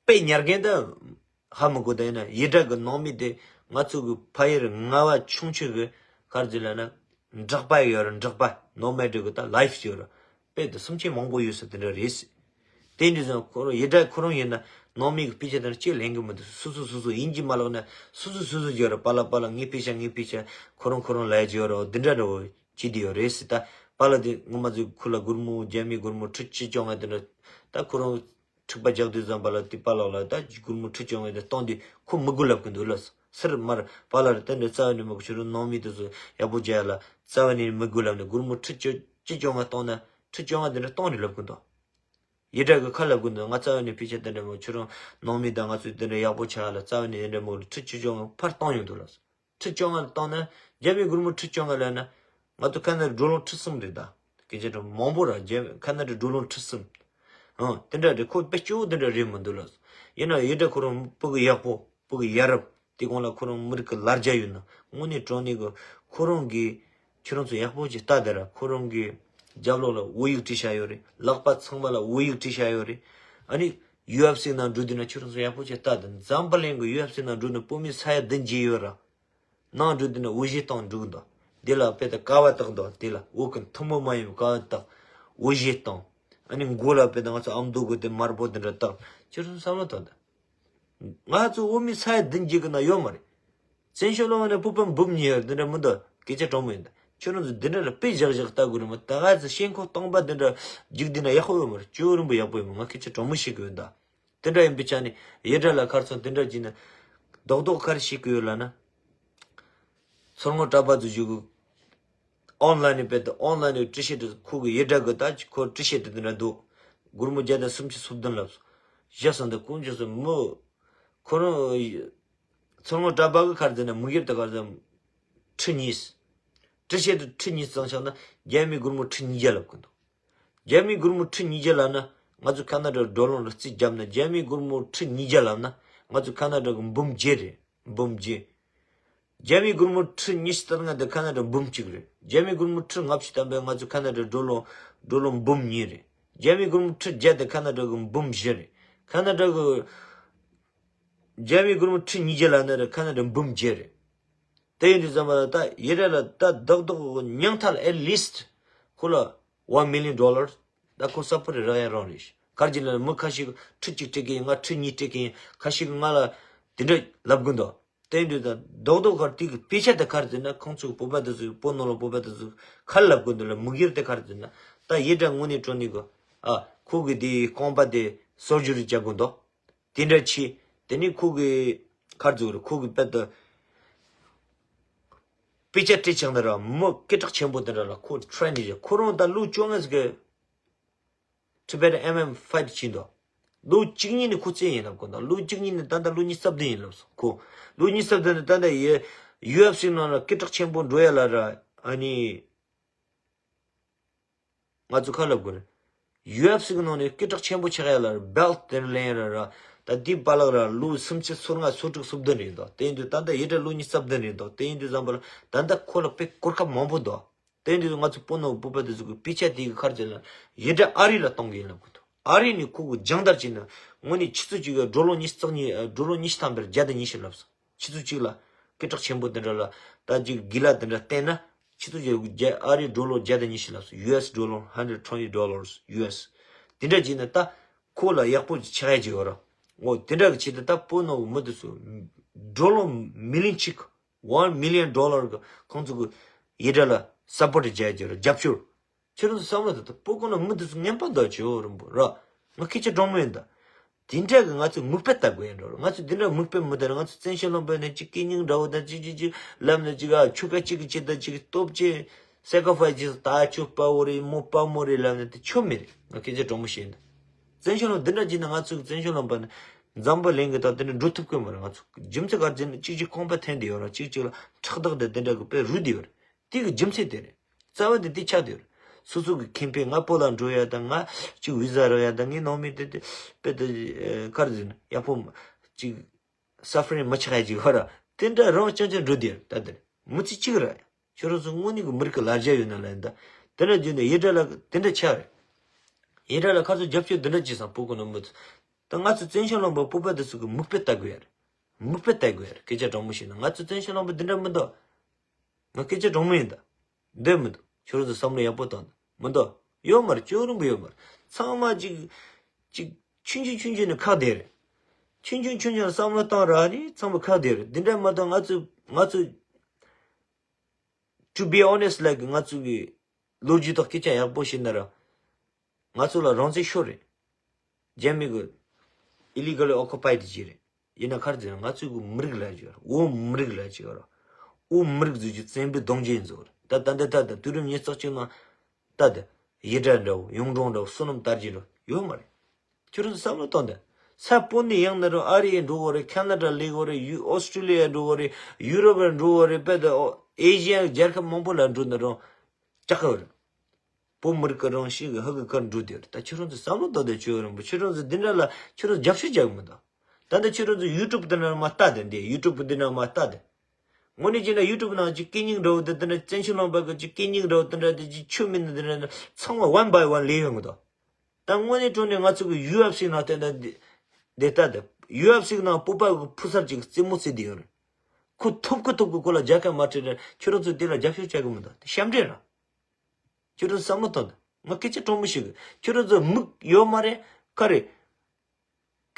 དཔེ་ཉར་མཁན་ད་ཧ་མི་གོ། ད་ཡིན་ན་ཡི་སྒྲ་གི་ནང་མི་དེ་ང་ཚོ་གི་ཕ་ཡུལ་རྔ་བ་ཆུང་ཆུང་གི་ག་རེ་བྱེད་ལབ་ན་འབྲོག་པ་ཡོད་ར། འབྲོག་པ་ནོ་མེཌ་གི་ད་ལའིཕ་ཡོད་ར། དཔེ་དེ་སེམས་ཅན་མང་པོ་ཡོད་ས་དེ་འདྲ་རེད་ཟེར། དེ་འདྲ་ཟེར་ན་ཁོ་རང་ཡི་སྒྲ་ཁོ་རང་ཡིན་ན་ནང་མི་གི་དཔེ་ཆ་དེ་འདྲ་ཅིག་ལེན་གི་མི་འདུག་སོ་སོ་སོ་སོ་ཡིན་གྱི་མ་ལོག་ན་སོ་སོ་སོ་སོ་བརྗོད་ར། པཱ་ལགས་པཱ་ལགས་ངའི་དཔེ་ཆ། ངའི་དཔེ་ཆ། ཁོ་རང་ཁོ་རང་ལབ་ཀྱི་ཡོད་ར། འོ་འདི་འདྲ་འདྲ་བོ་བྱེད་དེ་ཡོད་རེད་ཟེར། ད་པཱ་ལགས་དེ་ངོ་མ་ཚོས་ཁོ་ལ་སྒོར་མོ་རྒྱ་མིའི་སྒོར་མོ་ཁྲི་བཅུ་བཅོ་ལྔ་དེ་འདྲ། ད་ཁོ་རང་འཁྲུག་པ་རྒྱག་དུས་ཙམ་པ་ལ་དེ་པཱ་ལགས་ལ་ད་སྒོར་མོ་ཁྲི་བཅོ་ལྔ་དེ་གཏོང་དུས་ཁོ་མི་དགོས་ལབ་ཀྱི་འདུག་ལབ་སོང་། སེར་མར་པཱ་ལགས་དེ་འདྲ་རྩ་བ་ནས་མི་དགོས། ཁྱོད་རང་ནང་མི་དེ་ཚོ་ཡག་པོ་བྱས་ལ་རྩ་བ་ནས་མི་དགོས་ལབ་ནས་སྒོར་མོ་ཁྲི་བཅུ་བཅོ་ལྔ་གཏོང་ན་ཁྲི་བཅོ་ལྔ་དེ་འདྲ་གཏོང་རེད་ལབ་ཀྱི་འདུག་ཡི་སྒྲ་གི་ཁ་ལབ་ཀྱི་འདུག་ང་རྩ་བ་ནས་དཔེ་ཆ་དེ་འདྲ་མ། ཁྱོད་རང་ནང་མི་དང་ང་ཚོས་དེ་འདྲ་ཡག་པོ་ཆགས་ལ་རྩ་བ་ནས་དེ་འདྲ་མ་ཁྲི་བཅུ་བཅོ་ལྔ་ཕར་གཏོང་ཡོང་འདུག་ལབ་སོང་། ཁྲི་བཅོ་ལྔ་བཏང་ན་རྒྱ་མིའི་སྒོར་མོ་ཁྲི་བཅོ་ལྔ་ལབ་ན། ང་ཚོ་ཁ་ན་ཌ་ཌོ་ལར་ཁྲི་གསུམ་རེད་ད། སྐད་ཆ་དྲང་མང་པོ་ར། རྒྱ་ཁ་ན་ཌ་ཌོ་ལར་ཁྲི་གསུམ། ཨང་དེ་འདྲ་རེད། ཁོ་དཔེ་སྐྱོ་བོ་དེ་འདྲ་རེད་མི་འདུག་ལབ་སོང་། ཡིན་ན་ཡི་སྒྲ་ཁོ་རང་བོད་གི་ཡག་པོ། བོད་གི་ཡ་རབས། དེ་གོང་ལ་ཁོ་རང་མི་རིགས་གི་ལ་རྒྱ་ཡོད་ན་དངོས་གནས་དྲང་གནས་གི་ཁོ་རང་གི་ཁྱོད་རང་ཚོ་ཡག་པོ་ཅིག་ལྟ་དེ་ར། ཁོ་རང་གི་རྒྱབ་ལོགས་ལ་བོད་ཡིག་བྲིས་བཞག་ཡོད་རེད། ལག་པ་ཚང་མ་ལ་བོད་ཡིག་བྲིས་བཞག་ཡོད་རེད། ཨ་ནི་ཡུ་ཨེཕ་སི་ནང་འགྲོ་དུས་ན་ཁྱོད་རང་ཚོ་ཡག་པོ་ཅིག་ལྟ་དེ། འཛམ་བུ་གླིང་གི་ཡུ་ཨེཕ་སི་ནང་འགྲོ་ན་བོད་མི་ས་ཡ་བདུན་བརྒྱད་ཡོད་ར། ནང་འགྲོ་དུས་ན་འོ་བཞེས་གཏོང་འགྲོ་གི་འདུག་དེ་ལ་དཔེ་ད་ཀ་བ་བཏགས་འདུག་དེ་ལ་འོ་གི་མཐུ་མོ་མ་ཡིན་པའི་ཀ་བ་བཏགས། འོ་བཞེས་གཏོང་། ཨ་ནི་མགོ་ལ་དཔེ་ད་ང་ཚོ་ཨ་མདོ་གི་དེ་དམར་པོ་དེ་འདྲ་བཏགས། ཁྱོད་ཚོ་བསམ་བློ་གཏོང་དང་། ང་ཚོ་བོད་མི་ས་ཡ་བདུན་བརྒྱད་ཀྱི་ནང་ཡོད་མ་རེད། བཙན་བྱོལ་ལ་བ་ནས་བོད་པ་འབུམ་གཉིས་ཡོད། འདི་འདྲ་མི་འདུག་སྐད་ཆ་དྲང་མོ་ཡིན་ད། ཁྱོད་རང་ཚོ་འདི་འདྲ་ལ་དཔེ་བཞག་བཞག་ལྟ་དགོས་རེད་མ། ད་ག་ཚོད་ཤེས་ཁོག་སྟོང་པ་འདི་འདྲ་རྒྱུག་འདི་ན་ཡག་པོ་ཡོད་མ་རེད། ཅོ་རིན་པོ་ཡག་པོ་ཡོད་མ། ང་སྐད་ཆ་དྲང་མོ་བཤད་གི་ཡོད་ད། དེ་འདྲ་ཡིན་པའི་ཆ་ནས་ཡེ་འདྲ་ལ་ཁར་སང་དེ་འདྲ་བྱས་ན་རྡོག་རྡོག་ག་རེ་བཤད་གི་ཡོད་ལབ་ན། མཚོ་སྔོན་གྲྭ་པ་ཚོ་བཞུགས་གི་ཨོན་ལན་ནས་དཔེ་དེ་ཨོན་ལན་ནས་བཀྲ་ཤིས་དེ་ཁོ་གི་ཡེ་འདྲ་གི་ད་ཁོ་བཀྲ་ཤིས་དེ་དེ་འདྲ་འདུག་སྒོར་མོ་བརྒྱ་དང་སུམ་ཅུ་སོ་བདུན་ལབ་སོང་། བཞག་སོང་། འདི་ཀུན་བྱས་སོང་། མི་ཁོ་རང་མཚོ་སྔོན་གྲྭ་པ་གི་ཁར་ཟེར་ན་དམིགས་ཡུལ་དེ་ག་རེ་ཟེར། ཁྲི་གཉིས། བཀྲ་ཤིས་དེ་ཁྲི་གཉིས་བཙོང་བཞག་ན་རྒྱ་མིའི་སྒོར་མོ་ཁྲི་ཉིས་བརྒྱ་ལབ་གི་འདུག་རྒྱ་མིའི་སྒོར་མོ་ཁྲི་ཉིས་བརྒྱ་ལབ་ན་ང་ཚོ་ཁ་ན་ཌ་ཌོ་ལར་ལ་རྩིས་བརྒྱབ་ན་རྒྱ་མིའི་སྒོར་མོ་ཁྲི་ཉིས་བརྒྱ་ལབ་ན་ང་ཚོ་ཁ་ན་ཌ་གི་འབུམ་བརྒྱད་རེད། འབུམ་བརྒྱད། རྒྱ་མིའི་སྒོར་མོ་ཁྲི་ཉི་ཤུ་ལྟར་ང་དེ་ཁ་ན་ཌ་འབུམ་གཅིག་རེད། རྒྱ་མིའི་སྒོར་མོ་ཁྲི་ལྔ་བཅུ་ལྟར་བས་ང་ཚོ་ཁ་ན་ཌ་ཌོ་ལར་ཌོ་ལར་འབུམ་གཉིས་རེད། རྒྱ་མིའི་སྒོར་མོ་ཁྲི་བརྒྱ་དེ་ཁ་ན་ཌ་གི་འབུམ་བཞི་རེད། ཁ་ན་ཌ་གི་རྒྱ་མིའི་སྒོར་མོ་ཁྲི་ཉིས་བརྒྱ་ལབ་ན་རེད། ཁ་ན་ཌ་འབུམ་བརྒྱད་རེད། དེ་ཡིན་དུས་ཙམ་པ་ལ་ད་ཡེ་འདྲ་ལ་ད་རྡོག་རྡོག་ཉུང་མཐའ་ལ་at least ཁོ་ལ་one million dollars ད་ཁོ་ས་པོ་རེ་རག་ཡ་རང་རེད། ག་རེ་ལབ་ན་མི་ཁ་ཤས་ཁྲི་གཅིག་སྤྲད་གི་ཡིན། ང་ཁྲི་གཉིས་སྤྲད་གི་ཡིན། ཁ་ཤས་ང་ལ་དེ་འདྲ་ལབ་གི་འདུག་དེ་ཡིན་དུས་ད་རྡོག་རྡོག་གར་དེ་གི་དཔེ་ཆ་དེ་ག་རེ་ཟེར་ན་ཁོང་ཚོ་བོད་པ་དེ་ཚོ་བོད་ནང་ལ་བོད་པ་དེ་ཚོ་ག་རེ་ལབ་གི་འདུག་ལ་དམིགས་ཡུལ་དེ་ག་རེ་ཟེར་ན་ད་ཡེ་འདྲ་དངོས་གནས་དྲང་གནས་གི་ཨ་ཁོ་གི་དེ་རྐང་པ་དེ་སོར་ཇུ་རི་བྱ་གི་འདུག་དེ་འདྲ་བྱས། དེ་ནས་ཁོ་གི་ཁར་འཛུལ་རེད། ཁོ་གི་དཔེ་དེ་དཔེ་ཆ་སྤྲད་ཆགས་ན་ར་མི་སྐད་གྲགས་ཆེན་པོ་དེ་འདྲ་ལ་ཁོ་ཊི་རེན་ནི་རེད། ཁོ་རང་ད་ལོ་བཅོ་ལྔ་ཟིག་གི་Tibet M M fight བྱས་འདུག་ལོ་གཅིག་གཉིས་ནས་ཁོ་རྩེད་ཡིན་ལབ་གོ་འདུག་ལོ་གཅིག་གཉིས་ནས་ད་ལྟ་ལོ་ཉི་ཤུ་རྩ་བདུན་ཡིན་ལབ་སོང་ཁོ། ལོ་ཉི་ཤུ་རྩ་བདུན་ནས་ད་ལྟ་ཡི་ཡུ་ཨེཕ་སི་ནང་ལ་སྐད་གྲགས་ཆེན་པོ་འགྲོ་ཡ་ལ་ར་ཨ་ནི། ང་ཚོ་ཁ་ལབ་དགོས་རེད། ཡུ་ཨེཕ་སི་གི་ནང་ནས་སྐད་གྲགས་ཆེན་པོ་ཆགས་ཡ་ལ་ར་བེལ་ཊི་དེ་ལེན་ཡ་ལ་ར་ད་དེའི་པཱ་ལགས་ར་ལོ་སུམ་ཅུ་སོ་ལྔ་སོ་དྲུག་སོ་བདུན་རེད་འདུག་དེ་ཡིན་དུས་ད་ལྟ་ཡེ་འདྲ་ལོ་ཉི་ཤུ་རྩ་བདུན་རེད་འདུག་དེ་ཡིན་དུས་ཙམ་པ་ལ་ད་ལྟ་ཁོ་ལ་དཔེ་གོ་སྐབས་མང་པོ་འདུག་དེ་ཡིན་དུས་ང་ཚོ་བོད་ནང་བོད་པ་དེ་ཚོ་གི་དཔེ་ཆ་དེ་གི་ཁར་ཅན་ལ་ཡེ་འདྲ་ཨ་རི་ལ་གཏོང་གི་ཡིན་ལབ་གི་འདུག་ཨ་རི་ནས་ཁོ་གི་སྦྱོང་བརྡར་བྱས་ན་དངོས་གནས་ཆུ་ཚོད་གཅིག་གི་ཌོ་ལར་ཉི་ཤུ་རྩ་གཉིས་ཌོ་ལར་ཉི་ཤུ་ཐམ་པར་བརྒྱ་དང་ཉི་ཤུ་ལབ་སོང་། ཆུ་ཚོད་གཅིག་ལ་སྐད་གྲགས་ཆེན་པོ་དེ་འདྲ་ལ་ད་ཅིག་གི་ལ་དེ་འདྲ་བསྟན་ན་ཆུ་ཚོད་བརྒྱད་ཨ་རིའི་ཌོ་ལར་བརྒྱ་དང་ཉི་ཤུ་ལ་སོང་། ཡུ་ཨེས་ཌོ་ལར་hundred twenty dollars ཡུ་ཨེས། དེ་འདྲ་བྱས་ན་ད་ཁོ་ལ་ཡག་པོ་ཆགས་ཡ་ཅིག་ཡོད་ར། འོ་དེ་འདྲ་གི་ཆེད་དུ་ད་བོད་ནང་གི་མི་དེ་ཚོ་ཌོ་ལར་མི་ལི་ཡོན་གཅིག one million dollar གི་ཁོང་ཚོ་གི་ཡེ་འདྲ་ལ་སབ་པོར་ཊི་བྱས་ཡ་ཅིག་ཡོད་ར། རྒྱབ་སྐྱོར། ཁྱེད་རང་ཚོ་བསམ་བློ་ད་ལྟ་བོད་ཁོ་ན་མི་དེ་ཚོ་ངན་པ་འདྲ་ཅིག་ཡོད་རེད་པོ་ར། ང་སྐད་ཆ་དྲང་མོ་ཡིན་ད། དེ་འདྲ་གི་ང་ཚོས་མིག་དཔེ་ལྟ་དགོས་ཡིན་འགྲོ་ར། ང་ཚོས་དེ་འདྲ་མིག་དཔེ་མི་ལྟ་ར། ང་ཚོ་བཙན་བྱོལ་ལུང་པ་ནས་ཅིག་སྐད་སྙིང་འདྲ་བོ་དང་ཅིག་ཅིག་ཅིག་ལབ་ནས་ཅིག་ཨ་ཁྱོ་ག་ཅིག་གི་ཅིག་དང་ཅིག་སྟོབས་ཆེ་སེ་ཀ་ཕའི་ཅིག་ད་ཁྱོད་དཔའ་བོ་རེད་མོ་དཔའ་མོ་རེད་ལབ་ནས་དེ་ཆོ་མེད་རེད། ང་སྐད་ཆ་དྲང་མོ་བཤད་ཡིན་ད། བཙན་བྱོལ་ལུང་འདི་འདྲ་བྱས་ན་ང་ཚོའི་བཙན་བྱོལ་ལུང་པ་ནས་འཛམ་བུ་གླིང་གི་ད་དེ་འདྲ་འགྲོ་ཐུབ་ཀྱི་མ་རེད། ང་ཚོ་རྒྱུ་མཚན་ག་རེ་ཟེར་ན་གཅིག་གཅིག་རྐང་པ་འཐེན་བསྡད་ཡོད་ར། གཅིག་གཅིག་ལ་ཁྲག་དག་དང་དེ་འདྲ་གི་དཔེ་རུལ་བསྡད་ཡོད་རེད། དེ་གི་རྒྱུ་མཚན་དེ་རེད། རྩ་བ་དེ་དེ་ཆགས་བསྡད་ཡོད་རེད། སོ་སོ་གི་ཁེ་ཕན་ང་བོད་ལ་འགྲོ་ཡ་དང་ང་གཅིག་བི་ཟ་རག་ཡ་དང་ངའི་ནང་མི་དེ་དེ་དཔེ་དེ་ག་རེ་ཟེར་ན་ཡག་པོ་གཅིག་སབ་ཕ་རིང་མི་ཆགས་ཡ་ཅིག་ཡོད་ར། དེ་འདྲ་རང་རྐྱང་རྐྱང་འགྲོ་བསྡད་ཡོད་རེད། ད་དེ་རེད། མི་ཚེ་གཅིག་ར། ཁྱོད་རང་ཚོ་དངོས་གནས་ཀྱི་མི་རིགས་ཀྱི་ལ་རྒྱ་ཡོད་ན་ལ་ཡིན་ད། དེ་འདྲ་བརྗོད་ནས་ཡེ་འདྲ་ལ་དེ་འདྲ་ཆགས་རེད། ཡེ་འདྲ་ལ་ཁ་ཚོ་རྒྱབ་སྐྱོར་དེ་འདྲ་བྱས་སང་བོད་ཁོ་ན་མི་ཚོ། ད་ང་ཚོ་བཙན་བྱོལ་ལུང་པ་བོད་པ་དེ་ཚོ་གི་མིག་དཔེ་ལྟ་དགོས་ཡ་རེད། མིག་དཔེ་ལྟ་དགོས་ཡ་རེད། སྐད་ཆ་དྲང་མོ་བཤད་ན་ང་ཚོ་བཙན་བྱོལ་ལུང་པ་འདི་འདྲ་མི་འདུག་ང་སྐད་ཆ་དྲང་མོ་ཡིན་ད། འདོད་མི་འདུག་ཁྱོད་རང་ཚོ་བསམ་བློ་ཡག་པོ་བཏང་ད། མི་འདུག་ཡོད་མ་རེད། ཅོ་རིང་པོ་ཡོད་མ་རེད། ཚང་མ་ཅིག་ཅིག་ཆུང་ཆུང་ཆུང་ཆུང་ནས་ཁག་བསྡད་རེད། ཆུང་ཆུང་ཆུང་ཆུང་ལ་བསམ་བློ་བཏང་ར་ནི་ཚང་མ་ཁག་བསྡད་རེད། འདི་འདྲ་མ་གཏོགས་ང་ཚོ་ང་ཚོ་To be honest, like ང་ཚོ་གི་ལོ་རྒྱུས་དང་སྐད་ཆ་ཡག་པོ་བཤད་ན་ར། ང་ཚོ་ལ་རང་བཙན་ཤོར་རེད། རྒྱ་མི་གི་illegally occupied བྱས་རེད། ཡིན་ན་ཁར་ཟེར་ང་ཚོ་གི་མི་རིགས་ལ་ཅིག་ཡོད་ར། བོད་མི་རིགས་ལ་ཅིག་ཡོད་ར། བོད་མི་རིགས་ཚོ་གི་བཙན་པོའི་གདུང་རྒྱུད་ཡིན་ཚོ་རེད། ད་ད་འདི་ད་ད་དུས་རབས་ཉི་ཤུ་རྩ་གཅིག་ནང་ད་ད་ཡེ་འདྲ་འདྲ་བོ་གཡུང་དྲུང་འདྲ་བོ་བསོད་ནམས་དར་རྒྱས་འདྲ་བོ་ཡོད་མ་རེད། ཁྱོད་རང་ཚོ་བསམ་བློ་གཏོང་དང་། ས་བོད་ནས་ཡང་ན་རུང་ཨ་རི་ཡར་འགྲོ་དགོས་རེད། ཁ་ན་ཌ་སླེབས་དགོས་རེད། ཡུ་ཨོ་སི་ཀྲི་ལི་ཡ་འགྲོ་དགོས་རེད། ཡུ་རོབ་ཡར་འགྲོ་དགོས་རེད། དཔེ་དེ་ཨེ་ཤི་ཡ་རྒྱལ་ཁབ་མང་པོ་ལ་འགྲོ་ན་རུང་སྐྲག་གི་རེད། བོད་མི་རིགས་ཀྱི་རང་གཤིས་ཀྱི་ཧ་གི་ཁར་འགྲོ་དེ་རེད། ད་ཁྱོད་རང་ཚོ་བསམ་བློ་གཏོང་དང་། ཆོས་རིན་པོ་ཁྱོད་རང་ཚོ་འདི་འདྲ་ལ་ཁྱོད་རང་ཚོ་རྒྱབ་སྐྱོར་རྒྱག་གི་མི་འདུག་ད་ལྟ་ཁྱོད་རང་ཚོ་ཡུ་ཊུབ་འདི་ནང་མར་ལྟ་དང་། འདི་ཡུ་ཊུབ་འདི་ནང་མར་ལྟ་དང་། དངོས་གནས་བྱས་ན་ཡུ་ཊུབ་ནང་ཅིག་སྐད་སྙིགས་འདྲ་བོ་དེ་འདི་འདྲ་བཙན་བྱོལ་ལུང་པ་གི་ཅིག་སྐད་སྙིགས་འདྲ་བོ་དེ་འདྲ་དེ་ཅིག་ཆོ་མེད་ནི་འདི་འདྲ་ཚང་མ་one by one ལས་ཡོང་གི་འདུག་ད་དངོས་གནས་དྲང་གནས་ང་ཚོ་གི་ཡུ་ཨེཕ་སི་ནང་བལྟས་ན་འདི་འདི་ལྟ་དེ་ཡུ་ཨེཕ་སི་ནང་བོད་པ་གི་ཕུགས་བསམ་ཅིག་རྩེད་མོ་རྩེ་བསྡད་ཡོད་རེད། ཁོ་ཐུབ་ཀི་ཐུབ་ཀི་ཁོ་ལ་རྒྱལ་ཁ་མ་སྤྲད་ན་ཁྱོད་རང་ཚོ་དེ་ལ་རྒྱབ་སྐྱོར་བྱ་གི་མི་འདུག་དེ་ཞབས་འདྲེན་རེད། ཁྱོད་རང་ཚོ་བསམ་བློ་གཏོང་དང་། ང་སྐད་ཆ་དྲང་མོ་ཞིག་གི་ཁྱོད་རང་ཚོ་མིག་ཡོད་མ་རེད། ག་རེ།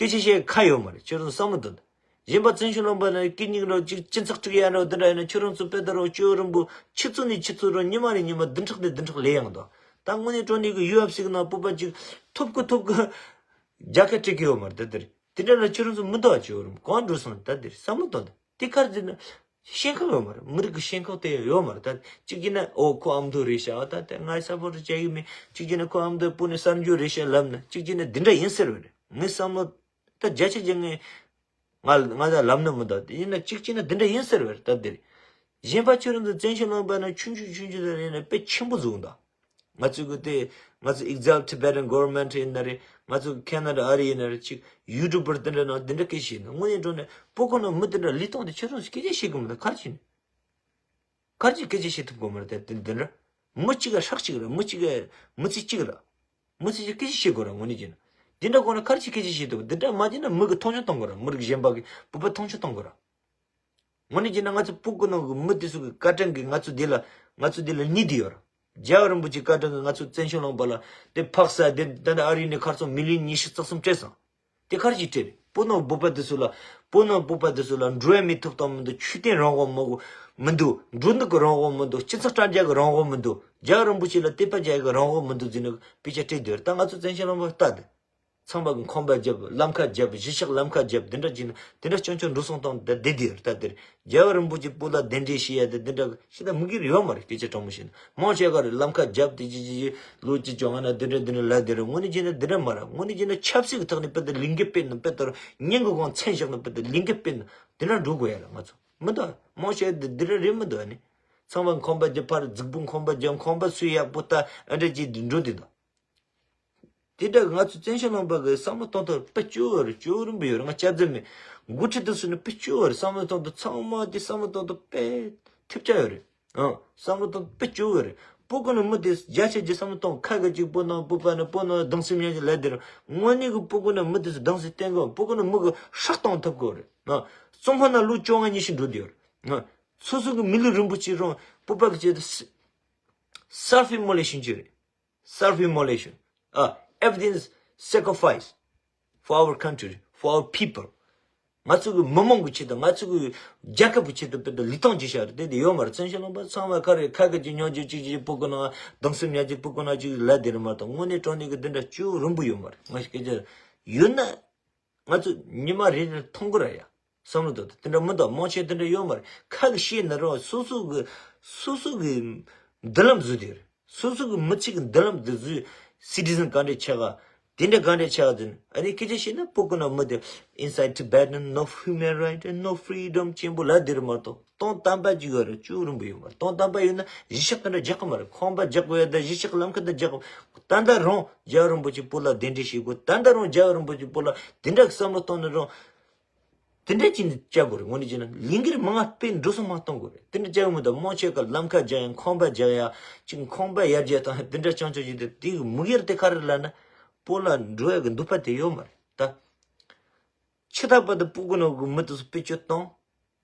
སྐད་ཆ་བཤད་ཁ་ཡོད་མ་རེད། ཁྱོད་རང་བསམ་བློ་གཏོང་། གཞན་པ་བཙན་བྱོལ་ལུང་པ་ན་སྐད་གཉིས་རོ་གཅིག་སྤྱི་ཚོགས་དཀྲུག་ཡ་རོ་འདི་འདྲ་ཡིན་ན། ཁྱོད་རང་ཚོ་དཔེ་ད་རོ་སྐྱོ་རིང་པོ་ཆུ་ཚོད་ནས་ཆུ་ཚོད་རོ་ཉི་མ་ནས་ཉི་མ་བདུན་ཕྲག་ནས་བདུན་ཕྲག་ལས་ཡང་འདུག་ད་དངོས་གནས་དྲང་གནས་ཀྱི་ཡུལ་ཨབ་སིག་ན་སྤོབས་པ་ཅིག་ཐོབ་ཀི་ཐོབ་ཀི་རྒྱལ་ཁ་སྤྲད་ཀྱི་ཡོད་མ་རེད། ད་དེ་རེད། དེ་འདྲ་ལ་ཁྱོད་རང་ཚོ་མི་འདུག་ཨ། སྐྱོ་རིང་པོ་གང་འགྲོ་སོང་། ད་དེ་རེད། བསམ་བློ་གཏོང་ད། དེ་གར་ཟེར་ན། ཞེན་ཁོག་ཡོད་མ་རེད། མི་རིགས་ཀྱི་ཞེན་ཁོག་དེ་ཡོད་མ་རེད། ད་གཅིག་བྱས་ན་ཨོ་ཁོ་ཨ་མདོ་རེད་ཤག་ད་དེ་ང་སཔོར་ཊི་བྱེད་ཀྱི་མེད། གཅིག་བྱས་ན་ཁོ་ཨ་མདོ་སྤོ་ནས་གསར་འབྱོར་རེད་ཤག་ལབ་ན། གཅིག་བྱས་ན་འདི་འདྲ་ཡིན་ཟེར་བ་རེད། ངའི་བསམ་བློ་ད་བརྒྱ་ཆ་བརྒྱ་ངས་ང་ང་ད་ལབ་ན་མི་འདུག་དེ་ཡིན་ན་གཅིག་བྱས་ན་འདི་འདྲ་ཡིན་ཟེར་བ་རེད། ད་དེ་རེད། གཞན་པ་ཁྱོད་རང་ཚོ་བཙན་བྱོལ་ལུང་པ་ན་ཆུང་ཆུང་ཆུང་ཆུང་དེ་རེད་ན་དཔེ་ཆེན་པོ་བཟོ་འདུག་ང་ཚོ་གི་དེ་ང་ཚོ་Exile Tibetan Government ཡིན་ན་རེད། ང་ཚོ་ཁེ་ན་ཌ་ཨ་རི་ཡིན་ན་རེད། ཅིག་ཡུ་ཊུབ་པར་དེ་འདྲ་ནང་དེ་འདྲ་སྐད་བཤད་ན། དངོས་གནས་དྲང་གནས་སྤོ་ཀོ་ནང་མི་དེ་འདྲ་ལུས་སྟོང་དེ་ཁྱོད་རང་ཚོ་སྐད་ཆ་བཤད་གི་མི་འདུག་ག་རེ་བྱས་ནས། ག་རེ་བྱས་སྐད་ཆ་བཤད་ཐུབ་གོ་མ་རེད། དེ་དེ་འདྲ་མི་གཅིག་ག་ཧྲག་གཅིག་རེད། མི་གཅིག་ག་མི་ཚེ་གཅིག་རེད། མི་ཚེ་གཅིག་སྐད་ཆ་བཤད་དགོས་རེད། དངོས་གནས་བྱས་ན་དེ་འདྲ་དགོས་ན་ག་རེ་བྱས་སྐད་ཆ་བཤད་ཐུབ། དེ་འདྲ་མ་བྱས་ན་མི་གི་མཐོང་ཆུང་གཏོང་དགོས་རེད། མི་རིགས་གཞན་པ་གི་བོད་པ་མཐོང་ཆུང་གཏོང་དགོས་རེད། དངོས་གནས་བྱས་ན་ང་ཚོ་སྤོ་ཀོ་ནང་གི་མི་དེ་ཚོ་གི་བཀའ་དྲིན་གྱིས་ང་ཚོ་འདི་ལ་ང་ཚོ་འདི་ལ་གནས་བསྡད་ཡོད་རེད། རྒྱལ་བ་རིན་པོ་ཆེའི་བཀའ་དྲིན་གྱིས་ང་ཚོ་བཙན་བྱོལ་ལུང་པ་ལ་དེ་ཕག་ས་དེ་ད་ལྟ་ཨ་རི་ནས་ཁ་སང་མི་ལི་ཡོན་ཉི་ཤུ་རྩ་གསུམ་སྤྲད་སོང་། དེ་ག་རེ་བྱས་སྤྲད་རེད། སྤོ་ནོ་བོད་པ་དེ་ཚོ་ལ་སྤོ་ནོ་བོད་པ་དེ་ཚོ་ལ་འགྲོ་ཡ་མི་ཐོབ་ཐང་མི་འདུག་ཆོས་དད་རང་དབང་མི་དགོས་མི་འདུག་འགྲོ་འདུག་གི་རང་དབང་མི་འདུག་སྤྱི་ཚོགས་དྲ་རྒྱ་གི་རང་དབང་མི་འདུག་རྒྱལ་བ་རིན་པོ་ཆེ་ལ་དད་པ་བྱ་ཡ་གི་རང་དབང་མི་འདུག་ཟེར་ནས་དཔེ་ཆ་སྤྲད་སྡོད་རེད། ད་ང་ཚོ་བཙན་བྱོལ་ལུང་པ་ལྟ་དེ། ཚང་མ་གི་ཁང་པ་བརྒྱབ། ལམ་ཁ་བརྒྱབ། གཞིས་ཆགས་ལམ་ཁ་བརྒྱབ། འདི་འདྲ་བྱས་ན་དེ་འདྲ་སྐྱོན་ཆ་འགྲོ་སོང་བཏང་བསྡད་དེ་ཡོད་རེད། ད་དེར་རྒྱལ་བ་རིན་པོ་ཆེ་སྤོ་ལགས་གདན་འདྲེན་བྱེད་ཡ་དེ་འདི་འདྲ་ཞིག་ད་མི་སྒེར་ཡོད་མ་རེད། སྐད་ཆ་དྲང་མོ་བཤད་ན་མང་ཆེ་ག་རེ་ལམ་ཁ་བརྒྱབ་དེ་ཅི་ཅི་ཅི་ལོ་ཅི་བཅོ་ལྔ་ན་འདི་འདྲ་འདི་འདྲ་ལབ་དེ་རེད། དངོས་གནས་བྱས་ན་འདི་འདྲ་མ་རེད། དངོས་གནས་བྱས་ན་ཆབ་སྲིད་ཀྱི་ཐོག་ནས་དཔེ་དེ་ལས་འགུལ་སྤེལ་ན་དཔེ་དེ་ར་ཉིན་གུང་གང་མཚན་བཞག་ན་དཔེ་དེ་ལས་འགུལ་སྤེལ་ན་དེ་འདྲ་འགྲོ་དགོས་ཡ་རེད། ང་ཚོ་མི་འདུག་མང་ཆེ་དེ་འདི་འདྲ་རེད་མི་འདུག་ཨ་ནི་ཚང་མ་ཁང་པ་བརྒྱབ། ཕར་རྫིག་པོ་ཁང་པ་བརྒྱབ། ཁང་པ་སུས་ཡག་པོ་ལྟ་ཨ་འདྲ་ཅིག་འགྲོ་དེ་འདུག་དེ་འདྲ་ང་ཚོ་བཙན་བྱོལ་ལུང་པ་གི་བསམ་བློ་གཏོང་ཐབས་དཔེ་སྐྱོ་བོ་རེད། སྐྱོ་རིང་པོ་ཡོད་རེད། ང་སྐྱག་རྫུན་མེད། འགོ་ཁྲིད་དེ་ཚོ་ནི་དཔེ་སྐྱོ་བོ་རེད། བསམ་བློ་གཏོང་ཐབས་ཚང་མ་དེ་བསམ་བློ་གཏོང་ཐབས་དཔེ་ཐེབས་ཆག་ཡོད་རེད། ཨང་། བསམ་བློ་གཏོང་ཐབས་དཔེ་སྐྱོ་བོ་རེད། སྤོ་ཀོ་ནི་མི་དེ་རྒྱ་ཆེ་རྒྱུ་བསམ་བློ་གཏོང་ཁ་གི་ཅིག་སྤོ་ནང་སྤོ་པ་ནི་སྤོ་ནང་སྡང་སེམས་ཉན་གྱི་ལས་དེ་རེད། དངོས་གནས་ཀྱི་སྤོ་ཀོ་ནི་མི་དེ་ཚོ་སྡང་སེམས་བསྟེན་དགོས། སྤོ་ཀོ་ནི་མི་གི་ཧྲག་གཏོང་ཐབས་དགོས་རེད། ཨང་། བཙོན་ཁང་ན་ལོ་བཅོ་ལྔ་ཉི་ཤུ་འགྲོ་དེ་ཡོད་རེད། ཨང་། སོ་སོ་གི་མི་ལུས་རིན་པོ་ཆེ་རང་བོད་པ་གི་ཆེད་དུ་self immolation བྱས་རེད། Self immolation. Uh, everything is sacrifice for our country, for our people. ང་ཚོ་གི་མི་མང་གི་ཆེད་དུ། ང་ཚོ་གི་རྒྱལ་ཁབ་ཀྱི་ཆེད་དུ་དཔེ་དེ་ལུས་ཐང་ཅིག་བཞག་རེད། དེ་དེ་ཡོད་མ་རེད། བཙན་བྱོལ་ལུང་པ་ཚང་མ་ག་རེ་ཁ་གི་ཅིག་ཉོ་རྒྱུ་ཅིག་ཅིག་སྤོ་ཀོ་ནང་སྡང་སེམས་ཉར་རྒྱུ་སྤོ་ཀོ་ནང་ཅིག་ལབ་དེ་རེད་མ་གཏོགས་དངོས་གནས་དྲང་གནས་ཀྱི་དེ་འདྲ་སྐྱོ་རིང་པོ་ཡོད་མ་རེད། ང་ཞིག་སྐད་ཆ་ཡོད་ན། ང་ཚོ་ཉི་མ་རེ་རེ་མཐོང་གི་ར་ཡ། བསམ་བློ་དང་དེ་འདྲ་མི་འདུག་མང་ཆེ་དེ་འདྲ་ཡོད་མ་རེད། ཁ་གི་བཤད་ན་རང་སོ་སོ་གི་སོ་སོ་གི་མདུན་ལམ་བཟོས་དེ་རེད། སོ་སོ་གི་མི་ཚེ་གི་མདུན་ལམ་དེ་བཟོས། སི་ཊི་ཟན་ག་འདྲས་ཆགས་ག་དེ་འདྲ་ག་འདྲས་ཆགས་ག་དེ་ནི་ཨ་ནི་སྐད་ཆ་བཤད་ན་སྤོ་ཀོ་ནང་མི་དེ། Inside Tibetan, no human right and no freedom ཅན་པོ་ལབ་དེ་རེད་མ་གཏོགས། སྟོང་དམ་པ་ཅིག་ཡོད་རེད། སྐྱོ་རིང་པོ་ཡོད་མ་རེད། སྟོང་དམ་པ་ཡོད་ན་གཞིས་ཆགས་དེ་འདྲ་རྒྱག་གི་མ་རེད། ཁང་པ་རྒྱག་དགོས་ཡ་དང་གཞིས་ཆགས་ལམ་ཁ་དེ་རྒྱག་གི། ད་ལྟ་རང་རྒྱལ་བ་རིན་པོ་ཆེ་སྤོ་ལགས་གདན་འདྲེན་བྱེད་དགོས། ད་ལྟ་རང་རྒྱལ་བ་རིན་པོ་ཆེ་སྤོ་ལགས་དེ་འདྲ་གི་བསམ་བློ་གཏོང་ནས་རང་དེ་འདྲ་ཅིག་ནས་བཅར་དགོས་རེད། དངོས་གནས་བྱས་ན་ལས་འགུལ་མང་སྤེལ་འགྲོ་སོང་མང་གཏོང་དགོས་རེད། དེ་འདྲ་བཅར་ཡོང་མི་འདུག་མང་ཆེ་ག་ལམ་ཁ་རྒྱག་ཡ། ཁང་པ་རྒྱག་ཡ། ཅིག་ཁང་པ་ཡར་རྒྱས་བཏང་ཡ། དེ་འདྲ་རྐྱང་རྐྱང་ཞིག་དེ་དེ་གི་དམིགས་ཡུལ་དེ་ག་རེ་ལབ་ན། སྤོ་ལགས་འགྲོ་ཡ་གི་འདོད་པ་དེ་ཡོད་མ་རེད་ད། ཕྱི་ཐག་པ་དེ་སྤོ་ཀོ་ནང་གི་མི་དེ་ཚོ་བེད་སྤྱོད་བཏང་།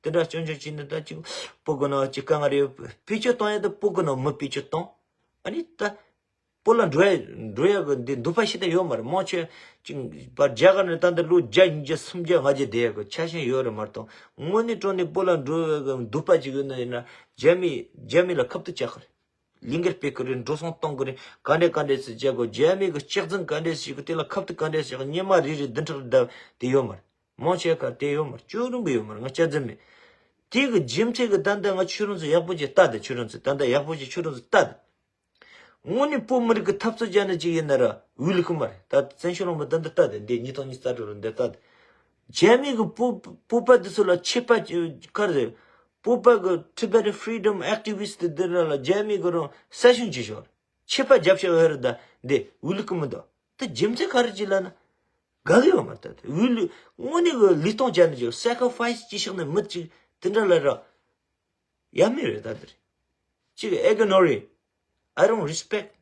དེ་འདྲ་རྐྱང་རྐྱང་བྱས་ནས་ད་ཅིག་སྤོ་ཀོ་ནང་ཅིག་དཀའ་ངལ་རེ་ཡོད། བེད་སྤྱོད་བཏང་ཡ་དེ་སྤོ་ཀོ་ནང་མི་བེད་སྤྱོད་བཏང་། ཨ་ནི་ད་སྤོ་ལགས་འགྲོ་ཡ་འགྲོ་ཡ་གི་འདི་འདོད་པ་ཞིག་ད་ཡོད་མ་རེད། མང་ཆེ་ཅིག་བར་རྒྱ་གར་ནས་ད་འདི་ལོ་བརྒྱ་ཉིས་བརྒྱ་སུམ་བརྒྱ་ལྔ་བརྒྱ་བསྡད་ཡ་གི་ཆ་ཤས་ཡོད་རེད་མ་གཏོགས། དངོས་གནས་དྲང་གནས་སྤོ་ལགས་འགྲོ་ཡ་གི་འདོད་པ་ཅིག་ཡོད་ན་ཡིན་ན་རྒྱ་མི་རྒྱ་མི་ལ་ཁ་གཏད་བཅག་གི་རེད། ལས་འགུལ་སྤེལ་གི་རེད། འགྲོ་སོང་གཏོང་གི་རེད། ག་འདྲས་ག་འདྲས་སུ་བྱེད་དགོས། རྒྱ་མི་གི་སྐྱག་རྫུན་ག་འདྲས་སུ་བྱེད་དགོས། དེ་ལ་ཁ་གཏད་ག་འདྲས་སུ་བྱེད་དགོས། ཉི་མ་རེ་རེ་བདུན་ཕྲག་བསྡད་དེ་ཡོད་མ་རེད། མང་ཆེ་ག་དེ་ཡོད་མ་རེད། སྐྱོ་རིང་པོ་ཡོད་མ་རེད། ང་སྐྱག་རྫུན་མེད། དེ་གི་རྒྱུ་མཚན་གི་ད་ལྟ་ང་ཁྱོད་རང་ཚོ་ཡག་པོ་ཅིག་ལྟ་དེ། ཁྱོད་རང་ཚོ་ད་ལྟ་ཡག་པོ་ཅིག་ཁྱོད་རང་ཚོ་ལྟ་དེ། དངོས་གནས་བོད་མི་རིགས་ཀྱི་འཐབ་རྩོད་བྱས་ན་ཅིག་ཡིན་ན་ར་འོས་ལུག་གི་མ་རེད། ད་བཙན་བྱོལ་ལུང་པ་ད་འདི་ལྟ་དེ། འདི་ཉིས་སྟོང་ཉི་ཤུ་རྩ་དྲུག་ལ་འདི་ལྟ་དེ། རྒྱ་མི་གི་བོད་བོད་པ་འདི་ཚོ་ལ་ཆད་པ་ག་རེ་རེད། བོད་པ་གི་Tibetan Freedom Activist འདི་ར་ལ་རྒྱ་མི་གི་རང་ས་ཞིང་བྱེད་ཤོར། ཆད་པ་བརྒྱབ་ཤོར་བ་རེད། ད་འདི་འོས་ལུག་གི་མི་འདུག་ད་རྒྱུ་མཚན་ག་རེ་ཅིག་ལབ་ན། དགའ་གི་ཡོད་མ་རེད། ད་འོས་ལུག་དངོས་གནས་གི་ལུས་སྟོང་བྱས་ནས་ཅིག་sacrifice བྱེད་ཤོག་ནས་མི་ཅིག་དེ་འདྲ་ལ་ར། ཡ་མེད་རེད་ད་དེ་རེད། ཅིག་ignoring. I don't respect.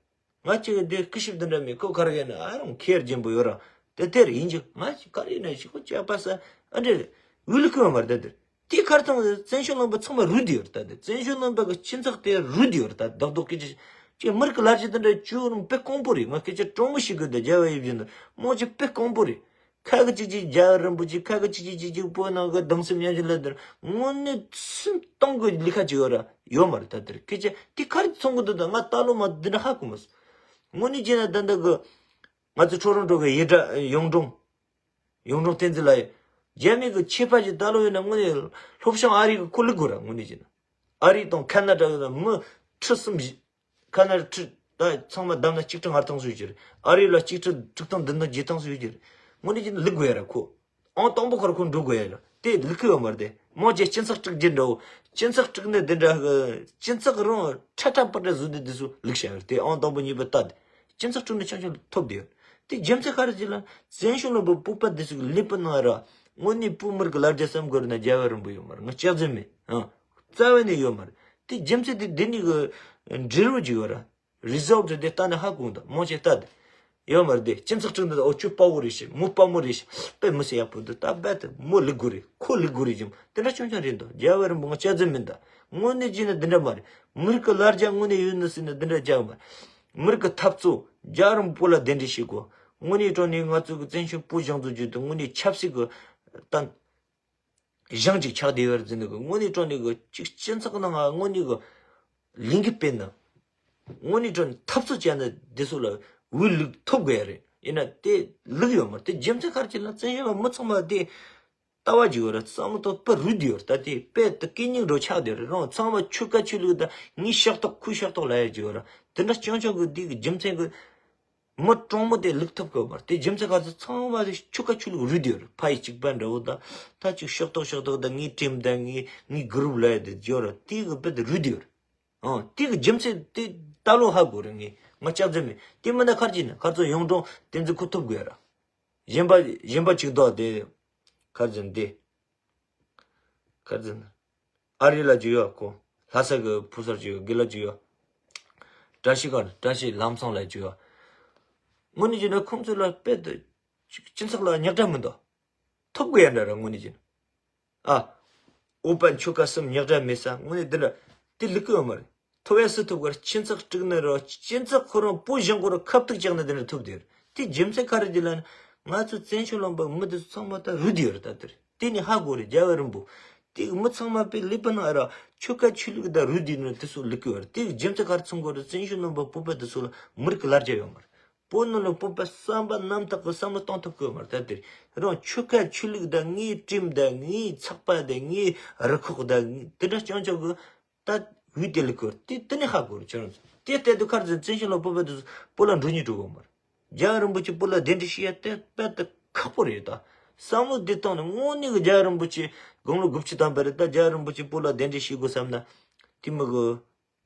ང་ཅིག་དེ་སྐུ་ཞབས་དེ་འདྲ་མེད། ཁོ་ག་རེ་ཡིན་ན་I don't care རྒྱན་པོ་ཡོད་ར། དེ་དེར་ཡིན་ཅིག་ང་ཅིག་ག་རེ་ཡིན་ན་ཞིག་ཁོ་ཅག་པ་ས་ཨ་འདྲེ་རེད། འོས་ལུག་གི་ཡོད་མ་རེད་ད་དེ་རེད། དེ་ག་རེ་བཏང་བཙན་བྱོལ་ལུང་པ་ཚང་མ་རུལ་བསྡད་ཡོད་རེད་ད་དེ། བཙན་བྱོལ་ལུང་པ་གི་སྤྱི་ཚོགས་དེ་རུལ་བསྡད་ཡོད་རེད་ད། རྡོག་རྡོག་སྐད་ཆ་ཅིག་མི་རིགས་ཀྱི་ལ་རྒྱ་དེ་འདྲ་བཅོས་རུང་དཔེ་དཀོན་པོ་རེད། ང་སྐད་ཆ་དྲང་མོ་ཞིག་གི་ད་རྒྱལ་བ་ཡིད་བཞིན་དུ་མང་ཆེ་དཔེ་དཀོན་པོ་རེད། ཁ་གི་ཅིག་ཅིག་རྒྱལ་བ་རིན་པོ་ཆེ། ཁ་གི་ཅིག་ཅིག་ཅིག་ཅིག་བོད་ནང་གི་སྡོམ་སེམས་ཉམས་ཞིབ་ལ་དེར་དངོས་གནས་སེམས་གཏོང་གི་ལས་ཀ་ཅིག་ཡོད་ར་ཡོད་མ་རེད། ད་དེར་སྐད་ཆ་དེ་ག་རེ་ཚོང་གི་འདུག་ད་ང་ལྟ་ལོ་མ་འདི་འདྲ་ཧ་གོ་མ་སོང་། དངོས་གནས་བྱས་ན་ད་ལྟ་གི་ང་ཚོ་ཁྲོ་རོང་གྲོང་གི་ཡི་གྲྭ་གཡུང་དྲུང་གཡུང་དྲུང་བསྟན་འཛིན་ལགས་ཡིན། རྒྱ་མི་གི་ཆད་པ་ཞིག་ད་ལོ་ཡོད་ན་དངོས་གནས་ལྷོ་བྱང་ཨ་རི་གི་ཁོ་ལུག་དགོས་ར། དངོས་གནས་བྱས་ན་ཨ་རི་དང་ཁ་ན་ཌ་གི་མི་ཁྲི་གསུམ་བཞི། ཁ་ན་ཁྲི་ད་ཚང་མ་བསྡོམས་ན་གཅིག་ཁྲི་ལྔ་སྟོང་ཙམ་ཡོད་ཀྱི་རེད། ཨ་རི་ལ་གཅིག་ཁྲི་དྲུག་སྟོང་བདུན་སྟོང་བརྒྱད་སྟོང་ཙམ་ཡོད་ཀྱི་རེད། དངོས་གནས་ཀྱི་ལུག་དགོས་ཡ་ར་ཁོ། ཨང་དང་པོ་ཁར་ཁོ་འགྲོ་དགོས་ཡ་ར་དེ་ལུག་གི་ཡོད་མ་རེད་དེ། མང་ཆེ་སྤྱི་ཚོགས་དཀྲུག་རྒྱུ་འདྲ་བོ། སྤྱི་ཚོགས་དཀྲུག་ནས་དེ་འདྲ་གི་སྤྱི་ཚོགས་རང་ཁྲ་ཁྲ་པ་ཏྲ་བཟོས་ཏེ་དེ་ཚོ་ལུག་བྱ་ཡ་རེད་དེ། ཨང་དང་པོ་གཉིས་པ་ལྟ་དེ། སྤྱི་ཚོགས་དཀྲུག་ནས་ཆུང་ཆུང་ཐོབ་བསྡད་ཡོད། དེ་རྒྱུ་མཚན་ག་རེ་ཅིག་ལ་བཙན་བྱོལ་ལ་བོད་པ་དེ་ཚོ་གི་ལུག་པ་ནང་ར་དངོས་གནས་བོད་མི་རིགས་ལ་རྒྱ་བསམ་དགོས་རེད་ན་རྒྱལ་བ་རིན་པོ་ཡོད་མ་རེད། ང་སྐྱག་རྫུན་མིན་ཨང་། རྩ་བ་ནས་ཡོད་མ་རེད། དེ་རྒྱུ་མཚན་དེ་འདི་ནི་གི་འབྲས་བུ་ཅིག་ཡོད་ར། རི་སོལ་ཊི་དེ་ལྟ་ན་ཧ་གོ་འདུག་མང་ཆེ་ལྟ་དེ། ཡོད་མ་རེད་དེ། སྤྱི་ཚོགས་དཀྲུག་འདུག་ཨོ་ཁྱོད་དཔའ་བོ་རེད་ཤི། མོ་དཔའ་མོ་རེད་ཤི། དཔེ་མི་སྲིད་ཡག་པོ་འདུག་ད་རྦད་དེ་མོ་ལུག་དགོས་རེད། ཁོ་ལུག་དགོས་རེད་ཅིང་དེ་འདྲ་ཆུང་ཆུང་རེད་འདུག་རྒྱལ་བ་རིན་པོ་ང་སྐྱག་རྫུན་མིན་ད། དངོས་གནས་བྱས་ན་འདི་འདྲ་མ་རེད། མི་རིགས་ཀྱི་ལ་རྒྱ་དངོས་གནས་ཡོད་ནི་ཟེར་ན་འདི་འདྲ་རྒྱག་མ་རེད། མི་རིགས་ཀྱི་འཐབ་རྩོད་རྒྱལ་བ་རིན་པོ་ལ་གདན་འདྲེན་བྱེད་དགོས། དངོས་གནས་དྲང་གནས་ང་ཚོ་གི་བཙན་བྱོལ་བོད་གཞུང་དུ་བརྒྱུད་དེ་དངོས་གནས་ཆབ་སྲིད་ཀྱི་ད་གཞུང་ཅིག་ཆགས་བསྡད་ཡོད་རེད་ཟེར་ནས་གི་དངོས་གནས་དྲང་གནས་གི་ཅིག་སྤྱི་ཚོགས་ནང་ང་དངོས་གནས་གི་ལས་འགུལ་སྤེལ་ན། དངོས་གནས་དྲང་གནས་འཐབ་རྩོད་བྱས་ན་འདི་ཚོ་ལ་འོས་ལུག་ཐོབ་དགོས་ཡ་རེད། ཡིན་ན་དེ་ལུག་ཡོད་མ་རེད། དེ་རྒྱུ་མཚན་ག་རེ་བྱས་ན་བཙན་བྱོལ་ལ་མི་ཚང་མ་དེ་ལྟ་བ་ཅིག་ཡོད་རེད། བསམ་བློ་དང་དཔེ་རུལ་དུ་ཡོད་རེད། ད་དེ་དཔེ་དེ་གད་སྙིགས་འགྲོ་ཆགས་བསྡད་རེད། རང་ཚང་མ་ཁྱོད་ཀ་ཁྱོད་ལུག་ད་ངའི་ཤོག་ཐོག་ཁོའི་ཤོག་ཐོག་ལ་ཡ་ཅིག་ཡོད་རེད། དེ་འདྲ་རྐྱང་རྐྱང་གི་དེ་གི་རྒྱུ་མཚན་གི་མི་གྲོང་མོ་དེ་ལུག་ཐོབ་དགོས་པར་དེ་རྒྱུ་མཚན་ག་ཚོད་ཚང་མ་དེ་ཁྱོད་ཀ་ཁྱོད་ལུག་རུལ་དུ་ཡོད་རེད། ཕ་ཡི་གཅིག་པ་འདྲ་བོ་ད་ད་ཅིག་ཤོག་ཐོག་ཤོག་ཐོག་ད་ངའི་ཊིམ་ད་ངའི་ངའི་གུ་རུབ་ལ་ཡ་དེ་ཡོད་རེད། དེ་གི་དཔེ་དེ་རུལ་དུ་ཡོད་རེད། ཨང་དེ་གི་རྒྱུ་མཚན་དེ་ད་ལོ་ཧ་གོ་རེད། ངས་ང་སྐྱག་རྫུན་མེད་དེ་མིན་ན་ཁར་ཅིག་ན་ཁར་ཚོ་ཡོང་གྲོང་དེ་ཚོ་ཁོ་ཐོབ་དགོས་ར། གཞན་པ་གཞན་པ་གཅིག་ལྡོག་དེ་ཁར་ཟིན་དེ། ཁར་ཟིན། ཨ་རི་ལ་ཅིག་ཡོད་ཁོ། ལྷ་ས་གི་ཕོ་གསར་ཅིག་ཡོད། དགེ་ལ་ཅིག་ཡོད། བཀྲ་ཤིས་གར་བཀྲ་ཤིས་ལམ་སང་ལ་ཅིག་ཡོད། དངོས་གནས་བྱས་ན་ཁོང་ཚོ་ལ་དཔེ་དེ་སྤྱི་ཚོགས་ལ་རྙོག་དྲ་མི་འདུག་ཐོབ་དགོས་ཡ་འདྲ་ར་དངོས་གནས་བྱས་ན། ཨ། ཨོ་པན་ཆོལ་ཁ་གསུམ་རྙོག་དྲ་མེད་ས་དངོས་གནས་འདི་འདྲ་དེ་ལུག་གི་ཡོད་མ་རེད། ཐོབ་ཡ་སུ་ཐོབ་གར་སྤྱི་ཚོགས་དཀྲུག་ནི་རོ་སྤྱི་ཚོགས་ཁོ་རང་བོད་གཞུང་ཁོ་རང་ཁ་གཏུག་བཅག་ནི་འདི་འདྲ་ཐོབ་དེ་རེད། དེ་རྒྱུ་མཚན་ག་རེ་རྒྱུ་ལ་ནི་ང་ཚོ་བཙན་བྱོལ་ལུང་པ་མི་དེ་ཚོ་ཚང་མ་ད་རུལ་དེ་ཡོད་རེད། ད་དེ་རེད་དེ་ནི་ཧ་གོ་རེད། རྒྱལ་བ་རིན་པོ་དེ་མི་ཚང་མ་པའི་ལུག་པ་ན་ར་ཆོལ་ཁ་ཆོས་ལུགས་ད་རུལ་དེ་ནི་དེ་ཚོ་ལུག་གི་ཡོད་རེད། དེ་རྒྱུ་མཚན་ག་རེ་མཚོན་གོ་རེད། བཙན་བྱོལ་ལུང་པ་བོད་པ་དེ་ཚོ་ལ་མི་རིགས་ཀྱི་ལ་རྒྱ་ཡོད་མ་རེད། བོད་ནང་ལ་བོད་པ་བསམ་པ་རྣམ་དག་གི་བསམ་བློ་གཏོང་ཐུབ་ཀྱི་མ་རེད། ད་དེ་རང་ཆོལ་ཁ་ཆོས་ལུགས་དང་ངའི་ཊིམ་དང་ངའི་ཚོགས་པ་དང་ངའི་རུ་ཁག་དང་དེ་འདྲ་རྐྱང་རྐྱང་གི་ད་འོས་དེ་ལ་བཀོད་དེ་དེ་ནས་ཧ་གོ་རེད། ཁྱོད་རང་ཚོ་དེ་ལྟ་དུས་ཁར་ཚོ་བཙན་བྱོལ་ལ་བོད་པ་དེ་ཚོ་བོད་ལ་འགྲོ་ཉེ་འགྲོ་གི་མ་རེད། རྒྱལ་བ་རིན་པོ་ཆེ་བོད་ལ་གདན་འདྲེན་ཞུ་ཡ་དེ་དཔེ་དེ་ཁག་པོ་རེད། ད་བསམ་བློ་དེ་བཏང་ནས་དངོས་གནས་གི་རྒྱལ་བ་རིན་པོ་ཆེ་དགུང་ལོ་དགུ་བཅུ་ཐམ་པ་རེད། ད་རྒྱལ་བ་རིན་པོ་ཆེ་བོད་ལ་གདན་འདྲེན་ཞུ་དགོས་བསམ་ན་དེ་མི་གི་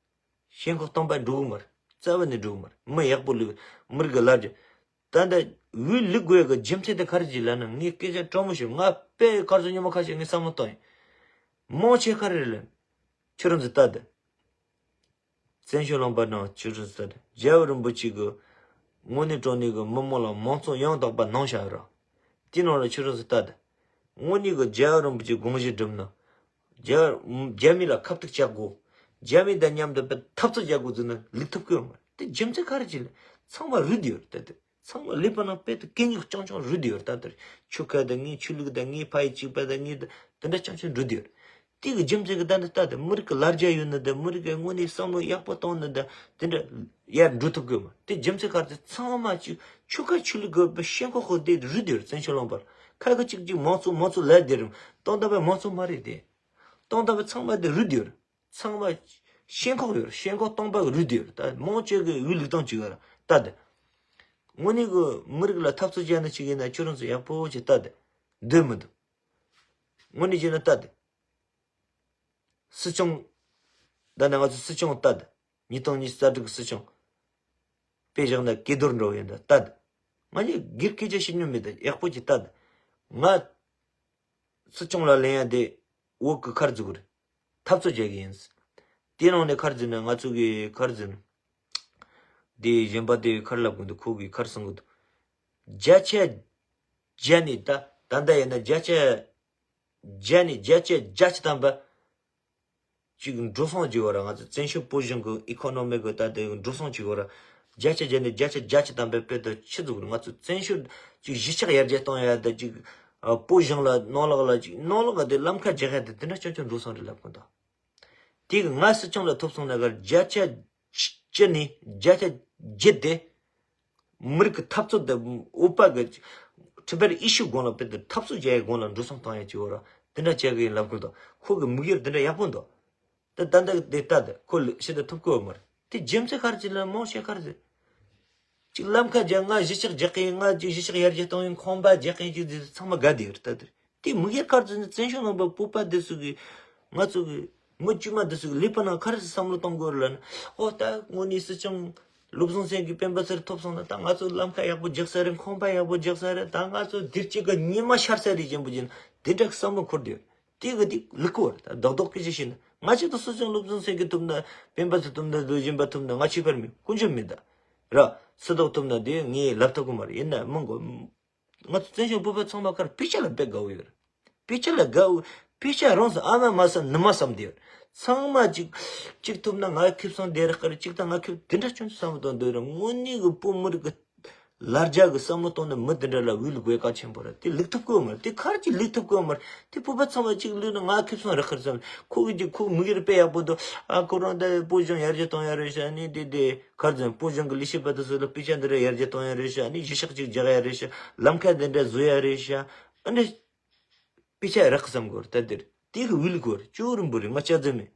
ཞེན་ཁོག་སྟོང་པ་འགྲོ་གི་མ་རེད། རྩ་བ་ནས་འགྲོ་གི་མ་རེད། མི་ཡག་པོ་ལུག་མི་རིགས་ལ་རྒྱ། ད་ལྟ་འོས་ལུག་དགོས་གི་རྒྱུ་མཚན་དེ་ག་རེ་ཅིག་ལབ་ན་ངས་སྐད་ཆ་དྲང་མོ་ཞིག་ང་དཔེ་གར་སོང་ཉི་མ་ཁ་ཤས་ངས་བསམ་བློ་བཏང་ཡིན། མང་ཆེ་ག་རེ་རེད་ལབ་ན། ཁྱོད་རང་ཚོ་ལྟ་དེ། བཙན་བྱོལ་ལུང་པ་ནང་ཁྱོད་རང་ཚོ་ལྟ་དེ། རྒྱལ་བ་རིན་པོ་ཆེ་གི་དངོས་གནས་དྲང་གནས་གི་མི་མང་ལ་མང་གཙོ་ཡང་དག་པ་གནང་བཞག་ར། དེ་ནང་ལ་ཁྱོད་རང་ཚོ་ལྟ་དེ། དངོས་གནས་གི་རྒྱལ་བ་རིན་པོ་ཆེ་དགོངས་གཞི་བསྒྲུབས་ན། རྒྱལ་རྒྱ་མི་ལ་ཁ་གཏུག་བྱ་དགོས། རྒྱ་མི་དང་མཉམ་དུ་འཐབ་རྩོད་བྱ་དགོས་ཟེར་ན་ལུག་ཐུབ་ཀྱི་ཡོད་མ་རེད། དེ་རྒྱུ་མཚན་ག་རེ་ཅིག་ལ་ཚང་མ་རུལ་དུ་ཡོད་རེད། ད་དེ་ཚང་མ་ལུག་པ་ནང་དཔེ་དེ་གད་སྙིགས་རྐྱང་རྐྱང་རུལ་དུ་ཡོད་རེད། ད་དེར་ཆོལ་ཁ་དང་ངའི་ཆོས་ལུགས་དང་ངའི་ཕ་ཡུལ་གཅིག་པ་དང་ངའི་དེ་འདྲ་རྐྱང་རྐྱང་རུལ་དུ་ཡོད་རེད། དེ་གི་རྒྱུ་མཚན་གི་ད་འདི་ལྟ་དེ་མི་རིགས་ཀྱི་ལ་རྒྱ་ཡོད་ནི་དང་མི་རིགས་ཀྱི་དངོས་གནས་བསམ་བློ་ཡག་པོ་གཏོང་ནི་དང་དེ་འདྲ་ཡར་འགྲོ་ཐུབ་ཀྱི་མ་དེ་རྒྱུ་མཚན་ག་རེ་ཚང་མ་ཅིག་ཆོལ་ཁ་ཆོས་ལུགས་དགོས་པའི་ཞེན་ཁོག་ཁོ་དེ་རུལ་དུ་ཡོད་རེད། བཙན་བྱོལ་ལུང་པར་ཁ་གི་གཅིག་གཅིག་མང་གཙོ་མང་གཙོ་ལབ་དེ་རིང་སྟོང་ལྟ་བའི་མང་གཙོ་མ་རེད་དེ། སྟོང་ལྟ་བའི་ཚང་མ་དེ་རུལ་དུ་ཡོད་རེད། ཚང་མ་ཞེན་ཁོག་ཡོད་རེད། ཞེན་ཁོག་སྟོང་པ་རུལ་དུ་ཡོད་རེད། ད་མང་ཆེ་གི་འོས་ལུག་སྟངས་ཅིག་ཡོད་རེད། ད་དེ་དངོས་གནས་གི་མི་རིགས་ལ་འཐབ་རྩོད་བྱས་ན་ཅིག་ཡིན་ན་ཁྱོད་རང་ཚོ་ཡག་པོ་ཅིག་ལྟ་དེ་འདོད་མི་འདུག་དངོས་གནས་བྱས་ན་ལྟ་དེ། སྲིད་སྐྱོང་། ད་ནི་ང་ཚོ་སྲིད་སྐྱོང་ལྟ་དེ། ཉིས་སྟོང་ཉི་ཤུ་རྩ་དྲུག་གི་སྲིད་སྐྱོང་། དཔེ་བཞག་ན་ཀེ་རྡོར་འགྲོ་ཡིན་ད་ལྟ་དེ། ང་གཉིས་སྒེར་སྐད་ཆ་བཤད་མྱོང་མེད་ད་ཡག་པོ་ཅིག་ལྟ་དེ། ང་སྲིད་སྐྱོང་ལ་ལེན་ཡ་དེ་འོག་གི་ཁར་འཛུགས་རེད། འཐབ་རྩོད་བྱེད་གི་ཡིན། དེ་ནང་ནས་ཁར་འཛུལ་ན་ང་ཚོ་གི་ཁར་འཛུལ་ན། དེ་གཞན་པ་དེ་ཁར་ལབ་གི་འདུག་ཁོ་གི་ཁར་གསུང་གི་འདུག་བརྒྱ་ཆ་བརྒྱ་ནས་ད་ད་ལྟ་ཡིན་ན་བརྒྱ་ཆ་བརྒྱ་ནས་བརྒྱ་ཆ་བརྒྱ་ཆ་ཐམ་པ་ཅིག་འགྲོ་སོང་བྱེད་དགོས་ར། ང་ཚོ་བཙན་བྱོལ་བོད་གཞུང་གི་ཨི་ཁོ་ནོ་མི་གི་ད་དེ་འགྲོ་སོང་བྱེད་དགོས་ར། བརྒྱ་ཆ་བརྒྱ་ནས་བརྒྱ་ཆ་བརྒྱད་ཅུ་ཐམ་པའི་དཔེ་དེ་ཆི་ཟིག་རེད། ང་ཚོ་བཙན་བྱོལ་ཅིག་གཞིས་ཆགས་ཡར་རྒྱས་གཏོང་ཡ་དེ་ཅིག་ཨ་བོད་གཞུང་ལ་ནོར་ལོག་ལ་ཅིག་ནོར་ལོག་ག་དེ་ལམ་ཁ་རྒྱག་ཡ་དེ་དེ་འདྲ་སྐྱོན་སྐྱོན་འགྲོ་སོང་རེད་ལབ་གི་འདུག་དེ་གི་ང་སྲིད་སྐྱོང་ལ་ཐོབ་སོང་ན་གར་བརྒྱ་ཆ་བཅུ་ནས་བརྒྱ་ཆ་བརྒྱད་དེ་མི་རིགས་ཀྱི་འཐབ་རྩོད་དེ་འོས་པ་གི་ཁྲི་པར་ཨི་ཤུ་སྒང་ལ་དཔེ་དེ་འཐབ་རྩོད་བྱ་ཡའི་སྒང་ལ་འགྲོ་སོང་གཏོང་ཡ་ཅིག་བོ་ར་དེ་འདྲ་བྱ་གི་ཡིན་ལབ་གི་འདུག་ཁོ་གི་དམིགས་ཡུལ་དེ་འདྲ་ཡག་པོ་འདུག་དེ་ད་ལྟ་དེ་ལྟ་དེ་ཁོ་ལ་ཤི་ད་ཐུབ་ཀི་ཡོད་མ་རེད། དེ་རྒྱུ་མཚན་ག་རེ་ཅིག་ལ་མང་ཤས་ག་རེ་ཟེར། ཅིག་ལམ་ཁ་རྒྱག་ང་གཞིས་ཆགས་རྒྱག་གི་ཡིན། ང་ཅིག་གཞིས་ཆགས་ཡར་རྒྱས་གཏོང་ཡིན། ཁང་པ་རྒྱག་གི་ཡིན་ཅིག་ཟེར་ཚང་མ་དགའ་བསྡད་ཡོད་རེད་ད་དེ། དེ་དམིགས་ཡུལ་ག་རེ་ཟེར་ན་བཙན་བྱོལ་ནང་པའི་བོད་པ་དེ་ཚོ་གི་ང་ཚོ་གི་མི་དཀྱུས་མ་དེ་ཚོ་གི་ལུས་པོ་ནང་ག་རེ་ཟེར་བསམ་བློ་གཏོང་དགོས་རེད་ལབ་ན། ཨོ་ད་དངོས་གནས་སྲིད་སྐྱོང་བློ་བཟང་སེང་གེ་སྤེན་པ་ཚེ་རིང་ཐོབ་སོང་ན་ད་ང་ཚོ་ལམ་ཁ་ཡག་པོ་རྒྱག་ས་རེད། ཁང་པ་ཡག་པོ་རྒྱག་ས་རེད། ད་ང་ཚོ་དེ་གཅིག་གི་ཉི་མ་ཤར་ས་རེད་ཅན་པོ་ཅན་དེ་འདྲ་གི་བསམ་བློ་འཁོར་དེ་ཡོད། དེ་གི་དེ་ལུག་གི་བར་ད་རྡོག་རྡོག་སྐད་ཆ་བཤད་ན་ང་ཆེད་དུ་སྲིད་སྐྱོང་བློ་བཟང་སེང་གེ་ཐུབ་ན་སྤེན་པ་ཚེ་ཐུབ་ན་ལོ་གཞོན་པ་ཐུབ་ན་ང་ཆོས་པར་མེད་དཀོན་མཆོག་མེད་ད་ར། སྲིད་ཐོག་ཐུབ་ན་དེ་ངས་ལབ་ཐུབ་གི་མ་རེད། ཡིན་ན་མི་མགོ་ང་ཚོ་བཙན་བྱོལ་བོད་པ་ཚང་མ་ཁར་དཔེ་ཆ་ལ་དཔེ་དགའ་བོ་ཡོད་རེད། དཔེ་ཆ་ལ་དགའ་བོ་དཔེ་ཆ་རང་སོ་ཨ་མ་མ་བསམ་ནུ་མ་བསམ་དེ་ཡོད་རེད། ཚང་མ་གཅིག་གཅིག་ཐུབ་ན་ང་ཁེབས་སང་དེ་རེད་ཁར་གཅིག་དང་ང་ཁེབས་དེ་འདྲ་ཆུང་ཆུང་བསམ་བློ་གཏོང་འདོད་རེད། དངོས་གནས་གི་བོད་མི་རིགས་གི་ལར་རྒྱ་གི་བསམ་བློ་གཏོང་ནས་མི་དེ་འདྲ་ལ་བུ་ལུག་བས་གལ་ཆེན་པོ་རེད། དེ་ལུག་ཐུབ་ཀྱི་ཡོད་མ་རེད། དེ་ག་རེ་ཅིག་ལུག་ཐུབ་ཀྱི་ཡོད་མ་རེད། དེ་བོད་པ་ཚང་མ་གཅིག་ལུག་ན་ང་ཁེབས་སང་རག་གི་རེད་བསམ། ཁོ་གི་ཅིག་ཁོ་མི་གི་རེད་དཔེ་ཡག་པོ་འདུག་ཨ་ཁོ་རང་ད་བོད་གཞུང་ཡར་རྒྱས་གཏོང་ཡ་རེད་ཤག་ནི་དེ་དེ་ག་རེ་ཟེར། བོད་གཞུང་གི་ལས་བྱེད་པ་དེ་ཚོ་ལ་དཔེ་ཆ་འདི་འདྲ་ཡར་རྒྱས་གཏོང་ཡ་རེད་ཤག་ནི་གཞིས་ཆགས་ཅིག་རྒྱག་ཡ་རེད་ཤག་ལམ་ཁ་འདི་འདྲ་བཟོ་ཡ་རེད་ཤག་ཨ་འདྲ་དཔེ་ཆ་རག་གི་བསམ་གི་རེད། ད་དེར་དེ་གི་བུ་ལུག་གི་རེད། ཅོ་རིན་པོ་རེད། ང་ཅག་ཙེ་མེད།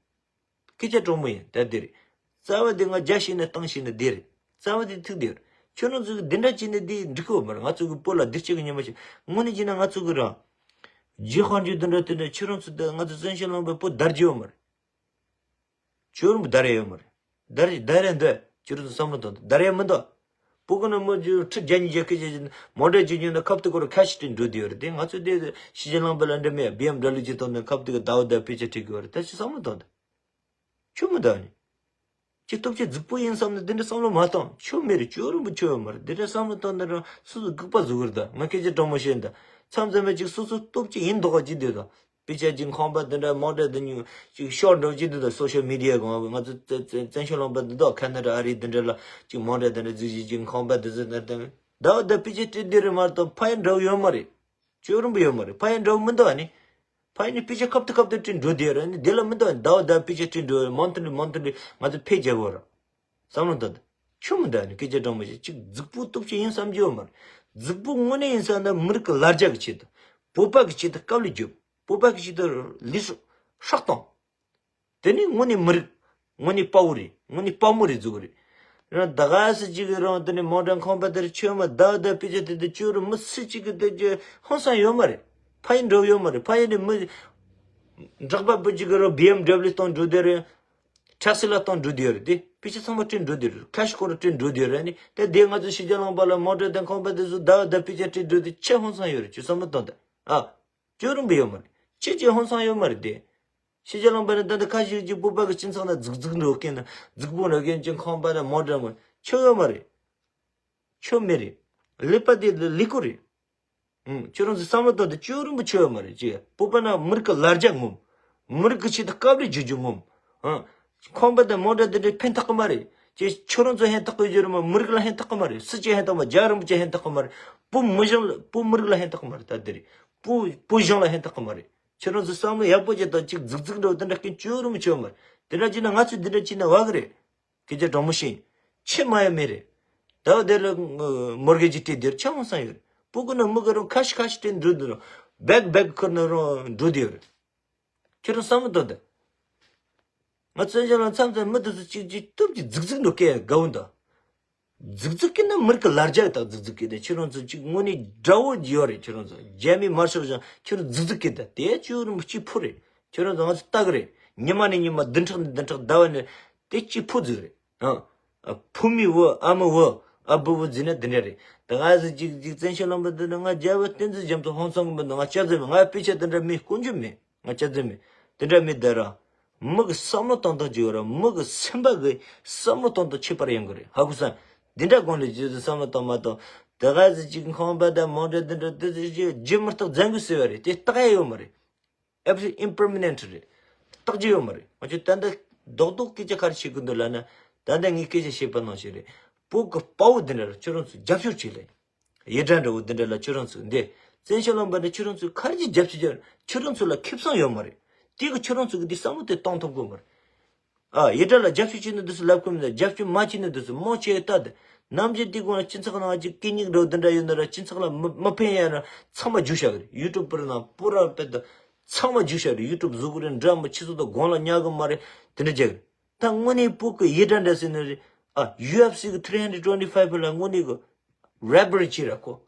སྐད་ཆ་དྲང་མོ་ཡིན། ད་འདི་རེད། རྩ་བ་འདི་ང་རྒྱ་ཤེས་ན་བཏང་ཤེས་ན་འདི་རེད། རྩ་བ་འདི་ཐུག་འདི་རེད། ཁྱོད་རང་ཚོ་གི་འདི་འདྲ་བྱས་ན་འདི་འགྲིག་གི་ཡོད་མ་རེད། ང་ཚོ་གི་བོད་ལ་སྡིག་ཅན་གི་ཉི་མ་ཞིག་དངོས་གནས་བྱས་ན་ང་ཚོ་གི་རང་རྗེས་དཔལ་འབྱོར་འདི་འདྲ་དེ་འདྲ་ཁྱོད་རང་ཚོ་ད་ང་ཚོ་བཙན་བྱོལ་ལུང་པའི་བོད་དར་རྒྱུ་ཡོད་མ་རེད། ཁྱོད་རང་བོད་དར་ཡ་ཡོད་མ་རེད། དར་དར་ཡ་འདི་ཁྱོད་རང་ཚོ་བསམ་བློ་གཏོང་དང་། དར་ཡ་མི་འདུག་བོད་གི་ནང་མི་རྒྱུ་ཁྲི་བརྒྱ་ཉིས་བརྒྱ་སྐད་ཆ་མོ་ཊ་ཅིག་ཉོས་ན་ཁབ་ཏུ་སྐོར་ཁ་ཤས་སྤྲད་འགྲོ་བསྡད་ཡོད་རེད། དེ་ང་ཚོ་དེ་ཕྱི་རྒྱལ་ལུང་པ་ལ་འདྲ་མེད། བི་ཨེམ་ཌབ་ལུ་ཅིག་བཏང་ན་ཁབ་ཏུ་གི་ཟླ་བ་ཟླ་བ་པེ་ཆ་སྤྲད་གི་ཡོད་རེད། ད་ཅི་བསམ་བློ་གཏོང་དང་། ཆོ་མི་འདུག་ནི། ཅི་སྟོབས་ཆེ་རྫིག་པོ་ཡིན་བསམ་ནས་དེ་འདྲ་བསམ་བློ་མ་གཏོང་། ཆོ་མེད་རེད། ཅོ་རིན་པོ་ཆོ་ཡོད་མ་རེད། དེ་འདྲ་བསམ་བློ་གཏོང་ན་རང་སོ་སོ་སྒུག་པ་བཟོ་གི་རེད། ད་ང་སྐད་ཆ་དྲང་མོ་བཤད་ད་མཚམས་མཚམས་མ་ཅིག་སོ་སོ་སྟོབས་ཆེ་ཡིན་མདོག་ག་ཅིག་འདོད་ད། དཔེ་ཆ་ཅིག་ཁང་པ་དེ་འདྲ་མང་དྲགས་དེ་ཉུང་ཅིག་ཤོར་འགྲོ་ཅིག་འདོད་ད། སོ་ཤལ་མི་ཌི་ཡ་གང་བ་ང་ཚོ་བཙན་བཙན་བཙན་བྱོལ་ལུང་པ་འདི་དག་ཁ་ན་ཌ་ཨ་རི་དེ་འདྲ་ལ་ཅིག་མང་དྲགས་དེ་འདྲ་རྫིག་ཞིག་ཅིག་ཁང་པ་དེ་ཚོ་ནར་དང་ཟླ་བ་ཟླ་བ་པེ་ཆ་སྤྲད་དེ་རེད་མ་གཏོགས་ཕ་ཡུལ་འདྲ་བོ་ཡོད་མ་རེད། ཅོ་རིན་པོ་ཡོད་མ་རེད། ཕ་ཡུལ་འདྲ་བོ་མི་འདུག་ཨ་ནི། ཕ་ཡུལ་ནི་དཔེ་ཆ་ཁབ་ཏུ་ཁབ་ཏུ་སྤྲད་འགྲོ་དེ་རེད། ཨ་ནི་དེ་ལ་མི་འདུག་ཨ་ནི། ཟླ་བ་ཟླ་བ་པེ་ཆ་སྤྲད་འགྲོ་མོན་ཐུ་ལི་མོན་ཐུ་ལི་ང་ཚོ་ཕེ་རྒྱལ་བོ་ར། བསམ་བློ་བཏང་དང་། ཆུ་མི་འདུག་ཨ་ནི། སྐད་ཆ་དྲང་མོ་བཤད་ཅིག་རྫིག་པོ་སྟོབས་ཆེ་ཡིན་བསམ་རྒྱུ་ཡོད་མ་རེད། རྫིག་པོ་དངོས་གནས་ཡིན་བསམ་ན་མི་རིགས་ཀྱི་ལར་རྒྱ་གི་ཆེད་དུ། བོད་པ་གི་ཆེད་དུ་དཀའ་ལས་རྒྱབ། བོད་པ་གི་ཆེད་དུ་ལུས་སྲོག་ཤོར་བཏང་། དེ་ནི་དངོས་གནས་མི་རིགས། དངོས་གནས་དཔའ་བོ་རེད། དངོས་གནས་དཔའ་མོ་རེད་ཟེར་གི་རེད། རང་ད་ག་སེ་ཅིག་གི་རང་དེ་ནི་མོ་ཊ་ཁང་པ་དེར་ཆོས་མ་ཟླ་བ་ཟླ་བ་པེ་ཆ་དེ་དེ་ཅོ་རུ་མི་སུ་གཅིག་གི་དེ་ཅོ་ཧང་སང་ཡོད་མ་རེད། ཕ་ཡུལ་འདྲ་བོ་ཡོད་མ་རེད། ཕ་ཡུལ་ནི་མི་འབྲོག་པ་བུ་གཅིག་གི་རང་བི་ཨེམ་ཌབ་ལུ་གཏོང་འགྲོ་དེ་རེད། ཊེ་སི་ལ་གཏོང་འགྲོ་དེ་རེད། དེ་པེ་ཆ་ཚང་མ་སྤྲད་འགྲོ་དེ་རེད། ཁ་ཤས་ཁོ་རང་སྤྲད་འགྲོ་དེ་རེད། ནི་དེ་དེ་ང་ཚོ་ཕྱི་རྒྱལ་ལུང་པ་ལ་མོ་ཊ་དང་ཁང་པ་དེ་ཚོ་ཟླ་བ་ཟླ་བ་པེ་ཆ་སྤྲད་འགྲོ་དེ་ཆེས་ཧང་སང་ཡོད་རེད། ཅོ་བསམ་བློ་གཏོང་དང་། ཨ། ཅོ་རིན་པོ་ཡོད་མ་རེད། ཅི་ཅི་ཧང་སང་ཡོད་མ་རེད་དེ། ཕྱི་རྒྱལ་ལུང་པ་ནས་ད་ལྟ་ཁ་ཤས་ཀྱི་བོད་པ་གི་སྤྱི་ཚོགས་ན་རྫིག་རྫིག་འགྲོ་མཁན་ན་རྫིག་པོ་འགྲོ་མཁན་གྱི་ཁང་པ་དང་མོ་ཊ་མོ་ཆོ་ཡོད་མ་རེད། ཆོ་མེད་རེད། ཀླད་པ་དེ་ལི་ཀོ་རེད། ཨུམ། ཁྱོད་རང་ཚོ་བསམ་བློ་བཏང་དུས་ཅོ་རིན་པོ་ཆོ་ཡོད་མ་རེད་ཅེས། བོད་པ་ན་མི་རིགས་ཀྱི་ལར་རྒྱ་ངོམ། མི་རིགས་ཀྱི་ཆེད་དུ་དཀའ་ལས་རྒྱག་རྒྱུ་ངོམ། ཨ། ཁང་པ་དང་མོ་ཊ་དེ་འདྲ་ཕན་ཐོགས་ཀྱི་མ་རེད་ཅེས། ཁྱོད་རང་ཚོ་ཕན་ཐོགས་ཀྱི་ཡོད་རེད་མ། མི་རིགས་ལ་ཕན་ཐོགས་ཀྱི་མ་རེད། སུ་གཅིག་ཕན་ཐོགས་མ། རྒྱལ་བ་རིན་པོ་ཆེ་ཕན་ཐོགས་ཀྱི་མ་རེད། བོད་མི་གཞུང་ལ་བོད་མི་རིགས་ལ་ཕན་ཐོགས་ཀྱི་མ་རེད། ད་དེ་རེད། བོད་བོད་གཞུང་ལ་ཕན་ཐོགས་ཀྱི་མ་རེད། ཁྱོད་རང་ཚོ་བསམ་བློ་ཡག་པོ་བྱེད་དང་། ཅིག་རྫིག་རྫིག་འགྲོ་དེ་འདྲ་སྐད་ཅོ་རིན་པོ་ཆོ་མ་རེད། དེ་འདྲ་བྱས་ན་ང་ཚོས་འདི་འདྲ་བྱས་ན་བ་གི་རེད། སྐད་ཆ་དྲང་མོ་བཤད། ཆེས་མ་ཡ་མེད་རེད། ད་དེ་ལ་མོར་གེ་ཇི་སྤྲད་དེ་ར་ཆ་མ་སང་ཡོད་རེད། སྤུ་གུ་ན་མི་ག་རང་ཁ་ཤས་ཁ་ཤས་སྤྲད་འགྲོ་འདུག་ར། བེག་བེག་ཁུར་ན་རང་འགྲོ་དེ་ཡོད་རེད། ཁྱོད་རང་བསམ་བློ་གཏོང་དང་། ང་བཙན་བྱོལ་ལ་མཚམས་མཚམས་མི་དེ་ཚོ་གཅིག་གཅིག་སྟོབས་ཀྱིས་རྫིག་རྫིག་འགྲོ་སྐད་དགའ་བོ་འདུག་རྫིག་རྫིག་གི་ན་མི་རིགས་ཀྱི་ལར་རྒྱ་དག་རྫིག་རྫིག་གི་དེ་ཁྱོད་རང་ཚོ་གཅིག་དངོས་གནས་དགྲ་བོ་ཡོད་རེད། ཁྱོད་རང་ཚོ་རྒྱ་མི་དམར་ཤོག་ཞང་ཁྱོད་རང་རྫིག་རྫིག་གི་དེ་དེ་ཁྱོད་རང་གཅིག་ཕུ་རེད། ཁྱོད་རང་ཚོ་ང་ཚོ་ལྟ་གི་རེད། ཉི་མ་ནས་ཉི་མ་བདུན་ཕྲག་ནས་བདུན་ཕྲག་ཟླ་བ་ནས་དེ་གཅིག་ཕུ་རྫིག་རེད། ཨ། ཨ། ཕུ་མི་བོ་ཨ་མི་བོ་ཨ་བུ་བོ་རྫིག་ན་དེ་འདྲ་རེད། ད་ང་ཚོ་གཅིག་གཅིག་བཙན་བྱོལ་ལུང་པ་འདི་ན་ང་རྒྱལ་བ་བསྟན་འཛིན་རྒྱ་མཚོ་ཧང་སང་གི་མི་འདུག་ང་སྐྱབས་རྫུན་མེད། ང་དཔེ་ཆ་དེ་འདྲ་མེད། དཀོན་མཆོག་མེད། ང་སྐྱབས་རྫུན་མེད། དེ་འདྲ་མེད་ད་ར། མི་གི་བསམ་བློ་གཏོང་སྟངས་ཅིག་ཡོད་ར། མི་གི་སེམས་པ་གི་བསམ་བློ་གཏོང་སྟངས་ཁྱད་པར་ཡོང་གི་རེད། ཧ་གོ་སོང་། འདི་འདྲ་གོང་ནས་རྗེས་སུ་བསམ་བློ་གཏོང་མ་གཏོང་། དེ་ག་ཟིག་ཅིག་ཁང་པ་དང་མོ་ཊ་འདི་འདྲ་དེ་ཟིག་ཅིག་རྒྱུ་མི་རྟག་རྫ་འགུལ་ཟེར་བ་རེད། དེ་རྟག་ཡ་ཡོད་མ་རེད། ཨེབ་སི་ཨིམ་པར་མ་ནེན་ཊི་རེད། རྟག་རྒྱུ་ཡོད་མ་རེད། ང་ཚོས་ད་ལྟ་རྡོག་རྡོག་སྐད་ཆ་ག་རེ་བཤད་གི་འདུག་ལབ་ན། ད་ལྟ་ངས་སྐད་ཆ་བཤད་པ་ནང་བཞིན་རེད། བོད་ཀྱི་དཔའ་བོ་འདི་འདྲ་ལ་ཁྱོད་རང་ཚོས་རྒྱབ་སྐྱོར་བྱེད་ལེ། ཡི་དྲ་འདྲ་བོ་འདི་འདྲ་ལ་ཁྱོད་རང་ཚོས་འདི་བཙན་བྱོལ་ལུང་པ་འདི་ཁྱོད་རང་ཚོས་ག་རེ་གྱིས་རྒྱབ་སྐྱོར་བྱེད། ཁྱོད་རང་ཚོ་ལ་ཁེ་བཟང་ཡོད་མ་རེད། དེ་གི་ཁྱོད་རང་ཚོ་གི་འདི་བསམ་བློ་དེ་གཏོང་ཐུབ་དགོས་མ་རེད། ཨ་ཡི་དྲ་ལ་རྒྱབ་སྐྱོར་བྱེད་ནི་འདི་ཚོ་ལབ་གི་མི་འདུག་རྒྱབ་སྐྱོར་མ་བྱེད་ནི་འདི་ཚོ་མང་ཆེ་ལྟ་དེ། ནམ་རྒྱུན་དེ་གོང་ལ་སྤྱི་ཚོགས་ནང་གི་གད་སྙིགས་འདྲ་བོ་འདི་འདྲ་ཡོད་ན་ར་སྤྱི་ཚོགས་ལ་མི་མི་ཕན་ཡ་ར་ཚང་མ་རྒྱུག་བཞག་གི་རེད། ཡུ་ཊུབ་པར་ནང་པུ་ར་པེ་ད་ཚང་མ་རྒྱུག་བཞག་རེད། ཡུ་ཊུབ་བཟོ་གི་རེད་འདྲ་མི་ཁྱེད་ཚོ་དང་དགོངས་ལ་ཉག་གི་མ་རེད། དེ་འདྲ་བྱས་གི་རེད། ད་དངོས་གནས་བོད་ཀྱི་ཡི་དྲ་འདྲ་ཟེར་ནི་རེད། ཨ་ཡུ་ཨེཕ་སི་གི་three hundred twenty five ལ་དངོས་གནས་གི་རེ་པར་ཅིག་ར་ཁོ།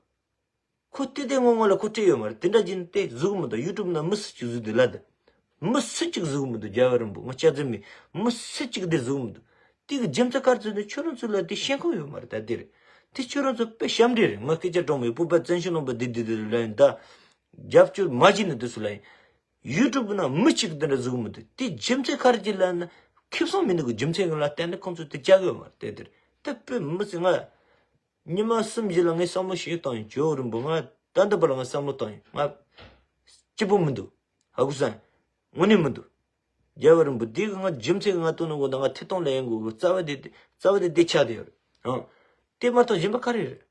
ཁོ་དེ་དེ་ངོ་ངོ་ལ་ཁོ་སྤྲད་ཡོད་མ་རེད། དེ་འདྲ་ཅིག་དེ་བཟོ་གི་མི་འདུག་ཡུ་ཊུབ་ནང་མི་སུ་གཅིག་བཟོས་འདུག་ལ་དེ། མི་སུ་གཅིག་བཟོ་གི་མི་འདུག་རྒྱལ་བ་རིན་པོ་ང་སྐྱག་རྫུན་མིན། མི་སུ་གཅིག་དེ་བཟོ་གི་མི་འདུག་དེ་གི་རྒྱུ་མཚན་ག་རེ་ཟེར་ན་ཁྱོད་རང་ཚོ་ལ་དེ་ཤེས་ཁོམ་ཡོད་མ་རེད། ད་དེ་རེད། དེ་ཁྱོད་རང་ཚོ་དཔེ་ཞབས་འདྲེན་རེད། ང་སྐད་ཆ་དྲང་མོ་ཡོད། བོད་པ་བཙན་བྱོལ་ལུང་པ་འདི་འདི་འདི་ལ་ཡིན་ད། རྒྱབ་སྐྱོར་མ་བྱེད་ནི་དེ་ཚོ་ལ་ཡིན། ཡུ་ཊུབ་ནང་མི་གཅིག་དེ་འདྲ་བཟོ་གི་མི་འདུག་དེ་རྒྱུ་མཚན་ག་རེ་ཅིག་ལབ་ན་ཁེ་བཟང་མི་འདུག་གི་རྒྱུ་མཚན་གི་ལ་བརྟེན་ནས་ཁོང་ཚོ་དེ་བྱ་གི་ཡོད་མ་རེད། དེ་དེ་རེད། ད་དཔེ་མི་སྲིད་ང་། ཉི་མ་གསུམ་བཞི་ལ་ངས་བསམ་བློ་ཞིག་བཏང་ཡིན། ཇོ་རིན་པོ་ང་ད་ལྟ་བར་ལ་ངས་བསམ་བློ་བཏང་ཡིན། ང་སྐྱིད་པོ་མི་འདུག་ཧ་གོ་སོང་། དངོས་གནས་མི་འདུག་རྒྱལ་བ་རིན་པོ་འདི་གི་ང་རྒྱུ་མཚན་གི་ང་བཏོན་ནོ་གོ་ད་ང་ཐད་གཏོང་ལ་ཡན་གོ་གི་རྩ་བ་དེ་རྩ་བ་དེ་དེ་ཆགས་བསྡད་ཡོད་རེད། ཨང་། དེ་མ་གཏོགས་གཞན་པ་ག་རེ་རེད།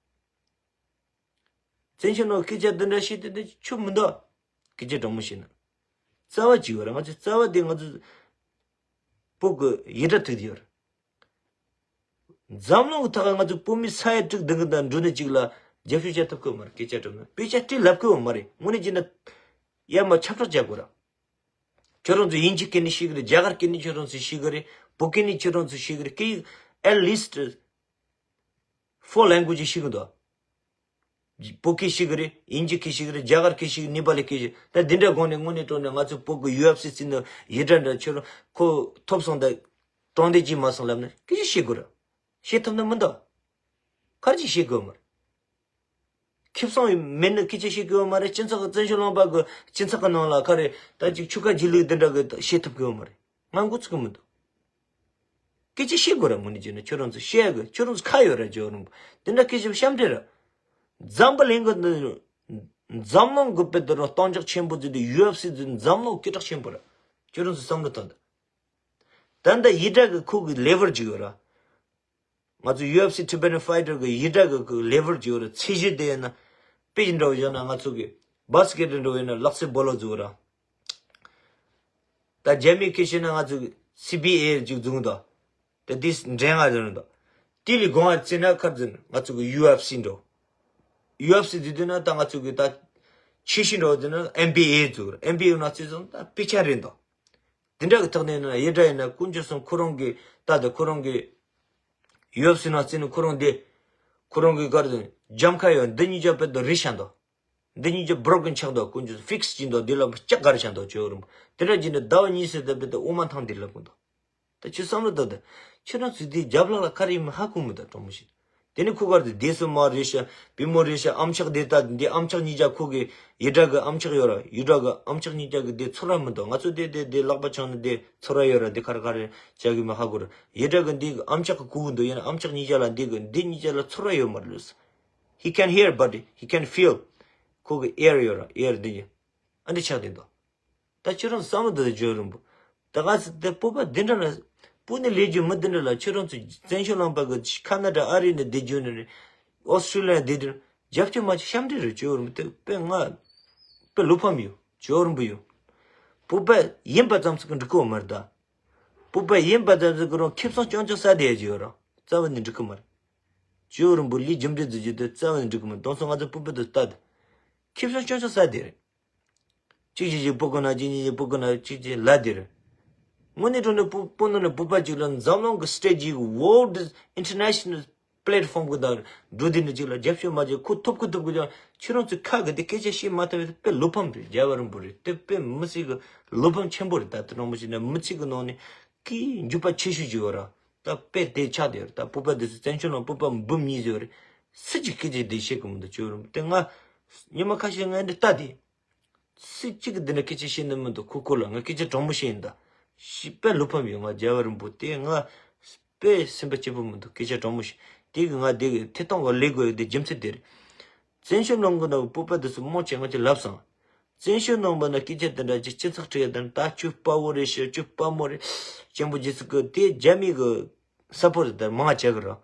བཙན་བྱོལ་ནང་སྐད་ཆ་འདི་འདྲ་བཤད་དེ་དེ་ཆོ་མི་འདུག་སྐད་ཆ་དྲང་མོ་བཤད་ན། རྩ་བ་གཅིག་ཡོད་རེད། ང་ཚོ་རྩ་བ་དེ་ང་ཚོ་བོད་གི་ཡི་དྲ་ཐུག་དེ་ཡོད་རེད། འཛམ་གླིང་གི་ཐད་ཀ་ང་ཚོ་བོད་མི་ས་ཡ་དྲུག་བདུན་གི་དང་འགྲོ་ནས་གཅིག་ལ་རྒྱབ་སྐྱོར་བྱ་ཐུབ་ཀྱི་ཡོད་མ་རེད། སྐད་ཆ་དྲང་ན་དཔེ་ཆ་བྲིས་ལབ་ཀྱི་ཡོད་མ་རེད། དངོས་གནས་བྱས་ན་ཡར་མར་ཁྱབ་བསྒྲགས་བྱ་དགོས་ར། ཁྱོད་རང་ཚོ་དབྱིན་ཇི་སྐད་ནས་ཤེས་ཀྱི་རེད། རྒྱ་གར་སྐད་ནས་ཁྱོད་རང་ཚོ་ཤེས་ཀྱི་རེད། བོད་སྐད་ནས་ཁྱོད་རང་ཚོ་ཤེས་ཀྱི་རེད། སྐད་ཡིག་at least four language ཤེས་ཀྱི་འདུག་བོད་སྐད་ཤེས་ཀྱི་རེད། དབྱིན་ཇི་སྐད་ཤེས་ཀྱི་རེད། རྒྱ་གར་སྐད་ཤེས་ཀྱི་ནེ་པ་ལི་སྐད་ཤེས། ད་འདི་འདྲ་སྒང་ནས་དངོས་གནས་དྲང་གནས་ང་ཚོ་བོད་ཀྱི་ཡུ་ཨེཕ་སི་རྩེ་ནས་ཡི་དྲ་འདྲ་ཁྱོད་རང་ཁོ་ཐོབ་སོང་ད་དྲང་བདེན་གྱིས་མ་སོང་ལབ་ན་སྐད་ཆ་བཤད་དགོས་ར། བཤད་ཐུབ་ནི་མི་འདུག་ག་རེ་ཅིག་བཤད་དགོས་མ་རེད། ཁེ་བཟང་མེད་ནི་སྐད་ཆ་བཤད་དགོས་མ་རེད། སྤྱི་ཚོགས་ཀྱི་བཙན་བྱོལ་ལུང་པ་གི་སྤྱི་ཚོགས་ཀྱི་ནང་ལ་ག་རེ་ད་ཅིག་ཆོལ་ཁ་རྗེས་ལུས་འདི་འདྲ་གི་བཤད་ཐུབ་དགོས་མ་རེད། ང་མགོ་ཚོད་ཀྱི་མི་འདུག་སྐད་ཆ་བཤད་དགོས་ར། དངོས་གནས་བྱས་ན་ཁྱོད་རང་ཚོ་བཤད་དགོས། ཁྱོད་རང་ཚོ་ཁ་ཡོད་ར། ཇོ་རིན་པོ་འདི་འདྲ་སྐད་ཆ་བཤད་འདྲེ་ར། འཛམ་བུ་གླིང་གི་འདི་འཛམ་གླིང་གི་དཔེ་དེ་རང་གཏམ་རྒྱུད་ཆེན་པོ་ཟེར་དུས་ཡུ་ཨེཕ་སི་ཟེར་འཛམ་གླིང་སྐད་གྲགས་ཆེན་པོ་ར། ཁྱོད་རང་ཚོ་བསམ་བློ་བཏང་དང་། ད་ལྟ་ཡི་དྲ་གི་ཁོ་གི་ལེ་ཝལ་ཅིག་ཡོད་ར། ང་ཚོ་ཡུ་ཨེཕ་སི་Tibetan Fighter གི་ཡི་དྲ་གི་གི་ལེ་ཝལ་ཅིག་ཡོད་ར། ཚད་གཞི་དེ་ཡིན་ན་དཔེ་ཅིག་འདྲ་བོ་བཞག་ན་ང་ཚོ་གི་བྷ་སི་ཀེ་ཊི་འདྲ་བོ་ཡིན་ན་ལག་རྩེད་སྦོ་ལོག་བཟོ་ར། ད་རྒྱ་མིའི་སྐད་བཤད་ན་ང་ཚོ་གི་སི་བི་ཨེ་ཅིག་བཟོ་གི་འདུག་དེ་དེ་འདྲེ་ང་ཟེར་འདུག་དེ་ལས་གོང་བ་བརྩིས་ན་ཁ་ཟེར་ན་ང་ཚོ་གི་ཡུ་ཨེཕ་སི་འགྲོ། ཡུ་ཨེཕ་སི་དེ་དུས་ན་ད་ང་ཚོ་གི་ད་ཆེ་ཤོས་འགྲོ་དེ་ན་ཨེན་བི་ཨེ་བཟོ་གི་ར། ཨེན་བི་ཨེ་ན་བརྩིས་སོང་ད་དཔེ་ཆ་རེད་འདུག་དེ་འདྲ་གི་ཐོག་ནས་ན་ཡི་དྲ་ཡིན་ན་དཀོན་མཆོག་གསུམ་ཁོ་རང་གི་ད་དེ་ཁོ་རང་གི་ཡུ་ཨེཕ་སི་ནང་བརྩིས་ན་ཁོ་རང་དེ་ཁོ་རང་གི་གར་དེ་འཇམ་ཁ་ཡོད། འདི་གཉིས་ཀྱང་དཔེ་དེ་རེད་ཤག་འདུག་འདི་གཉིས་ཀྱང་བྷི་རོ་ཀེན་ཆགས་འདུག་དཀོན་མཆོག་ཕིག་སི་བྱས་འདུག་འདི་ལ་ལྕགས་ག་རེ་ཆགས་འདུག་ཇོ་རིན་པོ་དེ་འདྲ་བྱས་ནས་ཟླ་བ་གཉིས་ཟེར་ད་དཔེ་དེ་དབུ་མ་ཐང་འདི་ལབ་གི་འདུག་ད་ཁྱོད་བསམ་བློ་བཏང་དང་། ཁྱོད་རང་ཚོས་དེའི་རྒྱབ་ལོགས་ལ་ག་རེ་ཡིན་མིན་ཧ་གོ་མི་འདུག་དྲང་མོ་བཤད། དེ་ནས་ཁོ་གར་དེ་སྡེ་སྲིད་མ་རེད་ཤག་བུ་མོ་རེད་ཤག་ཨམ་ཅོག་དེ་ལྟ་དེ་ཨམ་ཅོག་གཉིས་ཀྱང་ཁོ་གི་ཡི་དྲ་གི་ཨམ་ཅོག་ཡོད་ར། ཡི་དྲ་གི་ཨམ་ཅོག་གཉིས་ཀྱང་གི་དེ་ཚོར་བ་མི་འདུག་ང་ཚོ་དེ་དེ་དེ་ལག་པ་འཆང་ནས་དེ་ཚོར་བ་ཡོད་ར། དེ་ག་རེ་ག་རེ་བྱ་གི་མིན་ཧ་གོ་ར། ཡི་དྲ་གི་འདི་གི་ཨམ་ཅོག་གི་གོ་གི་འདུག་ཡིན་ན་ཨམ་ཅོག་གཉིས་ཀྱང་ལ་འདི་གི་འདི་གཉིས་ཀྱང་ལ་ཚོར་བ་ཡོད་མ་རེད། He can hear but he can feel. ཁོ་གི་ཨེར་ཡོད་ར། ཨེར་འདི་གི་ཨ་འདི་ཆགས་བསྡད་འདུག་ད་ཁྱོད་རང་བསམ་བློ་དེ་ཇོ་རིན་པོ། ད་ག་ཚོད་དེ་བོད་པ་འདི་འདྲ་ལ། བོད་ནས་སླེབས་རྒྱུ་མི་འདི་འདྲ་ལ་ཁྱོད་རང་ཚོ་བཙན་བྱོལ་ལུང་པ་གི་ཁ་ན་ཌ་ཨ་རི་ནས་བསྡད་རྒྱུ་ནས་ཨོ་སི་ཀྲི་ལི་ཡ་བསྡད་རྒྱུ་རྒྱབ་སྐྱོར་མ་བྱེད་ཤམ་འདྲི་རེད། ཇོ་རིན་པོ་དེ་དཔེ་ང་དཔེ་བློ་ཕམ་ཡོད། ཇོ་རིན་པོ་ཡོད། བོད་པ་ཡིན་པ་ཙམ་ཟིག་གི་འགྲིག་གི་མ་རེད་ད། བོད་པ་ཡིན་པ་ཙམ་ཟིག་གི་རང་ཁེ་བཟང་རྐྱང་རྐྱང་ཟ་བསྡད་ཡ་ཅིག་ཡོད་ར། རྩ་བ་ནས་འགྲིག་གི་མ་རེད། ཇོ་རིན་པོ་ལས་རྒྱུ་འབྲས་བརྗོད་རྒྱུ་དེ་རྩ་བ་ནས་འགྲིག་གི་མ་རེད། དེང་སང་ང་ཚོ་བོད་པ་དེ་ལྟ་དེ། ཁེ་བཟང་རྐྱང་རྐྱང་ཟ་བསྡད་རེད། གཅིག་གཅིག་གཅིག་སྤུ་གུ་ན་གཅིག་གཉིས་གཉིས་སྤུ་གུ་ན་གཅིག་གཅིག་ལ་དེ་རེད། དངོས་གནས་དྲང་གནས་བོད་བོད་ནང་ནས་བོད་པ་གཅིག་ལ་འཛམ་གླིང་གི་སི་ཊེ་ཇི་གི་world international platform གི་དང་འགྲོ་དེ་ནས་གཅིག་ལ་རྒྱབ་སྐྱོར་མ་བྱས་ཁོ་ཐོབ་ཁོ་ཐོབ་གི་ཀྱང་ཁྱོད་རང་ཚོའི་ཁ་གི་དེ་སྐད་ཆ་བཤད་མ་ཐུབ་པའི་དཔེ་བློ་ཕམ་རེད། རྒྱལ་བ་རིན་པོ་རེད། དེ་དཔེ་མི་སྲིད་གི་བློ་ཕམ་ཆེན་པོ་རེད། ད་དེ་རང་མི་ཤེས་ན་མི་ཚེ་གི་ནང་ནས་ཀི་འགྱོད་པ་ཆེ་ཤོས་ཅིག་ཡོད་ར། ད་དཔེ་དེ་ཆགས་དེ་ར། ད་བོད་པ་དེ་ཚོ་བཙན་བྱོལ་ནང་བོད་པ་འབུམ་གཉིས་ཟེར་བ་རེད། སུ་གཅིག་སྐད་ཆ་དེ་བཤད་གི་མི་འདུག་ཇོ་རིན་པོ་དེ་ང་ཉི་མ་ཁ་ཤས་ང་འདི་ལྟ་དེ། སུ་གཅིག་གིས་འདི་འདྲ་སྐད་ཆ་བཤད་ནི་མི་འདུག་ཁོ་ཁོ་ལ་ང་སྐད་ཆ་དྲང་མོ་བཤད་ཡིན་ད། ཞི་པའི་བློ་ཕམ་ཡོད། ང་རྒྱལ་བ་རིན་པོ་དེ་ང་དཔེ་སེམས་པ་སྐྱིད་པོ་མི་འདུག་སྐད་ཆ་དྲང་མོ་བཤད། དེ་གི་ང་དེ་གི་ཐད་གཏོང་གི་ལས་དགོས་ཡོད་དེ་རྒྱུ་མཚན་དེ་རེད། བཙན་བྱོལ་ནང་གི་ནང་བོད་པ་དེ་ཚོ་མང་ཆེ་ང་ཚོས་ལབ་སོང་། བཙན་བྱོལ་ནང་པ་ན་སྐད་ཆ་དེ་འདྲ་ཅིག་སྤྱི་ཚོགས་ཁྲིད་ཡ་དེ་ད་ཁྱོད་དཔའ་བོ་རེད་ཤག་ཁྱོད་དཔའ་མོ་རེད། སྐྱེན་པོ་རྗེས་སུ་ཀི་དེ་རྒྱ་མི་གི་སཔོར་ཊི་དེ་མང་བྱེད་གི་ར།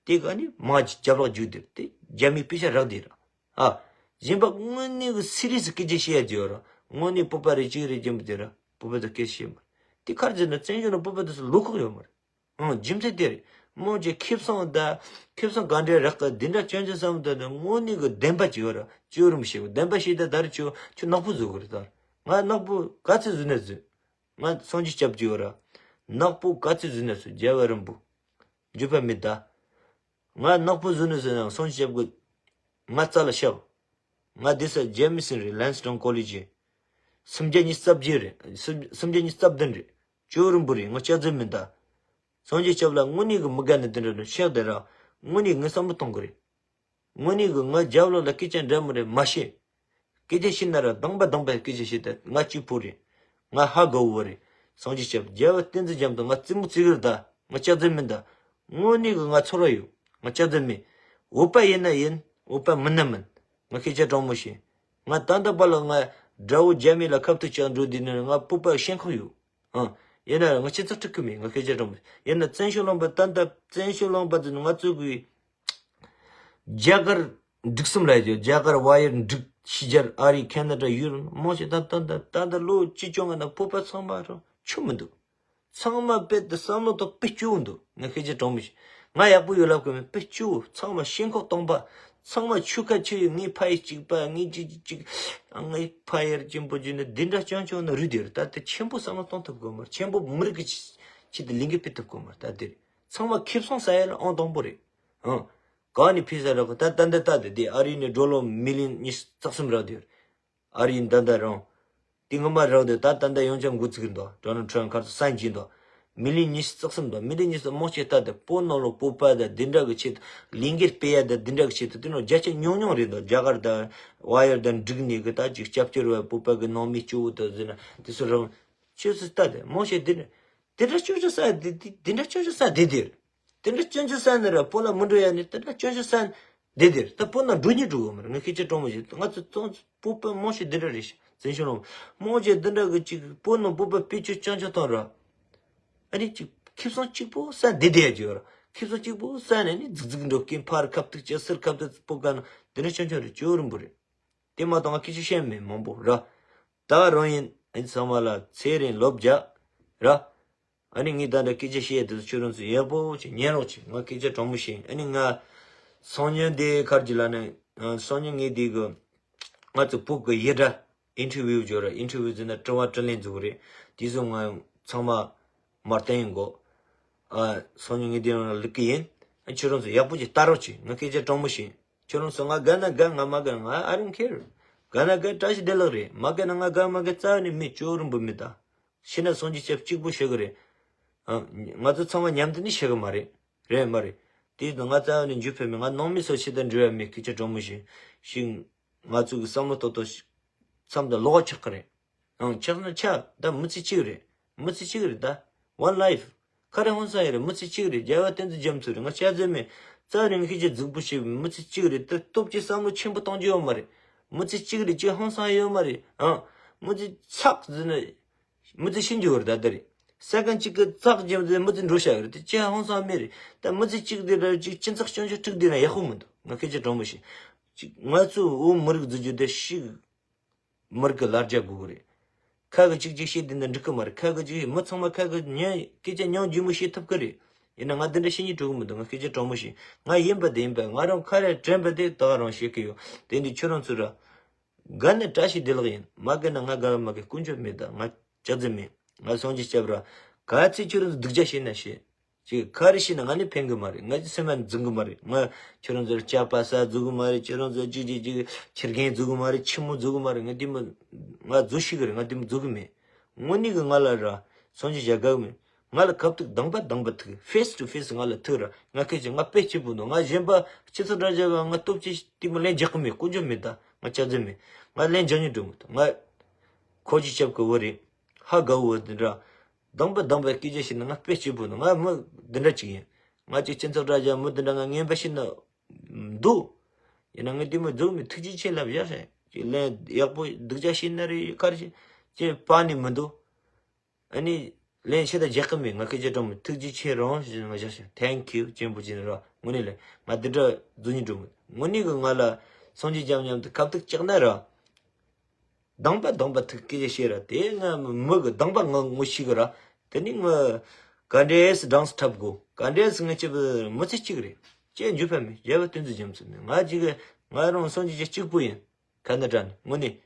དེ་ག་ནི་མང་ཆེ་རྒྱབ་ལོག་རྒྱུག་དེ་རེད། དེ་རྒྱ་མིའི་པེ་ཤ་རག་དེ་ར། ཨ། གཞན་པ་དངོས་གནས་གི་སི་རི་ཡས་སི་སྐད་ཆ་བཤད་ཡ་ཅིག་ཡོད་ར། དངོས་གནས་སྤོབས་པ་རེད་ཅིག་རེད་རྒྱུན་པ་དེ་ར། སྤོབས་པ་དང་སྐད་ཆ་བཤད་མ་རེད། དེ་ག་རེ་ཟེར་ན་བཙན་བྱོལ་ནང་སྤོབས་པ་དེ་ཚོ་ལོ་ཁོག་ཡོད་མ་རེད། ཨང་། རྒྱུ་མཚན་དེ་རེད། མོ་ཅེ་ཁེ་བཟང་ད། ཁེ་བཟང་ག་འདྲ་རག་གི་འདི་འདྲ་སྐྱོན་ཅི་བསམ་ད་ནི་དངོས་གནས་གི་བདེན་པ་ཅིག་ཡོད་ར། ཅོ་རུམ་ཞིག་བདེན་པ་ཞིག་ད་ད་རེ་ཅོ་ཁྱོད་ནག་པོ་བཟོ་གི་རེད་ད། ང་ནག་པོ་ག་ཚོད་བཟོས་ན་བཟོས། ང་སངས་རྒྱས་སྐྱབས་ཀྱི་ཡོད་ར། ནག་པོ་ག་ཚོད་བཟོས་ན་བཟོས། རྒྱལ་བ་རིན་པོ། འགྱོད་པ་མེད་ད། ང་ནག་པོ་བཟོས་ན་བཟོས་ན་སངས་རྒྱས་སྐྱབས་ཀྱི། ང་རྩ་ལ་བཞག་ང་དེ་ས་རྒྱལ་མི་སྲིད་རེད། ལན་སི་ཏོན་ཀོ་ལེ་ཇི། སུམ་བརྒྱ་ཉི་ཤུ་རྩ་བརྒྱད་རེད། སུམ་སུམ་བརྒྱ་ཉི་ཤུ་རྩ་བདུན་རེད། ཅོ་རུམ་བུ་རེད། ང་སྐྱག་རྫུན་མིན་ད། སངས་རྒྱས་སྐྱབས་ལ་དངོས་གནས་གི་མི་དགའ་ནི་དེ་འདྲ་ནི་ཤག་དེ་ར། དངོས་གནས་ངས་བསམ་བློ་གཏོང་གི་རེད། དངོས་གནས་གི་ང་རྒྱབ་ལོགས་ལ་སྐད་ཆ་འདྲ་མི་འདྲ་མ་བཤད། སྐད་ཆ་བཤད་ན་ར་དང་པ་དང་པ་སྐད་ཆ་བཤད་ད། ང་གཅིག་པོ་རེད། ང་ཧ་དགའ་བོ་རེད། སངས་རྒྱས་སྐྱབས། རྒྱལ་བ་བསྟན་འཛིན་རྒྱ་མཚོ། ང་རྩེད་མོ་རྩེ་གི་རེད་ད། ང་སྐྱག་རྫུན་མིན་ད། དངོས་གནས་གི་ང་ཚོར་བ་ཡོད། ང་སྐྱག་རྫུན་མིན། འོས་པ་ཡིན་ན་ཡིན། འོས་པ་མིན་ན་མིན། ང་སྐད་ཆ་དྲང་མོ་བཤད། ང་ད་ལྟ་བར་ལ་ང་དགྲ་བོ་རྒྱ་མི་ལ་ཁ་གཏད་བཅག་འགྲོ་དུས་ནས་ང་སྤོབས་པ་ཞེན་ཁོག་ཡོད། ཨང་། ཡིན་ན་ང་སྤྱི་ཚོགས་ཁྲིད་གི་མེད། ང་སྐད་ཆ་དྲང་མོ། ཡིན་ན་བཙན་བྱོལ་ལུང་པ་ད་ལྟ་བཙན་བྱོལ་ལུང་པ་དེ་ང་ཚོ་གི་རྒྱ་གར་འབྲུག་གསུམ་ལ་ཡོད། རྒྱ་གར་ཝ་ཡར་འབྲུག་ཕྱི་རྒྱལ་ཨ་རི་ཁེ་ན་ཌ་ཡུ་རོབ་མང་ཆེ་ད་ད་ད་ད་ད་ལོ་བཅུ་བཅོ་ལྔ་ན་སྤོབས་པ་ཚང་མ་རང་ཆུ་མི་འདུག་ཚང་མ་དཔེ་དེ་བསམ་བློ་ཐོག་དཔེ་སྐྱོ་བོ་འདུག་ངས་སྐད་ཆ་དྲང་མོ་ཞིག་ང་ཡག་པོ་ཡོད་ལབ་གི་མེད། དཔེ་སྐྱོ་བོ། ཚང་མ་ཞེན་ཁོག་སྟོང་པ། ཚང་མ་ཆུ་ཁ་ཆུ་ཡི་ངའི་ཕ་ཡི་གཅིག་པ། ངའི་གཅིག་གཅིག་གཅིག་ཨ། ངའི་ཕ་ཡར་གཅིག་པོ་གཅིག་ནི་འདི་འདྲ་སྐྱོན་ཆོག་ན་རུས་དེར་ད་དེ་ཆེན་པོ་བསམ་བློ་གཏོང་ཐུབ་གི་མ་རེད། ཆེན་པོ་མི་རིགས་ཀྱི་ཆེད་དུ་ལས་འགུལ་སྤེལ་ཐུབ་གི་མ་རེད། ད་དེ་རེད། ཚང་མ་ཁེ་བཟང་ཟ་ཡ་ལ་ཨང་དང་པོ་རེད། ཨང་། གང་ནས་ཕེ་ས་རག་གི་ད་ད་འདི་ད་དེ་དེ་ཨ་རི་ནས་ཌོ་ལར་མི་ལི་ཡོན་ཉི་ཤུ་རྩ་གསུམ་རག་དེར། ཨ་རིའི་ད་ལྟ་རང་། དེ་སྔོན་མ་རག་དེ་ད་ད་ལྟ་ཡང་བསྐྱར་འགོ་ཚུགས་ཀྱི་འདུག་ཌོ་ནལ་ཊམ་ཁར་སང་གྱིན་འདུག་མི་ལི་ཡོན་ཉི་ཤུ་རྩ་གསུམ་འདུག་མི་ལི་ཡོན་ཉི་ཤུ་རྩ་མང་ཆེ་ལྟ་དེ་བོད་ནང་ལོགས་བོད་པ་དང་དེ་འདྲ་གི་ཆེད་དུ་ལས་འགུལ་སྤེལ་ཡ་དང་དེ་འདྲ་གི་ཆེད་དུ་དེ་ནང་བརྒྱ་ཆ་ཉུང་ཉུང་རེད་འདུག་རྒྱ་གར་དང་ཝ་ཡར་དང་འབྲུག་ནས་གི་ད་ཅིག་སྐྱབས་བཅོལ་བ་བོད་པ་གི་ནང་མི་སྐྱོ་བོ་དང་ཟེར་ན་དེ་ཚོ་རང་ཆོས་སུ་ལྟ་དེ་མང་ཆེ་དེ་འདྲ་དེ་འདྲ་སྐྱོན་བརྗོད་ས་དེ་དེ་དེ་འདྲ་སྐྱོན་བརྗོད་ས་དེ་དེར། དེ་འདྲ་སྐྱོན་བརྗོད་ས་ནི་ར་བོད་ལ་མི་འགྲོ་ཡ་ནི་དེ་འདྲ་སྐྱོན་བརྗོད་ས་ནི་དེ་དེར། ད་བོད་ནང་འགྲོ་ཉིད་འགྲོ་གི་མ་རེད། ང་སྐད་ཆ་དྲང་མོ་ཞིག་ང་ཚོ་ཚོ་བོད་པ་མང་ཤོས་འདི་འདྲ་རེད་ཤག་བཙན་བྱོལ་ནང་མང་ཆེ་འདི་འདྲ་གི་ཅིག་བོད་ནང་བོད་པ་བེད་སྤྱོད་རྐྱང་རྐྱང་བཏང་ར། ཨ་ནི་ཅིག་ཁེ་བཟང་གཅིག་པོ་ས་འདི་དེ་ཡ་ཅིག་ཡོད་ར། ཁེ་བཟང་གཅིག་པོ་ས་ནས་ནི་རྫིག་རྫིག་འགྲོ་སྐད་ཕར་ཁ་ཐུག་བྱས་ཚུར་ཁ་ཐུག་སྤོ་ག་ན་འདི་འདྲ་རྐྱང་རྐྱང་རེད། ཅོ་རིང་པོ་རེད། དེ་མ་གཏོགས་ང་སྐད་ཆ་བཤད་མེད་མང་པོ་ར། ད་རང་ཡིན་ཨ་ནི་ཚང་མ་ལ་ཚེ་རིང་ལོ་བརྒྱ་ར། ཨ་ནི་ངས་ད་ལྟ་སྐད་ཆ་བཤད་དེ་ཚོ་ཁྱོད་རང་ཚོ་ཡག་པོ་ཅིག་ཉན་རོགས་བྱེད། ང་སྐད་ཆ་དྲང་མོ་བཤད། ཨ་ནི་ང་སང་ཉིན་དེ་ཁར་གྱི་ལ་ནས་སང་ཉིན་ངས་དེ་གི་ང་ཚོ་བོད་གི་ཡི་སྒྲ་ཨིན་ཊར་བིའུ་བརྗོད་ར། ཨིན་ཊར་བིའུ་ཟེར་ན་དྲི་བ་དྲིས་ལན་འཛུགས་རེད། དེ་ཚོ་ང་ཚང་མ་མར་བསྟན་ཡོང་གོ་ཨ། སང་ཉིན་ངས་དེ་རང་ལ་ལུག་གི་ཡིན། ཨ། ཁྱོད་རང་ཚོ་ཡག་པོ་ཅིག་ལྟ་རོགས་བྱེད། ང་སྐད་ཆ་དྲང་མོ་བཤད། ཁྱོད་རང་ཚོ་ང་དགའ་ན་དགའ། ང་མ་དགའ་ན་ང་I don't care། དགའ་ན་དགའ་བཀྲ་ཤིས་བདེ་ལེགས་རེད། མ་དགའ་ན་ང་དགའ་མ་དགའ་རྩ་བ་ནས་མི་ཅོ་རིང་པོ་མི་ད། ཤི་ན་སངས་རྒྱས་སྐྱབས་གཅིག་པུ་ཤི་གི་རེད། ཨ། ང་ཚོ་ཚང་མ་མཉམ་དུ་ནི་ཤི་གི་མ་རེད། རེད་མ་རེད། དེ་ཡིན་དུས་ང་རྩ་བ་ནས་འཇུ་ཕེབས་མེད། ང་ནང་མི་ཚོ་ཤི་དང་འབྲེལ་བ་མེད། སྐད་ཆ་དྲང་མོ་བཤད། ཤིང་ང་ཚོ་གི་བསམ་བློ་ཏོག་ཏོག་མཚམས་དང་ལོག་ཆགས་གི་རེད། ཨང་། ཆགས་ན་ཆགས་ད་མི་ཚེ་གཅིག་རེད། མི་ཚེ་གཅིག་རེད་ད། One life། ཁ་རེ་ཧང་སང་ཡ་རེད། མི་ཚེ་གཅིག་རེད། རྒྱལ་བ་བསྟན་འཛིན་རྒྱ་མཚོ་རེད། ང་སྐྱག་རྫུན་མེད། རྩ་རིང་ཤེས་ཀྱི་རྫིག་པོ་ཞིག་མི་ཚེ་གཅིག་རེད། ད་སྟོབས་ཀྱིས་བསམ་བློ་ཆེན་པོ་གཏོང་རྒྱུ་ཡོད་མ་རེད། མི་ཚེ་གཅིག་རེད། ཅི་ཧང་སང་ཡོད་མ་རེད། ཨང་། མི་ཚེ་ཚག་ཟེར་ན། མི་ཚེ་ཤི་འགྱོ་བར་ད་ལྟ་རེད། ས་གན་གཅིག་གི་ཚག་རྒྱབ་ཟེར་མི་ཚེ་འགྲོ་བཞག་ཡོད་རེད། དེ་ཅི་ཧང་སང་མེད་རེད། ད་མི་ཚེ་གཅིག་དེ་ལ་ཅིག་སྤྱི་ཚོགས་སྐྱོན་བརྗོད་དྲུག་དེ་ན་ཡག་པོ་མི་འདུག་ང་སྐད་ཆ་དྲང་མོ་བཤད། ཅིག་ང་ཚོ་བོད་མི་རིགས་འཛུགས་རྒྱུ་དེ་ཤི། མི་རིགས་ཀྱི་ལ་རྒྱ་དགོས་ཀྱི་རེད། ཁ་གི་གཅིག་གཅིག་བཤད་དེ་འདྲ་འགྲིག་གི་མ་རེད། ཁ་གི་གཅིག་མི་ཚང་མ་ཁ་གི་ཉན་སྐད་ཆ་ཉུང་རྒྱུས་མོ་བཤད་ཐུབ་ཀྱི་རེད། ཡིན་ན་ང་འདི་འདྲ་བཤད་སྙིང་བྲོ་གི་མི་འདུག་ང་སྐད་ཆ་དྲང་མོ་བཤད། ང་ཡིན་པ་དེ་ཡིན་པ། ང་རང་ཁ་རེ་དྲན་པ་དེ་ད་ག་རང་བཤད་ཀྱི་ཡོད། དེ་འདི་ཁྱོད་རང་ཚོ་ར། དགའ་ན་བཀྲ་ཤིས་བདེ་ལེགས་ཡིན། མ་དགའ་ན་ང་དགའ་བ་མ་དགའ་ཀུན་སྤྱོད་མེད། ད་ང་སྐྱག་རྫུན་མེད། ང་སངས་རྒྱས་སྐྱབས་ར། ག་ཚོད་ཁྱོད་རང་ཚོ་སྡུག་ཅག་བཤད་ན་བཤད། ཅིག་ག་རེ་བཤད་ན་ང་ནི་ཕན་གི་མ་རེད། ང་ཚོ་སེམས་ལ་འཛིན་གི་མ་རེད། ང་ཁྱོད་རང་ཚོར་སྐྱག་པ་ཟ་འཛུག་གི་མ་རེད། ཁྱོད་རང་ཚོ་ཅིག་ཅིག་ཅིག་ཁྱི་རྒན་འཛུག་གི་མ་རེད། ཁྱི་མོ་འཛུག་གི་མ་རེད། ང་དེ་མོ་ང་འཛུག་ཤེས་གི་རེད། ང་དེ་མོ་འཛུག་གི་མེད། དངོས་གནས་གི་ང་ལ་ར་སངས་རྒྱས་ཞབས་དགའ་གི་མེད། ང་ལ་ཁ་ཐུག་དང་པ་དང་པ་ཐུག་ཕེས་ཊུ་ཕེས་ང་ལ་ཐུག་ར། ང་སྐད་ཆ་ང་དཔེ་སྐྱིད་པོ་འདུག་ང་གཞན་པ་སྤྱི་ཚོགས་དྲ་རྒྱ་ག་ང་སྟོབས་ཆེ་དེ་མོ་ལན་རྒྱག་གི་མེད། ཀུན་སྤྱོད་མེད། ད་ང་སྐྱག་རྫུན་མེད། ང་ལན་རྒྱག་སྙིང་བྲོ་མི་འདུག་ང་ཁོ་ཅི་སྐྱབས་ཀྱི་བུ་རེད། ཧ་དགའ་བོ་འདི་འདྲ། དང་པོ་དང་པོའི་སྐད་ཆ་ཞིག་ནི་ང་དཔེ་སྐྱིད་པོ་འདུག་ང་མི་འདི་འདྲ་ཅིག་ཡིན། ང་ཅིག་སྤྱི་ཚོགས་དྲ་རྒྱ་མི་འདི་འདྲ་ང་ངན་པ་ཞིག་ན་འདུག་ཡིན་ན་ང་འདི་མོ་རྫུན་མའི་ཐུགས་རྗེ་ཆེ་ལབ་ཡ་རེད། ཅིག་ལན་ཡག་པོ་སྡུག་ཅག་ཞིག་ན་རེ་ཁར་ཞིག་ཅེས་པ་ནི་མི་འདུག་ཨ་ནི། ལན་ཆེ་ད་རྒྱག་གི་མེད། ང་སྐད་ཆ་དྲང་མོ་ཐུགས་རྗེ་ཆེ་རང་ཞེས་ང་བཞག་ཤག Thank you ཅན་པོ་ཅན་ར། དངོས་གནས་ལ་ང་འདི་འདྲ་རྫུ་འཕྲུལ་འགྲོ་མོད། དངོས་གནས་གི་ང་ལ་སངས་རྒྱས་ཅག་མཉམ་དུ་ཁ་ཐུག་བཅག་ན་ར། སྡང་པ་སྡང་པ་ཐུག་སྐད་ཆ་བཤད་ར། དེ་ང་མི་གི་སྡང་པ་ང་ངོ་ཤེས་གི་ར། དེ་ནི་ང་ག་འདྲས་སི་སྦྲང་སི་འཁྲབ་དགོ། ག་འདྲས་སི་ང་ཅི་བུ་མི་ཚེ་གཅིག་རེད། ཅི་འཇུ་ཕ་མེད། རྒྱལ་བ་བསྟན་འཛིན་རྒྱ་མཚོ་ནི་ང་ཅི་གི་ང་རང་སངས་རྒྱས་ཅག་གཅིག་པུ་ཡིན། ཁ་ན་དྲན་དངོས་གནས་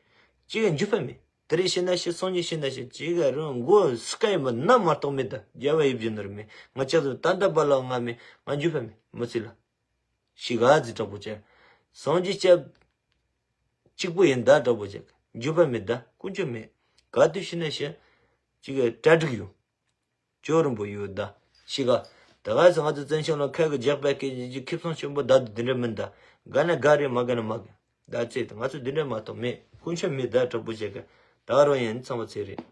ཅི་གི་འཇུ་ཕ་མེད། དེ་རེ་ཤི་ན་ཤི་སངས་རྒྱས་ཤི་ན་ཤི་ཅི་གི་རང་མགོ་སི་ཀའི་མི་ན་མ་གཏོགས་མེད་ད། རྒྱལ་བ་ཡིད་བཞིན་ནོར་མེད། ང་ཅག་ཏུ་ད་ལྟ་བ་ལ་ང་མེད། ང་འཇུ་ཕ་མེད་མི་ཚེ་ལ། ཤི་ག་ཟི་དྲག་པོ་ཅན། སངས་རྒྱས་ཅག་གཅིག་པུ་ཡིན་ད་དྲག་པོ་ཅན། འཇུ་ཕ་མེད་ད། དཀོན་མཆོག་མེད། ག་དུས་ཤི་ན་ཤི་ཅི་གི་གྲ་སྒྲིག་ཡོད། ཅོ་རིན་པོ་ཡོད་ད། ཤི་ག་ད་ག་ཟི་ང་ཚོ་བཙན་བྱོལ་ལ་ཁ་གི་རྒྱག་པའི་སྐད་ཀྱི་ཁེ་བཟང་ཆེན་པོ་ད་དུ་འདི་འདྲ་མིན་ད། ག་ན་ག་རེད་མ་ག་ན་མ་ག་ད་ཚེ་ད་ང་ཚོ་འདི་འདྲ་མ་གཏོགས་མེད། དཀོན་མཆོག་མེད་ད་དྲག་པོ་ཅན་གི། ད་རང་ཡིན་ཚང་མ་ཚེ་རེད།